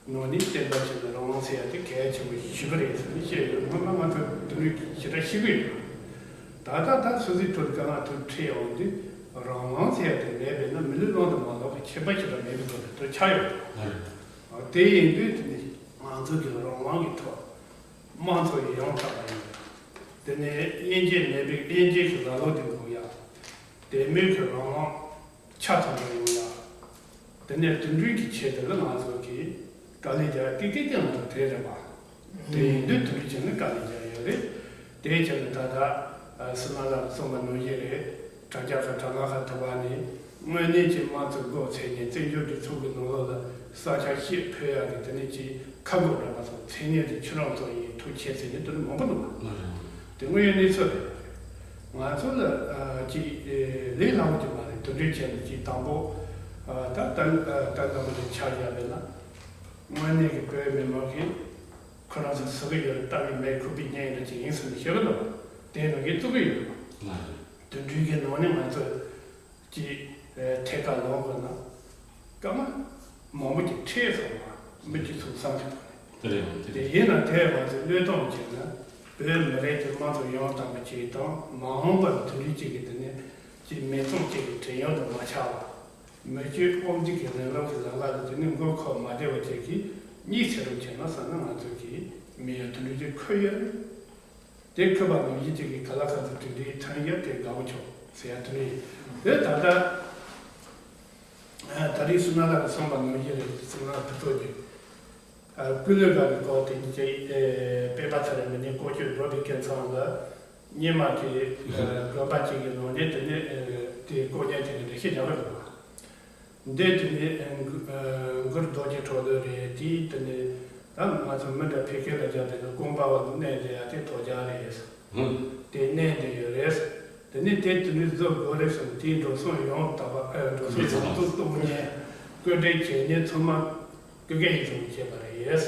ནང་ནས་བསྟན་པ་ཅན་ལ་རང་དབང་ཟེར་ཡ་དེ་གལ་ཆེན་པོ་ཞིག་རེད་ཟེར་ནས་བཤད་ཡོད། སྔོན་མ་ང་ཚོ་དེ་འདྲ་ཞེ་དྲག་ཤེས་ཀྱི་ཡོད། ད་ལྟ་ད་སོ་སོའི་ཁྲོད་དཀའ་ངལ་ཐུག་འཕྲད་ཡོང་དུས་རང་དབང་ཟེར་ཡ་དེ་མེད་པས་ན་མི་ལུས་བླང་དུ་མ་ལོག་གི་ཁྱད་པར་ཞེ་དྲག་མེད་པའི་བཟོ་འདྲ་དེ་ཆགས་ཡོད། དེ་ཡིན་དུས་དེ་ནི་ང་ཚོ་གི་རང་དབང་གི་ཐོག་དམངས་གཙོ་ཡི་ཡང་དག་པ་ཡིན། དེ་ནས་དབྱེ་འབྱེད་མེད་པའི་དབྱེ་འབྱེད་ཀྱི་ལམ་ལུགས་དེ་འགོག་ཡ། དད་མོས་ཀྱི་རང་དབང་ཆ་ཚང་བ་ཡོང་ཡ། དེ་ནས་དེ་འདྲའི་གི་ཆེད་དུ་ལ་ང་ཚོ་གིས་དཀའ་ལས་རྒྱག་ཏིག་ཏིག་ཏིག་ང་ཚོ་དེ་རེད་པ། དེ་ཡིན་དུས་དེ་འདྲའི་ཆེད་ནས་དཀའ་ལས་རྒྱག་ཡོད་རེད། དེའི་ཆེད་ནས་ད་ལྟ་སི་ན་ལ་གསུངས་པ་ནང་བཞིན་རེད། དྲ་རྒྱ་ཁ་དྲ་ལམ་ཁ་ཐུག་པ་ནས་དངོས་གནས་ཀྱི་དམངས་གཙོའི་འགོ་ཚུགས་ནས་བཙན་བྱོལ་སྒྲིག་འཛུགས་ཀྱི་ནང་ལོགས་ལ་ས་ཆ་ཤེད་ཕུལ་ཡག་གི་དེ་ནས་ཀྱི་ཁ་སྒོ་འདྲ་པ་སོགས་མཚན་སྙན་དེ་ཁྱེད་རང་ཚོ་ཡིན་ཐུགས་ཆེ་ཟེར་ནས་དེ་འདྲ་མང་པོ་འདུག་པ། དེ་དངོས་ཡོད་གནས་ཚུལ་རེད། ང་ཚོ་ལ་ཨ་ཅིག་ཨེ་ལས་སླ་པོ་ཅིག་མ་རེད། དེ་འདྲའི་བྱས་ནས་ཅིག་དང་པོ་ཨ་ད་ད་ད་ལྟ་མ་རེད་ཆ་བཞག་པས་ན། དངོས་གནས་ཀྱི་བོད་མི་མང་གིས་ཁོ་རང་ཚོ་ཟ་གི་ཡོད་རེད། ལྟ་གི་མེད། ཁུག་པའི་གཉེན་ཡོད་ཅིག་ཡིན་ཟེར་ནས་བཤད་གི་འདུག་དེ་ནང་གིས་བཙུགས་གི་ཡོད་རེད། དེ་འདྲའི་གི་ནང་ནས་ང་ཚོ་ཅིག་ཨེ་ཐད་ཀར་ལངས་དགོས་ན་སྐར་མ་མང་པོ་ཅིག་འཕྲད་སོང་བ་མི་གཅིག་ཚོ་བསམ་གི་འདུག་དེ་རེད་དེ་རེད། ཡིན་ན་དེ་ང་ཚོས་བློས་གཏོང་བྱས་ན་བོད་མི་རིགས་ཀྱི་དམངས་གཙོ་ཡང་དག་པ་ཅིག་དང་མ་འོངས་པར་དེ་འདྲའི་ཅིག་གི་དེ་ནས་ཅིག་མི་ཚང་ཅིག་གི་བྲན་གཡོག་ཏུ་མ་ཆགས་པ། མི་སྤྱོད་དབང་སྒྱུར་གྱི་རིང་ལུགས་ཀྱི་ལམ་ཁ་ལ་དེ་ནས་མགོ་འཁོར་མ་བདེ་བ་ཅིག་གིས་གཉིད་སད་རོགས་བྱས་ན་བསམ་ན་ང་ཚོ་གིས་མི་ཡང་དེ་འདྲའི་ཅིག་ཁོད་ཡོད་རེད། དེ་ཁོད་པ་ནང་བཞིན་ཅིག་གི་ག་ལ་ག་ཚོད་དེ་འདྲའི་ཐོན་ཡོད་དེ་དགའ་པོ་བྱུང་ཟེར་ཡ་དེ་རེད། དེ་ད་ལྟ་ད་རེས་སུ་ན་ལ་གསུངས་པ་ནང་བཞིན་རེད། སུ་ན་ཕུ་ཚོགས་ཀྱི་ཀུན་གློད་པ་གི་སྐོར་དེ་ཉིད་ཀྱི་དཔེ་པ་ཚ་རེ་མི་ནི་ཀོ་ཅོས་འགྲོ་བའི་སྐད་ཚང་ལ་སྙེ་མ་གི་དགོན་པ་གཅིག་གི་ནང་ནས་དེ་ནས་དེ་ཀོ་ཉན་དེ་གི་འགྲེལ་བཤད་རྒྱག་གི་འདུག་འདི་དེ་ནས་གུ་རུ་རྡོ་རྗེ་གྲོ་ལོད་རེད། དེའི་དེ་ནས་ད་ང་ཚོ་མི་འདྲ་ཕལ་སྐད་ལ་རྒྱབ་པའི་ཀོང་པ་བ་གནས་བསྡད་ཡ་དེ་དོ་རྒྱ་རེད། དེ་གནས་བསྡད་ཡོད་རེད། དེ་ནས་དེ་དེ་ནས་བཟོ་དགོས་རེད་གསུངས། དེའི་འགྲོ་སོང་ཡོངས་དག་པ་ཨ་འགྲོ་སོང་ཡོངས་རྫོགས་གཏོང་མཁན་བཀོད་སྒྲིག་བྱེད་མཁན་ཚང་མ་སྐུ་སྒེར་ཡིན་ཚུལ་བྱས་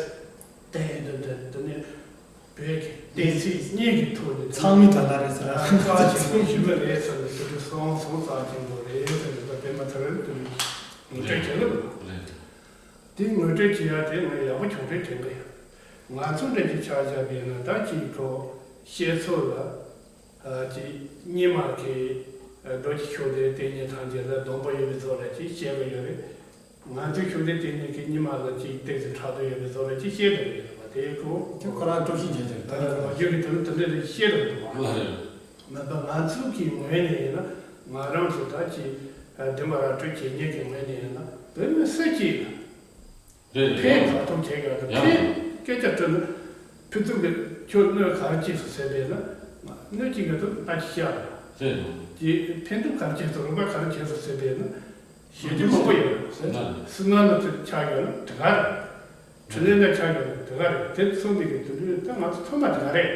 པ་རེད། དེ་ཡིན་དུས་དེ་དེ་ནས་བོད་ཀྱི་བསྟན་སྲིད་གཉིས་ཀྱི་ཐོག་ནས་ཚང་མའི་དོན་དག་རེད་ཟེར། རྩ་ཆེན་པོ་ཞུ་མི་རེད་ཟེར་ནས་དེ་འདྲ་སོང་སོང་རྩ་ཆེན་པོ་རེད་ཟེར་ནས་ད་དེ་མ་ཐར་རེད་དེ་ངོ་སྤྲོད་བྱེད་ལ་འདུག་དེ་ངོ་སྤྲོད་བྱེད་ཡ་དེ་ང་ཡག་པོ་བྱུང་རེད་དྲན་གི་ཡོད། ང་ཚོ་འདྲ་ཅིག་ཆ་བཞག་པས་ན་ད་ཅིག་ཁོ་བཤད་ཚོད་ལ་ཨ་ཅིག་སྙེ་མ་གི་རྡོ་རྗེ་ཤུགས་ལྡན་བསྟེན་མཁན་ཐམས་ཅད་ལ་སྡོང་པོ་ཡོད་པའི་བཟོ་འདྲ་ཅིག་བཤད་གི་ཡོད་རེད། ང་ཚོའི་ཤུགས་ལྡན་བསྟེན་མཁན་གྱི་སྙེ་མ་ལ་ཅིག་ཏོག་ཙམ་ཕྲག་དོག་ཡོད་པའི་བཟོ་འདྲ་ཅིག་བཤད་གི་ཡོད་རེད་པ། དེ་ཁོ་ཁྱོད་ཁོ་རང་སྟོབས་ཤིག་བྱས་ཀྱང་ད་ལོ་རྒྱུས་ཀྱི་དོན་དེ་འདྲ་ཅིག་བཤད་གི་འདུག་པ། མིན་པ་ང་ཚོ་གི་ངོས་ནས་ཡིན་ན་ང་རང་ཚོ་ད་ཅིག་བདེན་པ་ར་སྤྲོད་བྱེད་མཁན་གྱི་ངོས་ནས་ཡིན་ན་བོད་མི་སུ་གཅིག་ལ། རེད་རེད། ཕན་ཡང་ག་ཐོག་བྱེད་དགོས་དང་ཡང་ཕན་སྐད་ཆ་དྲིས་ན་ཕུན་ཚོགས་ཀྱི་ཁྱོད་གནོད་ག་རེ་བྱས་སོང་ཟེར་བས་ན་གནོད་ཀྱི་ག་ཐོག་ལྟ་ཅི་བྱ་རེད། རེད་རེད། ཀྱི་ཕན་ཐོགས་ག་རེ་བྱས་སོང་རོགས་པ་ག་རེ་བྱས་སོང་ཟེར་བས་ན་ཞེ་ཅིག་མང་པོ་ཡོད་རེད་ཟེར། ན་སུ་ན་ན་ཚོད་ཆགས་ཡོད་ན་དེ་ག་རེད། དྲིན་ལན་ན་ཆགས་ཡོད་ན་དེ་ག་རེད། དེ་ཚོ་འདི་གི་དུས་འདི་ད་ང་ཚོ་ཚང་མ་དེ་ག་རེད།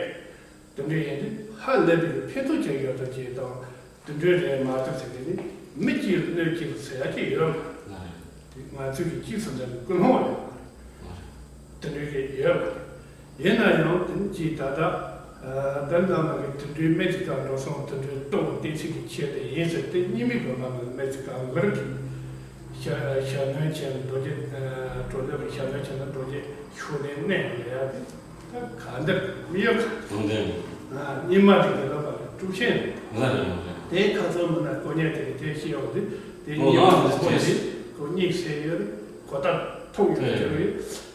དེ་འདྲ་ཡིན་དུས་ཧ་ལས་པའི་ཕན་ཐོགས་ཅན་ཡོད་དོ་ཅེས་དང་དེ་འདྲའི་རེད་མ་གཏོགས་ཟེར་དེ་ནི་མི་གཅིག་ལ་གནོད་ཅིག་ཟེར་ཡ་ཅིག་ཡོད་མ་རེད། དེ་ང་ཚོས་ཀྱི་གཅིག་སུ་འདྲ་ནི་ཀུན་སློང་རེད་མ་རེད། དེ་འདྲའི་གི་ཡོད་མ་རེད། ཡིན་ན་ཡང་དེ་ནི་ཅིག་ད་ལྟ་ཨ་ད་ལྟ་མ་གི་དེ་འདྲའི་སྨན་རྩིས་ཁང་འགྲོ་སོང་དེ་འདྲའི་གཏོང་བསྟན་སྲིད་ཀྱི་ཆེད་དུ་ཡིན་ཟེར་དེ་གཉིས་མི་དགོས་མ་གི་སྨན་རྩིས་ཁང་གུ་རུ་གི་ཞྭ་ཞྭ་སྣོན་ཆེན་རྡོ་རྗེ་ཨ་གྲོ་ལོད་ཀྱི་ཞྭ་སྣོན་ཆེན་ན་རྡོ་རྗེ་ཤུགས་ལྡན་གནས་ཡོད་ཡ་དེ། ད་ག་འདིར་མི་ཡོད་ག་ལུང་བསྟན། ཨ་སྙེ་མ་དེ་གི་ལོ་པ་དཀྲུག་ཤིང་རེད། ལ་རེད་ལ་རེད། དེའི་ཁ་ཚོན་མི་ན་ཀོ་ཉེ་དེ་གི་དེ་ཤི་ཡོང་དུས་དེ་ཨོ་སྙེ་མ་ལ་མང་པོ་དེ་དེ་ཁོ་གཉིད་སད་ཡོད་རེད། གོ་ད་ཐུག་ཡོད་ཀྱི་རེད།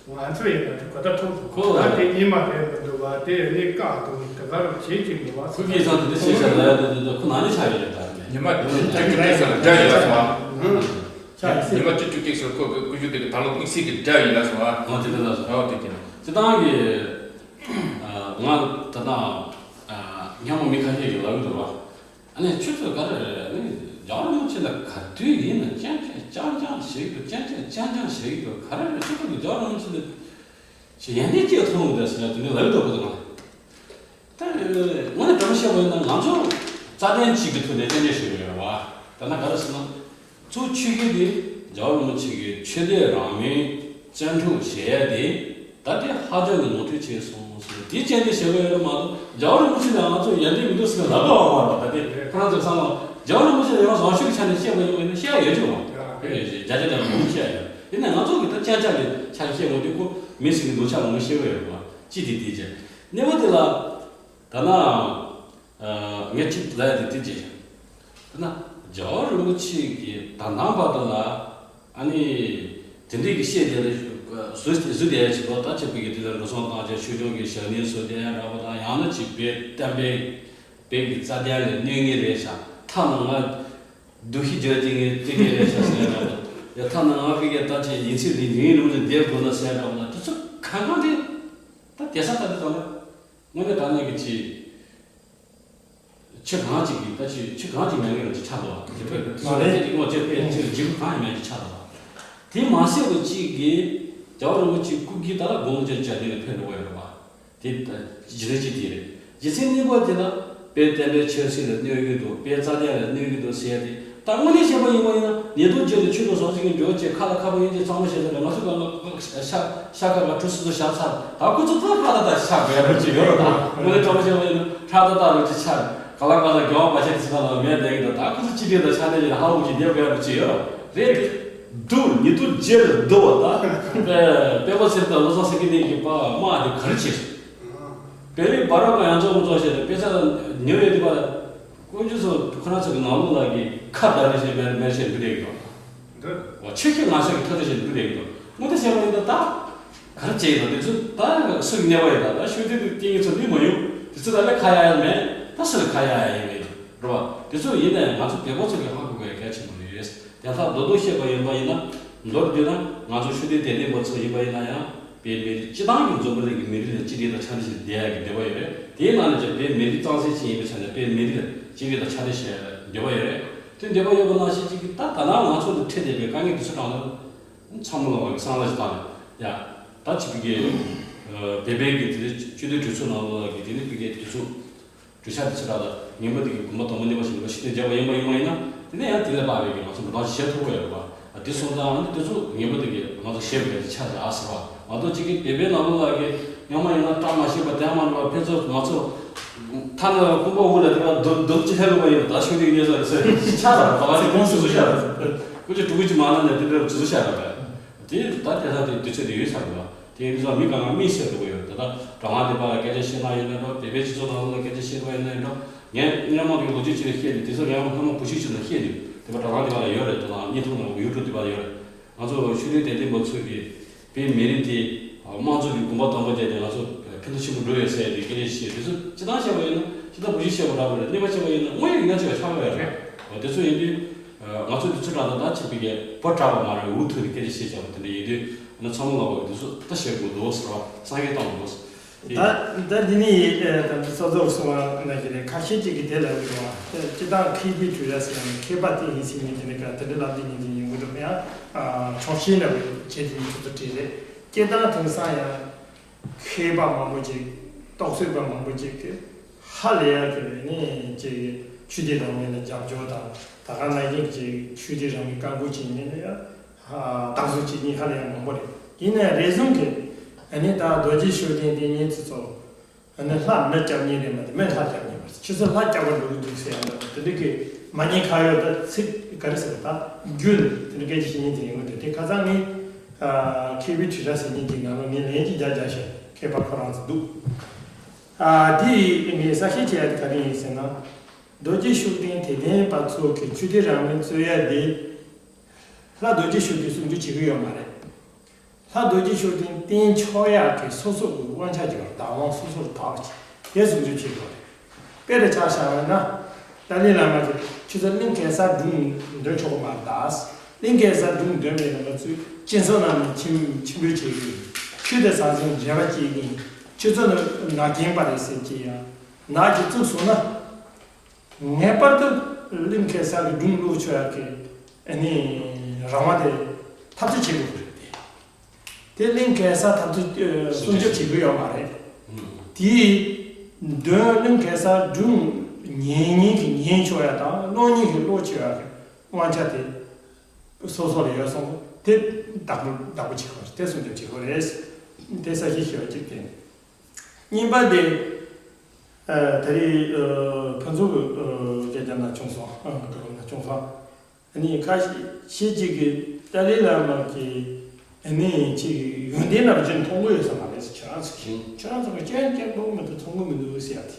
ང་ཚོ་ཡིན་ན་དེ་གོ་ད་ཐུག་སོང་ཁོ་ད་དེ་སྙེ་མ་རེད་མི་འདུག་བ། དེ་ནི་བཀག་ཏུ་ནི་དེ་ག་རུ་བྱེད་ཀྱི་མི་བ་ཁོ་གིས་ས་དེ་འདྲ་བྱེད་བཞག་ན་ཡ་དེ་དེ་དེ་ཁོ་ན་ནི་ཆགས་ཡོད་རེད་ད་དེ། ཉི་མ་དེ་ཞིག་ཀྱང་ཀྱི་ནས་ཟེར་ན་འདྲ་ཡོད་སོང་ཨ། ཨང་། ཉི་མ་བཅུ་བཅུ་གཅིག་སོགས་ཁོ་གི་སྐུ་ཞབས་དེ་གི་ད་ལོ་དམིགས་བསལ་གྱི་དགྲ་ཡིན་ལ་སོང་ཨ། ང་དེ་འདྲ་ལ་སོང་། ཨོ་དེ་ཀྱང་། སྤྱི་བཏང་གི་ང་ད་ལྟ་སྔ་མོ་མི་ཁ་ཤས་ཀྱིས་ལབ་ཀྱི་འདུག་བ། ཨ་ནི་ཁྱོད་ཚོ་ག་རེ་རེད། ཨ་ནི་རྒྱལ་བ་རིན་པོ་ཆེ་ལ་ག་དུས་ཡིན་ན་རྐྱང་རྐྱང་རྐྱང་རྐྱང་བྱེད་ཀྱི་འདུག་རྐྱང་རྐྱང་རྐྱང་རྐྱང་བྱེད་ཀྱི་འདུག་ག་རེ་རེད། ཁྱོད་ཚོ་གི་རྒྱལ་བ་རིན་པོ་ཆེ་ལ་ཞེ་ཡོན་ཏན་སྐྱེས་ཐུབ་འདུག་ཟེར་ན་དེ་འདྲ་ལབ་ཀྱི་འདུག་བ། ད་དངོས་གནས་དྲང་པོ་བཤད་པ་ཡིན་ན་ང་ཚོ་རྩ་དོན་གཅིག་གི་ཐོག་ནས་སྐྱོན་བརྗོད་ཞུ་གི་ཡོད་རེད་བ། ད་ན་ག་རེ་ཟེར་ན། གཙོ་ཆེ་ཤོས་དེ་རྒྱལ་བ་རིན་པོ་ཆེ་གི་ཆོས་དད་རང་མོས་བཙན་འཕྲོག་བྱེད་ཡ་དེ་ད་དེ་ཧ་ཅང་གི་ནོར་འཁྲུལ་ཆེ་སོང་ཟེར་དེ་སྐྱོན་བརྗོད་བྱེད་དགོས་ཡོད་རེད་མ་གཏོགས། རྒྱལ་བ་རིན་པོ་ཆེ་ལ་ང་ཚོ་ཡོན་ཏན་མི་འདུག་ཟེར་ལབ་པ་མ་རེད། ད་དེ་ཁོ་རང་ཚོའི་བསམ་བློ་རྒྱལ་བ་རིན་པོ་ཆེ་ལ་ཡང་བཟང་ཤོས་ཀྱི་ཆ་ནས་བཤད་པ་ཡིན་པ་ཡིན་ན་བཤད་ཡ་ཡོད་ཀྱི་མ་རེད། བརྒྱ་ཆ་བརྒྱ་མང་པོ་བཤད་ཡ་ཡོད། ཡིན་ནའི་ང་ཚོ་གི་ད་སྐྱོན་ཆ་གི་ཆ་ནས་བཤད་དགོས་དུས་ཁོ་མི་ཟེར་གི་འདོད་ཆགས་མང་པོ་བཤད་ཀྱི་ཡོད་རེད་བ། ཅི་དེ་དེ་བྱས་གནས་བབ་དེ་ལ། ད་ན། ཨ། ངས་གཅིག་ལབ་ཡ་དེ་དེ་གཅིག་ད་ན་རྒྱལ་བ་རིན་པོ་ཆེ་གིས་ད་ལྟ་བར་དུ་ལ་ཨ་ནི་དེ་འདྲའི་གི་བཤད་དེ་ལ་བཟོས་ཏེ་བཟོས་དེ་ཡ་བྱེད་པ་ད་ཆེ་བོད་ཀྱི་དེ་ལ་འགྲོ་སོང་བཏང་བྱས་ཆོས་སྐྱོང་གི་ཞལ་ནས་བཟོས་དེ་ཡ་འདྲ་པོ་དང་། ཡང་ན་ཅིག་བོད་བསྟན་པའི་བོད་ཀྱི་རྩ་དོན་ལ་གནོད་ངེས་རེད་ཤག་ཐ་ན་ང་སྡུག་ཤི་རྒྱག་དེ་ངས་བལྟས་མཁན་རེད་ཤག་ཟེར་ཡ་འདྲ་པོ། ཡ་ཐ་ན་ང་ཕ་གིར་ད་ཆེ་ཡིན་ཚེ་རིང་རིང་རིང་ལ་བསྡད་དགོས་ན་ཟེར་ཡ་འདྲ་པོ་ལ་དེ་ཚོ་གང་གང་དེ་ད་དེ་ས་ད་དེ་ཙམ་ལ། དངོས་གནས་དྲང་གནས་ཀྱི་ཅི། ཁྱི་གང་ཅིག་གིས་ད་ཅི་ཁྱི་གང་ཅིག་མེད་མཁན་ཅིག་ཆགས་འདུག་བ། ཅི་ཕོད་ཅིག་ངོ་ཅི་ཕོད་ཅིག་ལྗིད་པོ་གང་ཡང་མེད་ཅིག་ཆགས་འདུག་བ། དེ་མ་ཟད་པ་ཅིག་གིས་རྒྱལ་བ་རིན་པོ་ཆེའི་སྐུ་སྐྱེ་ད་ལ་དགོངས་འཇགས་བྱ་དེ་ལ་ཕེབས་འགྲོ་བ་ཡོད་རེད་བ། དེ་ད་རྗེས་ཟིན་ཅིག་དེ་རེད། རྗེས་ཟིན་གཉིས་པ་དེ་ལ་དཔལ་བསྟན་པའི་ཆོས་སྲིད་ལ་གནོད་ཀྱི་འདུག་དཔལ་རྩ་དོན་ལ་གནོད་ཀྱི་འདུག་ཟེར་ཡ་དེ། ད་དངོས་གནས་བཤད་པ་ཡིན་པ་ཡིན་ན་ཉེས་རྡུང་བརྗོད་ནས་ཆོས་དང་ཟང་ཟིང་གི་འགྲོ་བྱེད་ཁ་ལ་ཁ་པར་ཡིན་གྱི་གཙང་མ་བཤད་ས་རེད། ང་ཚོ་ག་ལ་ཤ་ཤ་ཁ་ཁ་གྲུ་སོ་སོ་བཞག་ཚར། ད་ཁོ་ཚོ་ད་ཧྲ་ད་ད་ཤ་དགོས་ཡ་རོ་ཅིག་ཡོད་རོ། ད་དངོས་གནས་དྲང་པོ་བཤད་པ་ཡིན་ན་ཧྲ་ད་ད་རོ་ཅིག་ཆགས་རེད། ག་ལ་ག་ལ་རྒྱལ་བ་པ་ཆེན་དེ་ཚོ་ད་ལ་མེད་བསྡད་ཀྱི་འདུག་ད་ཁོ་ཚོ་ཅི་བྱེད་ད་ཆ་ནས་ཡིན་ཧ་འུ་ཅིག་བསྡད་དགོས་ཡ་རོ་ཅིག་ཡོད་རོ། རེད་དེ། སྡུག་ཉེས་རྡུང་བརྗོད་ནས་སྡུག་བ་ད། དཔེ་དཔེ་པོ་ཚེ་དང་བློ་བཟང་སེང་གེ་གཉིས་ཀྱི་པ་དམག་དེ་ག་རེ་བྱས་སོང་། བེ་རི་སྦ་ར་ཀ་ཡང་ཚོགས་མ་ཚོགས་བྱས་ཏེ་དཔེ་ཆ་ཉོ་ཡོད་དེ་པ། དཀོན་མཆོག་ཚོ་ཁོ་རང་ཚོ་གི་ནང་ལོགས་ལ་གི་ཁ་བརྡ་རེ་བྱས་མེར་མེར་བྱས་འདུག་རེད་ཀྱང་། འདི། འོ་ཆོས་ཤིག་ང་ཚོ་གི་ཐག་གཅོད་བྱས་འདུག་རེད་ཀྱང་། དངོས་གནས་བཤད་པ་ཡིན་ན་ད་ག་རེ་བྱས་ཡིན་ན་དེ་ཚོ་ད་སུ་གི་གནས་པ་ཡིན་ན་ད་ཤུགས་ལྡན་དུ་སྐྱེ་ངེས་ཚོ་འདི་མ་ཡོང་། དེ་ཚོ་ད་ལས་ཁ་ཡ་ཡ་མེད། ད་སུ་ལ་ཁ་ཡ་ཡ་ཡིན་མེད་རེད་བ། དེ་ཚོ་ཡིན་ནའི་ང་ཚོ་བལ་པོ་ཚོ་གི་ཧ་གོ་དགོས་ཡ་གལ་ཆེན་པོ་རེད། དེ་ལྟར་རྡོག་རྡོག་བཤད་པ་ཡིན་པ་ཡིན་ན། མདོར་བསྡུས་ན་ང་ཚོ་ཆོས་དད་དད་ལྡན་པ་ཚོ་ཡིན་པ་ཡིན་ན་ཡང་བོད་མི་རིགས་སྤྱི་བཏང་གི་འཛམ་བུ་གླིང་གི་མི་རིགས་ལ་གཅིག་སྒྲིལ་དང་ཆ་འདྲི་ཞིག་བསྡད་ཡག་གི་འདོད་པ་ཡོད་རེད། དེའི་ནང་ནས་ཀྱང་བོད་མི་རིགས་གཙང་སེལ་ཅིག་ཡིན་པའི་ཆ་ནས་བོད་མི་རིགས་ལ་གཅིག་སྒྲིལ་དང་ཆ་འདྲི་ཞིག་འདོད་པ་ཡོད་རེད། དེ་འདོད་པ་ཡོད་པ་ནང་བཞིན་གཅིག་གིས་ད་ད་ནང་ང་ཚོ་འདི་འཕྲད་བསྡད་པའི་དཀའ་ངལ་དེ་ཚོ་དྲང་གནས་ཚང་མ་ལ་བསམ་བློ་ཞིག་བཏང་ནས་ཡ། ད་ཅིག་གི་བོད་པའི་གི་དེ་ཆོས་དད་གྲོས་ཚོགས་ནང་ལོགས་ལ་གི་དེ་ནི་བོད་ཀྱི་དུས་ཚོད། གྲོས་འཆར་དེ་ཚོ་རག་ལ་ངན་པ་དེ་གི་དགོངས་པ་དང་པོ་གནས་པ་ཞིག་ལ་ཤི་དེ་མཇལ་བ་ཡིན་པ་ཡིན་པ་ཡིན་ན། དེ་ནས་ཡང་དེ་ལས་ལྷག་པའི་གི་ང་ཚོ་མི་གྲངས་ཤིག་བྱེད་ཐུབ་ཀྱི་ཡོད་རེད་པ། དེ་སོང་ཙང་དེ་ཚོ་ངན་པ་དེ་གི་ང་ཚོ་ཞེད་པའི་ཆ་རག་ཟེར་བ་མ་གཏོགས་གཅིག་གི་བོད་པའི་ནང་ལོགས་ལ་གི་ཡང་མ་ཡིན་ན་བཀྲ་མ་ཤིས་པ་དེ་མ་འགྲོ་བ་ཕན་ཚུན་ང་ཚོ་ཐ་ན་རྐུན་པ་འུ་ལ་དེ་བ་རྡོ་རྡོ་གཅིག་ལྷན་ལུགས་པ་ཡིན་པ་ད་ཤོད་དེ་གི་གནས་ས་རེད་ཟེར་ཆ་རག་ད་བ་དེ་ཁོང་སོ་སོ་ཤ་རག་ཟེར་ཀུ་ཅི་ཕྲུ་གུ་ཅིག་མ་ན་ནས་དེ་འདྲ་ཚོ་ཤ་རག་པས། དེ་ད་དེ་ས་དེ་དུས་ཚོད་དེ་ཡོད་ས་རེད་བ། དེ་ཡིན་ཙང་མི་གང་གང་དམིགས་བསལ་འགྲོ་གི་ཡོད། དེ་དག་དྲ་ལམ་དེ་པར་ལ་སྐད་ཆ་བཤད་ན་ཡིན་ན་འགྲོ། བོད་པའི་སྤྱི་ཚོགས་ནང་ལ་སྐད་ཆ་བཤད་པ་ཡིན་ན་འགྲོ། ངས་སྔོན་མ་དེ་ལོ་རྒྱུས་ཅིག་ལ་བཤད་ནས་དེ་ཚོ་ཡང་སྔོན་མ་བུ་ཤུགས་ཅིག་ལ་བཤད་ནས་དེ་པར་དྲ་ལམ་དེ་པར་ལ་ཡོད་རེད། དེ་དང་བརྙན་ཐུང་ནང་ཡུ་ཊུབ་དེ་པར་ལ་ཡོད་རེད། ང་ཚོ་ཆོས་དད་དད་ལྡན་པ་ཚོས་ཀྱི་བོད་མི་རིགས་དེ་དམངས་གཙོ་གི་དགོངས་པ་དང་པོ་བརྒྱབ་ནས་ང་ཚོ་ཕན་ཐོགས་ཆེན་པོ་འགྲོ་ཡོད་ཟེར་ཡ་དེ་སྐད་ཆ་བཤད། དེ་ཚོ་སྤྱིར་བཏང་བཤད་པ་ཡིན་ན་སྤྱིར་བཏང་བུ་ཤུགས་བཤད་པ་འདྲ་པོ་རེད། གནས་པ་བཤད་པ་ཡིན་ན་དངོས་ཡོད་ཀྱི་གནས་ཚུལ་ལ་ཆགས་པ་ཡོད་རེད། འོ་དེ་ཚོ་ཡིན་དུས། ང་ཚོ་འདི་ཚོ་དྲ་ད་ད་ཆེ་བི་གའི་བོ་དྲ་བ་མ་རེད། འུ་ཐུག་ནས་སྐད་ཆ་བཤད་བྱ་བ་དེ་འདྲ་ཡིན་དུས་ཨ་ནི་ཚང་མ་ལ་བ་འདི་ཚོ་ད་བཤད་དགོས་འདུག་ཟེར་བ་སངས་རྒྱས་བཏང་འདུག་ཟེར། ད་ད་འདི་ནི་ད་འདི་ཚོ་ཚོ་གསུང་བ་ན་གི་རེད། ཁ་ཤས་ཅིག་གིས་དེ་ལ་འདུག་བ། སྤྱི་བཏང་མཁས་པའི་གྲོས་ར་ཟེར་ཡང་མཁས་པ་དེ་ཡིན་ཟེར་ནས་དེ་འདྲ་ག་དེ་འདྲ་ལབ་དེ་ཡིན་དེ་ཡིན་གི་འདུག་ཡང་ཆོག་ཤེས་འདྲ་བོ་བྱེད་དེ་ཡིན་ཚོ་ཚོ་བྲིས་རེད། སྤྱི་བཏང་དེང་སང་ཡང་མཁས་པ་མང་པོ་ཅིག་རྟོག་བཟོ་པ་མང་པོ་ཅིག་གིས་ཧ་ལས་ཡ་གི་རེད་ནི་ཅིག་ཆོས་དད་རང་མོས་ལ་རྒྱབ་སྐྱོར་དང་ད་ག་ནང་བཞིན་ཅིག་ཆོས་དད་རང་མོས་བཀའ་འགུག་བྱེད་མཁན་ལ་ཡ་རྟག་བཟོ་བྱེད་མཁན་ཧ་ལས་ཡ་མང་པོ་རེད། ཡིན་ནའི་རེ་ཟུང་གིས་ཨ་ནི་ད་རྡོ་རྗེ་ཤུགས་ལྡན་དེ་ཉིད་ཚོ་ཚོ་ཨ་ནི་ལྷ་མི་སྐྱོབ་མཁན་རེད་མ་གཏོགས་མི་ལྷ་སྐྱོབ་མཁན་མ་རེད། ཁྱོད་ཚོ་ལྷ་སྐྱོབ་པར་འགྲོ་གི་འདུག་ཟེར་ཡ་འདྲ་པོ་དེ་འདྲ་གི་མ་ཉེས་ཁ་གཡོག་ད་ཚིག་ག་རེ་ཟེར་བ་ད་རྒྱུན་དེ་འདྲ་སྐད་ཆ་བཤད་མཁན་དེ་ཡིན་དགོས། དེ་དེ་ཁ་སང་ངས་མཁས་པའི་དྲི་བ་ཟེར་མཁན་གྱི་ནང་ལ་ངས་ལན་གཅིག་རྒྱག་རྒྱག་བཞག་མཁས་པ་ཁོ་རང་ཚོ་འདུག་ཨ་དེ་ངས་གསལ་བཤད་བྱས་ཡ་དེ་ག་རེ་ཡིན་ཟེར་ན། རྡོ་རྗེ་ཤུགས་ལྡན་དད་ལྡན་པ་ཚོ་གི་ཆོས་དད་རང་མོས་རྩོད་ཡ་དེ་ལྷ་རྡོ་རྗེ་ཤུགས་ལྡན་སུམ་ཅུ་བྱེད་ཀྱི་ཡོད་མ་རེད། ལྷ་རྡོ་རྗེ་ཤུགས་ལྡན་བསྟེན་ཆོག་ཡག་གི་སོ་སོ་གི་དབང་ཆ་ཅིག་ཡོད་རེད། བདག་དབང་སོ་སོར་བབས་ཀྱི་དེ་སུམ་ཅུ་བྱེད་དགོས་རེད། དཔེ་རུ་ཆ་བཞག་པ་ན་ཏཱ་ལའི་བླ་མ་གིས་ཆུ་ཚོད་གླིང་གེ་སར་སྒྲུང་འདོན་ཆོག་གི་མ་རེད་ད། གླིང་གེ་སར་སྒྲུང་འདོན་པའི་ནང་ཚུལ་སྤྱི་ཚོགས་ནང་ནས་ཁྱིམ་ཁྱིམ་སྤོས་བྱེད་ཀྱི་ཡིན། ཆོས་དང་ཟང་ཟིང་འབྲེལ་བ་བྱེད་ཀྱི་ཡིན། ཁྱོད་ཚོ་ནི་ནག་རྐྱེན་པ་རེད་ཟེར་གྱི་ཡ། ནག་གི་བཙུགས་སོང་ན། ངེས་པར་དུ་གླིང་གེ་སར་གྱི་སྒྲུང་ཀློག་ཆོག་ཡག་གི་ཨ་ནི་རང་དབང་དེ་འཐབ་རྩོད་བྱེད་དགོས་ཀྱི་རེད་དེ། དེ་གླིང་གེ་སར་འཐབ་རྩོད་སྲུང་སྐྱོབ་བྱེད་དགོས་ཡོད་མ་རེད། དེའི་འདོན་གླིང་གེ་སར་སྒྲུང་ཉན་མཁན་གྱིས་ཉན་ཆོག་ཡག་དང་ཀློག་མཁན་གྱིས་ཀློག་ཆོག་ཡག་གི་དབང་ཆ་དེ་སོ་སོ་ལ་ཡོད་སོང་། དེ་བདག་པོ་བདག་པོ་བྱེད་དགོས་རེད། དེ་སྲུང་སྐྱོབ་བྱེད་དགོས་རེད། དེ་གསལ་བཤད་ཞུ་བ་གཅིག་དེ། གཉིས་པ་དེ། ཨ། ད་རེས་ཨ་ཕུན་ཚོགས་ཀྱི་ཨ་སྐད་ཆ་ནང་བྱུང་སོང་། ཨ་སྐད་ཆ་ནང་བྱུང་སོང་། ཨ་ནི་ཁ་ཤས་ཤིག་གིས་ཏཱ་ལའི་བླ་མ་གི་ཨ་ནི་ཅིག་ཡོན་ཏན་རྣམས་ཅིག་མཐོང་གི་ཡོད་ས་མ་རེད་ཟེར། ཁྱེད་རང་ཚོ་གིས་ཁྱེད་རང་ཚོ་གིས་སྐྱོན་སྐྱོན་པོ་མི་འདུག་མཐོང་གི་མི་འདུག་ཟེར་ཡ་དེ།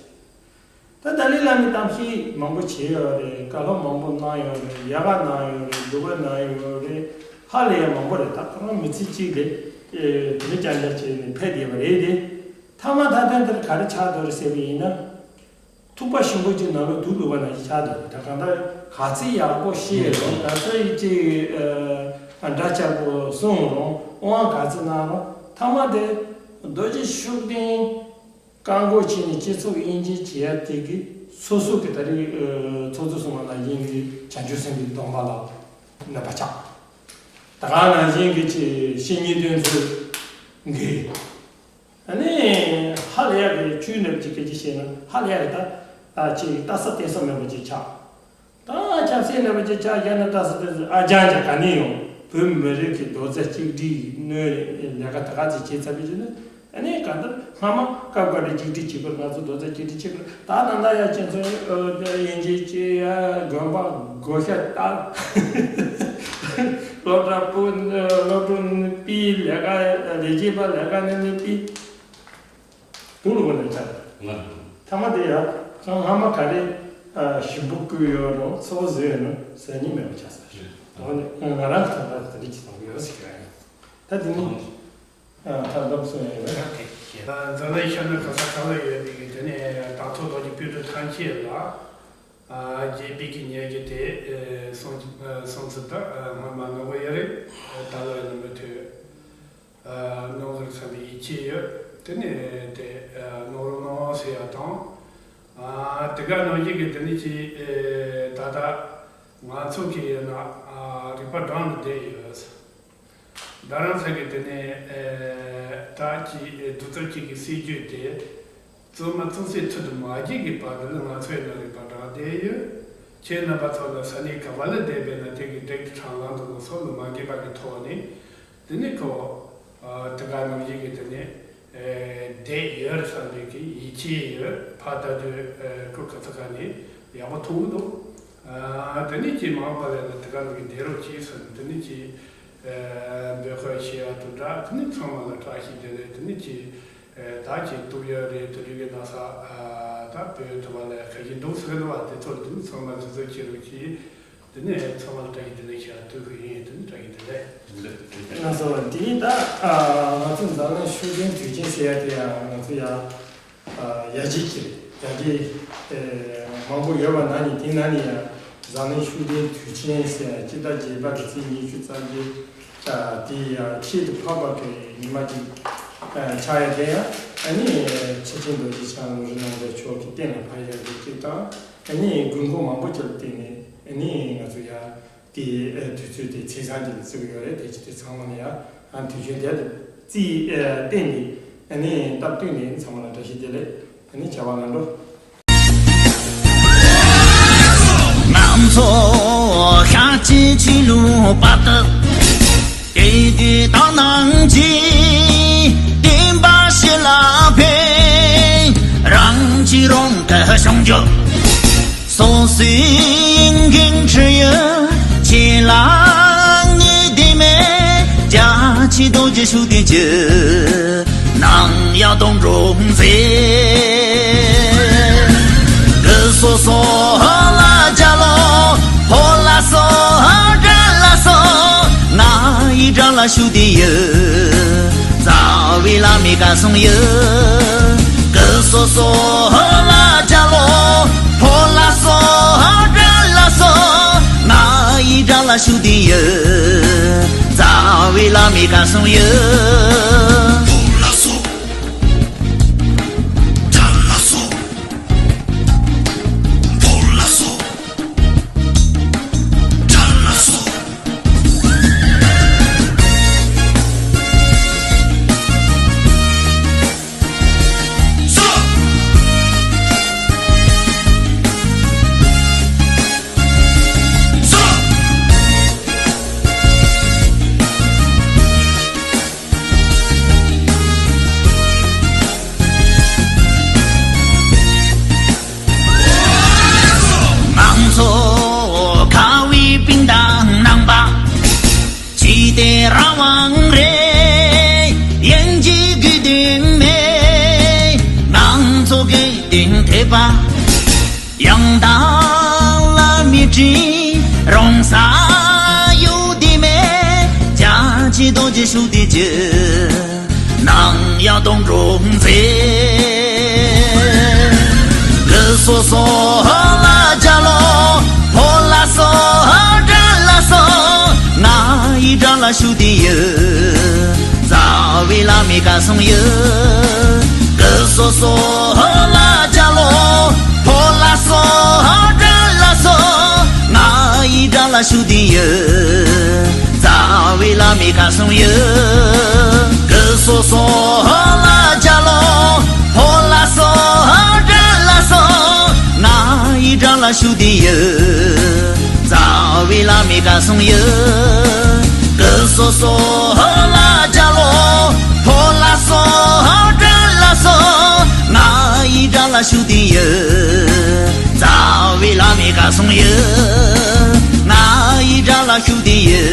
ད་ཏཱ་ལའི་བླ་མས་གཏམ་བཤད་མང་པོ་བྱས་ཡོད་རེད། བཀའ་སློབ་མང་པོ་གནང་ཡོད་རེད། ཡག་ག་གནང་ཡོད་རེད། སྡུག་ག་གནང་ཡོད་རེད། ཧ་ལས་ཡ་མང་པོ་རེད། ད་ཁོ་རང་མི་ཚེ་གཅིག་ལས་ཨེ་དེ་འདྲ་རྐྱང་རྐྱང་བྱས་ནས་ཕེབས་བསྡད་པ་རེད་དེ། མཐའ་མ་མཐའ་དོན་དེར་ག་རེ་ཆགས་འདུག་རེད་ཟེར་བ་ཡིན་ན། ཐུག་པ་ཞིམ་པོ་ཅིག་ནང་ལ་དུག་བླུགས་པ་ནང་བཞིན་ཆགས་འདུག་རེད། ད་གང་ལྟར་ག་ཚོད་ཡག་པོ་བཤད་རུང་། ག་ཚོད་ཅིག་ཨ་འདྲ་ཆགས་པོ་གསུངས་རུང་། དབང་ག་ཚོད་གནང་རུང་། མཐའ་མ་དེ་རྡོ་རྗེ་ཤུགས་ལྡན་བཀག་འགོག་བྱས་ནས་སྤྱི་ཚོགས་དབྱེ་འབྱེད་བྱེད་ཡ་དེ་གིས་སོ་སོ་གི་ད་རེས་ཨ་ཚོགས་གཙོ་གསུམ་པ་ནང་བཞིན་གྱི་བྱང་ཆུབ་སེམས་དཔའི་སྡོམ་པ་ལ་གནོད་པ་ཆགས། ད་ག་ནང་བཞིན་གྱི་ཅིག་བཤེས་གཉེན་དེ་ཚོ་གིས་ཨ་ནི་ཧ་ལས་ཡག་གི་ཆོས་ནོར་གྱི་སྐད་ཆ་བཤད་ན་ཧ་ལས་ཡག་གི་ད་ཅིག་ལྟ་ས་བལྟ་ས་མེད་པ་ཅིག་ཆགས། ད་ཆབ་སྲིད་ནང་བ་ཅིག་ཆགས་བཞག་ན་ལྟ་ས་བལྟ་ས་ཨ་ཅང་ཅང་ག་ནས་ཡོང་། བོད་མི་རིགས་ཀྱི་རྡོག་རྩ་གཅིག་སྒྲིལ་གནོད་ལས་ཀ་ད་ག་ཚོད་བྱས་ཚར་བའི་རྗེས་ནས། ཨ་ནི་གང་ལྟར་སྔ་མ་སྐབས་འགའ་རེ་གཅིག་སྒྲིལ་བྱེད་དགོས། ང་ཚོ་རྡོག་རྩ་གཅིག་སྒྲིལ་བྱེད་དགོས། ད་ད་ལྟ་ཡ་ཁྱེད་ཚོ་དབྱེ་འབྱེད་བྱེད་ཡ། དགོན་པ་བགོ་བཤའ་བཏང་། སློབ་གྲྭ་སྤོ། སློབ་གྲྭ་ནས་ཕུད། ལས་ཀ་ལས་བྱེད་པ་ལས་ཀ་ནས་ནས་ཕུད། དུག་ལོག་ལ་ཆགས། ང་། ཐ་མ་དེ་ཡང་སྔ་མ་ག་རེ་ཨ་ཞིམ་པོ་བསྐུས་ཡོད་རུང་། ཚོགས་བཟོས་ཡོད་རུང་ཟ་སྙིང་མེད་པ་ཆགས་ས་རེད། འོ་ནི་ང་རང་གི་ཐོག་ལ་དེ་འདྲ་ཅིག་བཏང་གི་ཡོད་ཟེར་གྱི་ཡོད། ད་དེ་ནི་ཨ་ཐ་དམ་སོང་ཡོད་རེད། ཨ་འཛམ་གླིང་ཤར་ནུབ་གང་ས་གང་ལ་ཡོད་པའི་གི་དེ་ནས་དང་ཐོག་རྡོ་རྗེ་སྤུན་གྲོགས་ཐམས་ཅད་ལ། ཨ་རྒྱས་པའི་གི་ཉེར་བཞི་དེ་ཨེ་སོང་ཨ་སོང་ཚུལ་ད་ཨ་སྔ་མ་གནང་གི་ཡོད་རེད། ཨ་ད་ལོ་ཡིན་ན་མུ་མཐུད་ཨ་གནང་གི་རེད་བསམ་པའི་ཡིད་ཆེས་ཡོད། དེ་ནས་དེ་ཨ་གནང་རོགས་གནང་ཟེར་ཡ་དང་། ཨ་དེ་ག་ནང་བཞིན་གི་དེ་ནས་ཅིག་ཨེ་ད་ལྟ་ང་ཚོ་གི་ཡིན་ན་ཨ་རིག་པ་གྲངས་ལ་བསྡད་ཡོད། རྡ་རམ་ས་གི་དེ་ནས་ཨེ་ད་ཅིག་ཨེ་གདུགས་ཚོད་ཅིག་གི་སྲིད་ཇུས་དེ། བཙུན་མ་ཙུན་སི་ཐུ་དུ་མ་གྱི་གི་བར་དུ་ལ་ང་ཚོའི་ནང་རིག་པ་གྲངས་བསྡད་ཡོད། ཁྱེད་རྣམ་པ་ཚོ་ལ་ས་གནས་ག་བ་ལ་བསྡད་པའི་ན་དེ་གི་འདེགས་ཁྲང་ལམ་དུ་ལོ་སོགས་ལ་མ་འགལ་བ་གི་ཐོག་ནས། དེ་ནས་ཁོ་ཨ་དེ་ག་ནང་བཞིན་གི་དེ་ནས་ཨེ་བསྡད་ཡོད་བསམ་པའི་གི་ཡིད་ཆེས་ཡོད། ཕ་ད་དུས་ཨེ་ཁོ་ག་ཚ་ག་ནས་ཡག་པོ་མཐོང་གི་འདུག་ཨ་དེ་ནས་ཀྱི་མང་པ་ལས་ན་དེ་ག་ནང་གི་བསྡད་རོགས་གྱིས་ཟེར་ནས་དེ་ནས་ཀྱི་ཨེ་འབོད་སྐུལ་བྱེད་ཡ་དུ་འདྲ། དེ་ནས་ཚང་མ་ལ་བཀྲ་ཤིས་བདེ་ལེགས། དེ་ནས་ཀྱི་ཨེ་ད་ཅིག་གཏུག་ཡ་རེད། དེ་རིགས་ཀྱི་ན་ཚ་ཨ་ད་བོད་ཐུབ་པ་ལ་ཁ་ཞིག་འདུག་ཟེར་གི་འདུག་བ། དེ་ཚོ་དེ་ཚང་མ་དུས་ཚོད་ཁྱེར་རོགས་གྱིས། དེ་ནས་ཚང་མ་ལ་བཀྲ་ཤིས་བདེ་ལེགས་ཞུ་ཡ་ཐུག་གི་ཡིན། དེ་ནས་བཀྲ་ཤིས་བདེ་ལེགས། ལགས་སོ། དེ་ད་ཨ་ང་ཚོ་འཛམ་གླིང་ཤུགས་ལྡན་དུས་ཆེན་ཟེར་ཡ་དེ་ཡང་ང་ཚོ་ཡ་ཨ་ཡར་རྒྱས་ཀྱི་རེད། ཡར་རྒྱས་ཨེ་མང་པོ་ཡོད་པ་ནང་ནས། དེ་ནང་ནས་ཡང་འཛམ་གླིང་ཤུགས་ལྡན་དུས་ཆེན་ཟེར་ཡ་སྤྱི་ཟླ་བརྒྱད་པ་གི་ཚེས་ཉི་ཤུ་རྩ་བརྒྱད། ཨ་དེ་ཡང་ཆེད་དུ་འཕགས་པ་གི་ཉི་མ་ཅིག་ཨ་ཆགས་ཡ་དེ་ཡང་ཨ་ནི་ཁྲི་ཆེན་རྡོ་རྗེ་འཆང་ལུང་རིགས་རྣམ་རྒྱལ་མཆོག་གིས་གཏན་ལ་ཕབ་ཡ་གི་ཅིག་དང་། ཨ་ནི་དགོས་མཁོ་མང་པོ་ཅིག་ལ་བརྟེན་ནས་ཨ་ནི་ང་ཚོ་ཡ་དེ་ཨ་དུས་ཚོད་དེ་ཚེས་བཟང་ཅིག་ལ་བརྩི་གི་ཡོད་རེད། དེ་ཅི་དེ་ཚང་མ་ལ་ཡ་ཨ་དུས་ཆེན་དེ་ལ་བརྩིས་ཨ་བརྟེན་ནས་ཨ་ནི་སྟབས་བསྟུན་ནས་ཚང་མ་ལ་བཀྲ་ཤིས་བདེ་ལེགས། ཨ་ནི་བྱ་བ་ལ་འགྲོ། ང་ཚོ་ཤ་ཆེ་ཆོས་ལུགས་པ་དག་དེ་དུས་དག་སྣང་གིས་བསྟན་པ་ཞི་ལ་ཕན། རང་གཅེས་རང་གིས་བྱང་ཆུབ། སོ་སོའི་འགན་འཁྲི་ཡོད། ཆེ་ལ་ངེས་བདེ་མེད། རྒྱ་ཆེ་རྡོ་རྗེ་ཤུགས་ལྡན་གྱི། ནམ་ཡང་སྡོང་གྲོགས་མཛད། གུ་སོ་སོ་ཧོ་ལ་རྒྱ་ལོ། ཧོ་ལ་སོ་དགྲ་ལ་སོ། ང་ཡི་དགྲ་ལ་ཤུགས་ལྡན་ཡོད། རྩ་བའི་བླ་མའི་བཀའ་གསུང་ཡོད། གུ་སོ་སོ་ཧོ་ལ་རྒྱ་ལོ། ཧོ་ལ་སོ་དགྲ་ལ་སོ། ང་ཡི་དགྲ་ལ་ཤུགས་ལྡན་ཡོད། ལ་སོང་ཡོད། ང་ཚོ་ཁ་བའི་པིན་དང་ནང་པ། ཅི་སྟེ་རང་དབང་རེད། ཡིན་གཅིག་དགོས་དོན་མེད། ང་ཚོ་དགོས་དོན་འཐད་པ། ཡང་དག་ལ་མི་དྲན་རང་ས་ཡོད་དེ་མེད། རྒྱ་ཆེ་རྡོ་རྗེ་ཤུགས་ལྡན་གྱི། ནང་ཡང་གཏོང་འགྲོ་མཛད། སྐུ་སོ་སོ་ལ་རྒྱ་ལོ། ཕོ་ལ་སོ་དགྲ་ལ་སོ། ང་ཡི་དགྲ་ལ་ཤུགས་ལྡན་ཡོད། རྩ་བའི་བླ་མའི་བཀའ་སྲུང་ཡོད། སྐུ་སོ་སོ་ལ་རྒྱ་ལོ། ཕོ་ལ་སོ་དགྲ་ལ་སོ། ང་ཡི་དགྲ་ལ་ཤུགས་ལྡན་ཡོད། རྩ་བའི་བླ་མའི་བཀའ་སྲུང་ཡོད། སྐུ་སོ་སོ་ལ་རྒྱ་ལོ། ཕོ་ལ་སོ་དགྲ་ལ་སོ། ང་ཡི་དགྲ་ལ་ཤུགས་ལྡན་ཡོད། རྩ་བའི་བླ་མའི་བཀའ་སྲུང་ཡོད། སྐུ་སོ་སོ་ལ་རྒྱ་ལོ། ཕོ་ལ་སོ་དགྲ་ལ་སོ། ང་ཡི་དགྲ་ལ་ཤུགས་ལྡན་ཡོད། རྩ་བའི་བླ་མའི་བཀའ་སྲུང་ཡོད། ང་ཡི་དགྲ་ལ་ཤུགས་ལྡན་ཡོད།